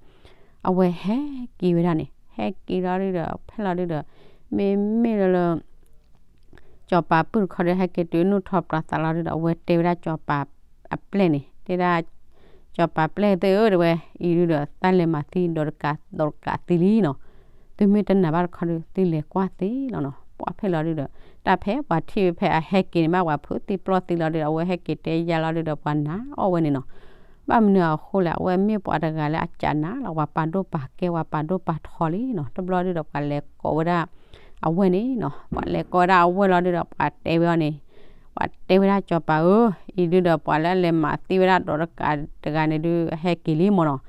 အဝဲဟဲက့ၤဝဲဒၣ်န့ၣ် ဟဲက့ၤလီၤဒုဒီး ဖဲလီၤဒုဒီး မ့မ့ၢ်လၢလၢ စီၤပၤပုၢ်တခီဒီး ဟဲက့ၤတုၤနူၢ်ထီၣ်ပြးသးလီၤဒုဒီး အဝဲတဲဝဲဒၣ်စီၤပၤအပျဲၢ်န့ၣ် တဲဒၣ် စီၤပၤပျဲၢ်သ့ၣ်ဧၢ တဲဝဲ အံၤဒုဒီး တၢ်လဲၤမၤသံဒီးတကး ဒီးတကးသံလံနီၤ. သုမ့ၢ်တနာ်ဘၣ်တခီဒု သုလဲၤကွၢ်သ့လီၤနီၤ. ပှၤဖဲလီၤဒုဒီး တၢ်ဖဲပှၤထံၣ်ဖဲအဟဲက့ၤန့ၣ် ဘၣ်ပှၤဖုးသံပျီၢ်သံလီၤဒုဒီး အဝဲဟဲက့ၤတဲယါလီၤဒုဒီး ပှၤနာ်အီၣ်ဝဲန့ၣ်နီၤ. ဘၣ်မနုၤအဃိလဲၣ် အဝဲမ့ၢ်ပှၤတဂၤလၢအကးနးလီၤ ပှၤပာ်ဒိၣ်ပာ်ကဲ ပှၤပာ်ဒိၣ်ပာ်ထီလံနီၤ. တဘျီဒုဒီး ပှၤလဲၤကိးဝဲဒၣ် အဝဲၢ်န့ၣ်နီၤ ပှၤလဲၤကိးဝဲဒၣ်အဝဲၢ်လီၤဒုဒီး ပှၤတဲဝဲအီၤန့ၣ် ပှၤတဲဝဲဒၣ်စီၤပၤဧၢ, အံၤဒုဒီးပှၤလၢအလဲၤမၤသံဝဲဒၣ်ဒီးတကးတဂၤန့ၣ်ဒု အဟဲက့ၤလံမ့ၢ်နီၤ,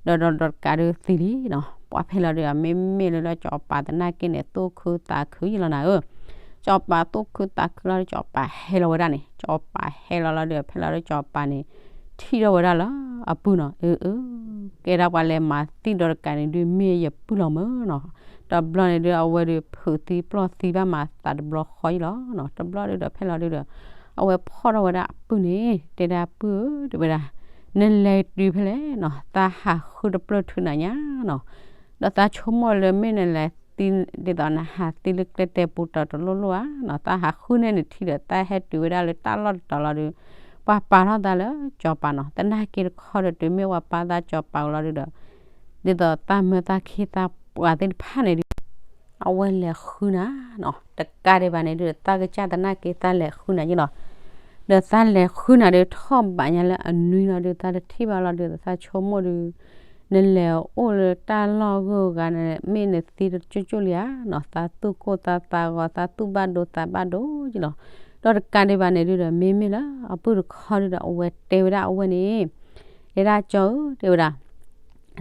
ဒီးဒီးတကးဒုသံလံနီၤ. ပှၤဖဲလီၤဒုဒီး မ့မ့ၢ်လၢစီၤပၤသနာ်က့န့ၣ် သူၣ်ခုသးခုယံလီၤနၤဧၢ. စီၤပၤသူၣ်ခုသးခုလီၤဒု စီၤပၤဟဲလီၤဝဲဒၣ်န့ၣ် စီၤပၤဟဲလီၤလီၤဒု ဖဲလီၤဒုစီၤပၤန့ၣ် ထံၣ်ထီၣ်ဝဲဒၣ်လၢအပုၢ်နီၤ အၢ အၢ ကဲဒၣ်ပှၤလဲၤမၤသံဒီးတကးန့ၣ်ဒု မ့ၢ်ယပုၢ်လီၤမ့ၢ်နီၤ. တဘျီန့ၣ်ဒု အဝဲဒု ဖုးသံပျီၢ်သံဘၣ်မၤသးတဘျီဃီယံလီၤနီၤ. တဘျီဒုဒီး ဖဲလီၤဒုဒီး အဝဲဖီၣ်ထီၣ်ဝဲဒၣ်အပုၢ်န့ၣ် တဲဒၣ်ပုၢ်ဧၢ တဲဝဲဒၣ် နလဲၤတုၤဖဲလဲၣ်နီၤ သးဟးဃုတပျၢၢ်ထုးနၤညါနီၤ. ဒီးသးဆိကမိၣ်လၢမ့ၢ်နလဲၤသံ ဒ်သိးနဟးသံလၢကျဲတဲပူၤတီၤတလိၣ်လိၣ်ဧါနီၤ. သးဟးဃုန့ၢ်နထံဒီး သးဟဲတုၤဝဲဒၣ်လၢတၢ်လီၢ်တတီၤလီၤဒု ပှၤပာ်ထီၣ်သးလၢစီၤပၤနီၤ. သနာ်က့တခီဒီး တုၤမ့ၢ်ပှၤပာ်သးစီၤပၤလီၤဒုဒီး ဒ်သိးသးမၢသးခံသးပှၢ်သ့ၣ်တဖၣ်န့ၣ်ဒု အဝဲလဲၤဃုနၤနီၤ. တကးဒံးဘၣ်န့ၣ်ဒု သးကစၢ်သနာ်က့သးလဲၤဃုနၤယ့ၣ်လီၤ. ဒီးသးလဲၤဃုနၤဒု ထီၣ်ဘးညါလၢအနွံလီၤဒု သးတထံၣ်ဘၣ်လီၤဒု သးဆိကမိၣ်ဒု နလဲၤအိၣ်လၢတၢ်လီၢ်ဂုၤဂၤန့ၣ် မ့ၢ်နသံတကၠိၣ်ကၠိၣ်လံဧါနီၤ. သးသူၣ်ကိၢ်သးသးဂီၤ သးသူၣ်ဘၣ်ဒိသးဘၣ်ဒိယ့ၣ်လီၤ. ဒီးတကးဒံးဘၣ်န့ၣ်ဒုဒီး မ့မ့ၢ်လၢအပုၢ်တခီဒုဒီး အဝဲတဲဝဲဒၣ်အဝဲၢ်န့ၣ် တဲဒၣ်ကၠီဧၢ တဲဝဲဒၣ်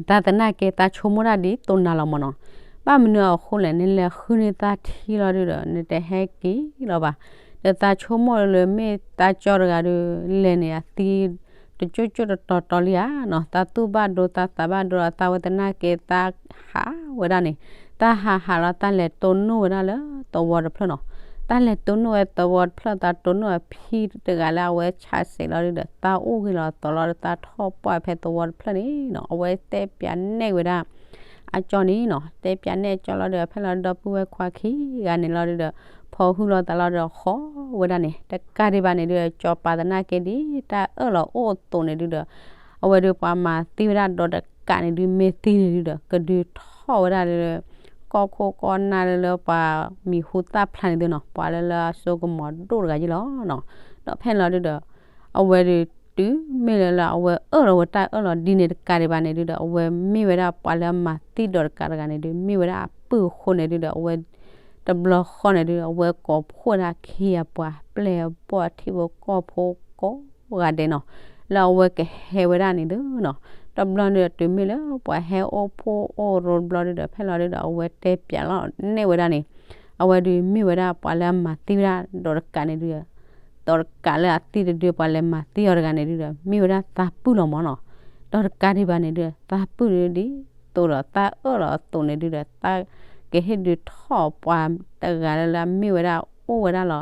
သးသနာ်က့သးဆိကမိၣ်ဒၣ်ဒ်သိးနၤလီၤမ့ၢ်နီၤ. ဘၣ်မနုၤအဃိလဲၣ် နလဲၤဃုန့ၢ်သးထံလီၤဒုဒီး နတဟဲက့ၤလီၤဘၣ်. ဒီးသးဆိကမိၣ်လၢမ့ၢ်သးကၠီတဂၤဒု လဲၤန့ၣ်အသံ တကၠိၣ်ကၠိၣ်တတီၤတီၤလံဧါနီၤ. သးသူၣ်ဘၣ်ဒိသးသးဘၣ်ဒိဒီး သးဝဲသနာ်က့သးဟးဝဲဒၣ်န့ၣ် တၢ်ဟးဟးလီၤ တၢ်လဲၤတိၢ်နီၣ်ဝဲဒၣ်လၢသဝီတဖျၢၣ်နီၤ. တၢ်လဲၤတိၢ်နီၣ်ဝဲသဝီတဖျၢၣ် သးတိၢ်နီၣ်အဖံတဂၤလၢအဝဲဆးစဲးလီၤဒုဒီး သးအိၣ်ဂ့ၤလီၤသီလီၤဒီး သးထီၣ်ပှၢ်ဖဲသဝီတဖျၢၣ်န့ၣ်နီၤ. အဝဲတဲပၠးနဲၣ်ဝဲဒၣ် အကၠီန့ၣ်နီၤ, တဲပၠးနဲၣ်အကၠီလီၤဒီး ဖဲလီၤဒီပုၢ်ဝဲၢ်ခွါခံဂၤန့ၣ်လီၤဒုဒီး ဖီၣ်ဟုၣ်လီၤသးလီၤဒီး ဃီဝဲဒၣ်န့ၣ် တကးဒံးဘၣ်န့ၣ်ဒုဒီး ကၠီၤပၤသနာ်က့ဒ် တၢ်အၢၣ်လီၤအိၣ်အသိးန့ၣ်ဒုဒီး အဝဲဒုးပှၤမၤသံဝဲဒၣ်ဒီးတကးန့ၣ်ဒု မ့ၢ်သံန့ၣ်ဒုဒီး ကဒုးထီၣ်ဝဲဒၣ်လၢ ကီၢ်ခိၣ်ကီၢ်နၢ်လၢလၢပှၤမံၤဟူသၣ်ဖျါန့ၣ်သုနီၤ, ပှၤလၢလၢအစိကမီၤဒိၣ်တဂၤယ့ၢ်လီၤနီၤ. ဒီးဖဲလီၤဒုဒီး အဝဲဒုးတုၤမ့ၢ်လၢလၢ အဝဲအၢၣ်လီၤဝဲတၢ်အၢၣ်လီၤဒ်န့ၣ်တကးဒံးဘၣ်န့ၣ်ဒုဒီး အဝဲမ့ၢ်ဝဲဒၣ်ပှၤလၢအမၤသံဒီးတကးတဂၤန့ၣ်ဒု မ့ၢ်ဝဲဒၣ်အပုၢ်အဃိန့ၣ်ဒုဒီး အဝဲ တဘျီဃီန့ၣ်ဒု အဝဲကိးဖှိၣ်ဒၣ်ခံဂၤပှၤပျဲၢ်အဘီၣ်အထံဖိကီၢ်ဖိကိးဂၤဒဲးနီၤ, လၢအဝဲကဟဲဝဲဒၣ်န့ၣ်သုနီၤ. တဘျီန့ၣ်ဒီးတုၤမ့ၢ်လၢပှၤဟဲအိၣ်ဖှိၣ်အိၣ်ရိတဘျီဒုဒီး ဖဲလီၤဒုဒီး အဝဲတဲပၠးလီၤနဲၣ်ဝဲဒၣ်န့ၣ် အဝဲဒုးမ့ၢ်ဝဲဒၣ်ပှၤလၢအမၤသံဝဲဒၣ်ဒီးတကးန့ၣ်ဒု ဒီးတကးလၢအသံတဒု ပှၤလဲၤမၤသံအီၤတဂၤန့ၣ်ဒုဒီး မ့ၢ်ဝဲဒၣ်သးပုၢ်လီၤမၢ်နီၤ. ဒီးတကးဒံးဘၣ်န့ၣ်ဒု သးပုၢ်ဒ်သိးဒီး သးအၢၣ်လီၤအသိးန့ၣ်ဒုဒီး သးကဟ့ၣ်ဒုးထီၣ်ပှၤတဂၤလၢလၢအမ့ၢ်ဝဲဒၣ်အိၣ်ဝဲဒၣ်လီၤ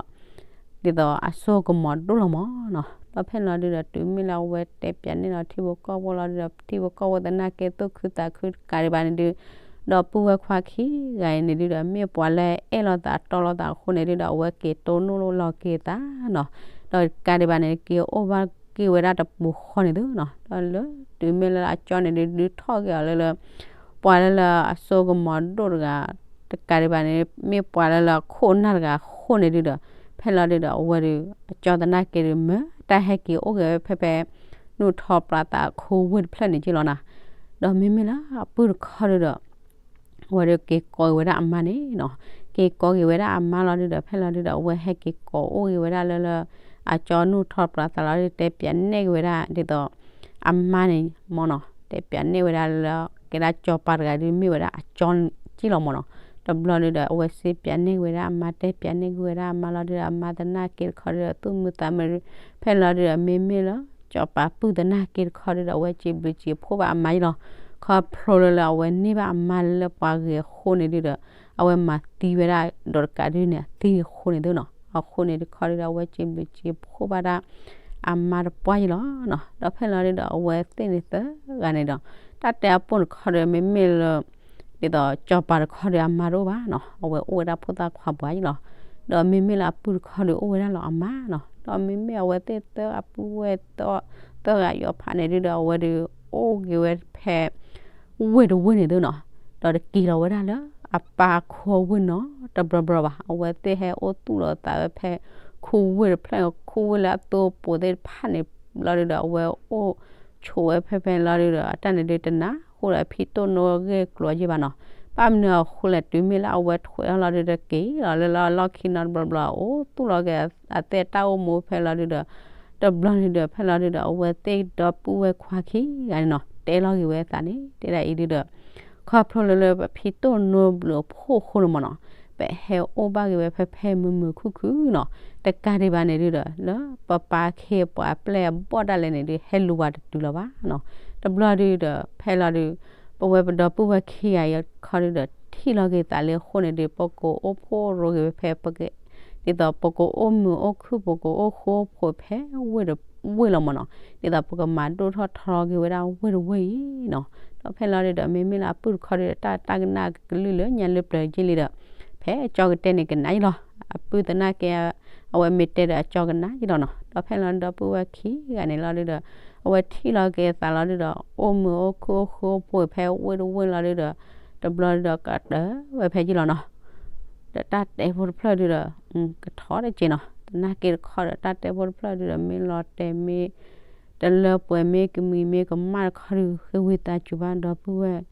ဒ်သိးအစိကမီၤဒိၣ်လီၤမၢ်နီၤ. ဒီးဖဲလီၤဒုဒီး တုၤမ့ၢ်လၢအဝဲတဲပၠးန့ၣ်လီၤထံဖိကီၢ်ဖိလီၤဒုဒီး ထံဖိကီၢ်ဖိသနာ်က့ သူၣ်ခုသးခုတကးဒံးဘၣ်န့ၣ်ဒု ဒီပုၢ်ဝဲၢ်ခွါခံဂၤအံၤန့ၣ်ဒုဒီး မ့ၢ်ပှၤလၢအဲၣ်လီၤသးတီလီၤသးအဃိန့ၣ်ဒုဒီး အဝဲက့ၤတိၢ်နီၣ်လီၤက့ၤသးနီၤ. ဒီးတကးဒံးဘၣ်န့ၣ် က့ၤအိၣ်ဘၣ်က့ၤဝဲဒၣ်တပူၤဃီန့ၣ်သုနီၤ. ဒီးလၢတုၤမ့ၢ်လၢအကၠီန့ၣ်ဒု ဒုးထီၣ်က့ၤအီၤလၢလၢ ပှၤလၢလၢအစိကမီၤဒိၣ်တဂၤ တကးဒံးဘၣ်န့ၣ် မ့ၢ်ပှၤလၢလၢအခိၣ်အနၢ်တဂၤအဃိန့ၣ်ဒုဒီး ဖဲလီၤဒုဒီး အဝဲဒုး အကၠီသနာ်က့ဒုး မၢတၢ်ဟဲက့ၤအိၣ်က့ၤဝဲဖဲဖဲ နူၢ်ထီပျၢ်သးအခိဝ့ၢ်တဖျၢၣ်န့ၣ်က့လီၤနီၤ. ဒီးမ့မ့ၢ်လၢအပုၢ်တခီဒုဒီး အဝဲဒုးက့ၤကိးက့ၤဝဲဒၣ်အမါန့ၣ်နီၤ. က့ၤကိးက့ၤဝဲဒၣ်အမါလီၤဒုဒီး ဖဲလီၤဒုဒီး အဝဲဟဲက့ၤကိးအိၣ်က့ၤဝဲဒၣ်လၢလၢ အကၠီနူၢ်ထီပျၢ်သးလီၤဒု တဲပၠးနဲၣ်က့ၤဝဲဒၣ်ဒ်သိး အမါန့ၣ်မၢ်နီၤ တဲပၠးနဲၣ်ဝဲဒၣ်လၢ ကဲဒၣ်ကၠီၤပၤတဂၤဒု မ့ၢ်ဝဲဒၣ်အကၠီက့လီၤမၢ်နီၤ. တဘျီဒုဒီး အဝဲစံးပၠးနဲၣ်က့ၤဝဲဒၣ်အမါ တဲပၠးနဲၣ်က့ၤဝဲဒၣ်အမါလီၤဒုဒီး အမါသနာ်က့တခီဒုဒီး သူၣ်မုာ်သးမုာ်ဒု ဖဲလီၤဒုဒီး မ့မ့ၢ်လၢ ကၠီၤပၤပုၢ်သနာ်က့တခီဒုဒီး အဝဲစံးဘျုးစံးဖှိၣ်ဘၣ်အမါယ့လီၤ. ခီဖျိလၢလၢအဝဲန့ၢ်ဘၣ်အမါလၢပှၤဂ့ၤအဃိန့ၣ်ဒုဒီး အဝဲမၤသံဝဲဒၣ်ဒီးတကးဒုန့ၣ် အသံအဃိန့ၣ်သုနီၤ. အဃိန့ၣ်တခီဒုဒီး အဝဲစံးဘျုးစံးဖှိၣ်ဘၣ်ဒၣ် အမါတပှၢ်ယ့လီၤနီၤ. ဒီးဖဲလီၤဒုဒီး အဝဲသ့ၣ်န့ၣ်သၢဂၤန့ၣ်ဒီး တၢ်တဲအပိၢ်တခီဒု မ့မ့ၢ်လၢ ဒ်သိးကၠီၤပၤတခီဒု အမါတအိၣ်ဘၣ်နီၤ အဝဲအိၣ်ဝဲဒၣ်ဖိသၣ်ခွါပှၤယ့လီၤ. ဒီးမ့မ့ၢ်လၢအပုၢ်တခီဒုအိၣ်ဝဲဒၣ်လီၤအမါနီၤ. ဒီးမ့မ့ၢ်အဝဲသ့ၣ်သၢအပုၢ်ဝဲၢ် သၢဂၤယီၤဖးန့ၣ်ဒုဒီး အဝဲဒုးအိၣ်က့ၤဝဲဖဲ ဝ့ၢ်တဝ့ၢ်န့ၣ်သုနီၤ. ဒီးတက့ၤလီၤဝဲဒၣ်လၢ အပၢ်အခိဝ့ၢ်နီၤ တဘျီဘျီဘၣ်. အဝဲသ့ၣ်ဟဲအိၣ်သူၣ်လီၤသးဝဲဖဲ ခိဝ့ၢ်တဖျၢၣ် ခိဝ့ၢ်လၢအသိအပူၤသ့ၣ်တဖၣ်န့ၣ် ဘျီဒုဒီး အဝဲအိၣ်ဆိးဝဲဖဲဖဲလီၤဒုဒီး အတၢ်န့ၣ်ဒုတနၢ်ဟူဒီးအဖံတိၢ်နိဂ့ၢ်ကျိၤယ့ၢ်ဘၣ်နီၤ. ဘၣ်မနုၤအဃိလဲၣ် တုၤမ့ၢ်လၢအဝဲထွဲထီၣ်လီၤဒုဒီး က့ၤလီၤလၢလၢအလီၢ်ခံနီတဘျီဘျီ အိၣ်သူၣ်လီၤက့ၤအသ့ၣ်တၢ်အိၣ်မူဖဲလီၤဒုဒီး တဘျီန့ၣ်ဒီး ဖဲလီၤဒုဒီး အဝဲသ့ၣ်ဒီပုၢ်ဝဲၢ်ခွါခံဂၤန့ၣ်နီၤ တဲလီၤက့ၤဝဲအသးန့ၣ် တဲဒၣ်အံၤဒုဒီး ခီဖျိလၢလၢပဖံတိၢ်နိဘျုးအဖှိၣ်အဃိန့ၣ်မၢ်နီၤ ပဟဲအိၣ်ဘၣ်က့ၤဝဲဖဲဖဲမုာ်မုာ်ခုၣ်ခုၣ်နီၤ. တကးဒံးဘၣ်န့ၣ်ဒုဒီး လၢပပၢ်ခ့ပှၤပျဲၢ်အဘီၣ်ဒၣ်လဲာ်န့ၣ်ဒု ဟဲလူၤဝဲတတုၤလၢၤဘၣ်နီၤ. တဘျီဒုဒီး ဖဲလီၤဒု ပဝဲပဒီပုၢ်ဝဲၢ်ခံဂၤအံၤခီဒုဒီး ထံၣ်လီၤက့ၤသးလၢအဃိန့ၣ်ဒု ပကအိၣ်ဖှိၣ်ရိက့ၤဝဲဖဲပက ဒ်သိးပကအိၣ်မုာ်အိၣ်ခုၣ် ပကအိၣ်ဃူအိၣ်ဖိးဖဲဝ့ၢ်တဝ့ၢ်လီၤမၢ်နီၤ. ဒ်သိးပကမၤဒိၣ်ထီၣ်ထီထီက့ၤဝဲဒၣ်ဝ့ၢ်တဝ့ၢ်အံၤနီၤ. ဒီးဖဲလီၤဒုဒီး မ့မ့ၢ်လၢအပုၢ်တခီဒုဒီး တၢ်တၢ်ကနၣ်ကလုၢ်လၢညါလၢပျၢၤက့လံဒီး ဖဲအကၠီကတဲန့ၣ်ကနၣ်ယ့လီၤ. အပုၢ်သနာ်က့ အဝဲမ့ၢ်တဲဒီးအကၠီကနၣ်ယ့လီၤနီၤ. ဒီးဖဲလီၤဒီပုၢ်ဝဲၢ်ခံဂၤန့ၣ်လီၤဒုဒီး အဝဲထံၣ်လီၤက့ၤသးလီၤဒုဒီး အိၣ်မုာ်အိၣ်ခုၣ်အိၣ်ဃူအိၣ်ဖိးဖဲဝ့ၢ်တဝ့ၢ်လီၤဒုဒီး တဘျီဒုဒီးကတၢၢ်ဝဲဖဲယ့လီၤနီၤ. ဒီးတၢ်တဲဖိတဖျၢၣ်ဒုဒီး ကထီတက့ၢ်နီၤ. သနာ်က့တခီဒီး တၢ်တဲဖိတဖျၢၣ်ဒုဒီး မ့ၢ်လီၤတဲာ်မ့ၢ် တလၢပှဲၤမ့ၢ်ကမံၤမ့ၢ်ကမၣ်တခီဒု ဃ့ဝံသးစူၤဘၣ်ဒီပုၢ်ဝဲၢ်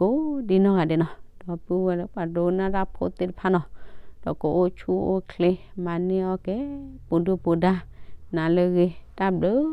ကိးဒ်နီၢ်ဂၤဒဲးနီၤ. ဒီပုၢ်ဝဲၢ်လၢပှၤဒိကနၣ်တၢ်ဖိသ့ၣ်တဖၣ်နီၤ ဒီးကအိၣ်ဆူၣ်အိၣ်ချ့ မၤန့ၢ်အီၣ်ကဲ ပူၤဒုၣ်ပူၤဒါ နၤလၢအဂ့ၤ တၢ်ဘျုး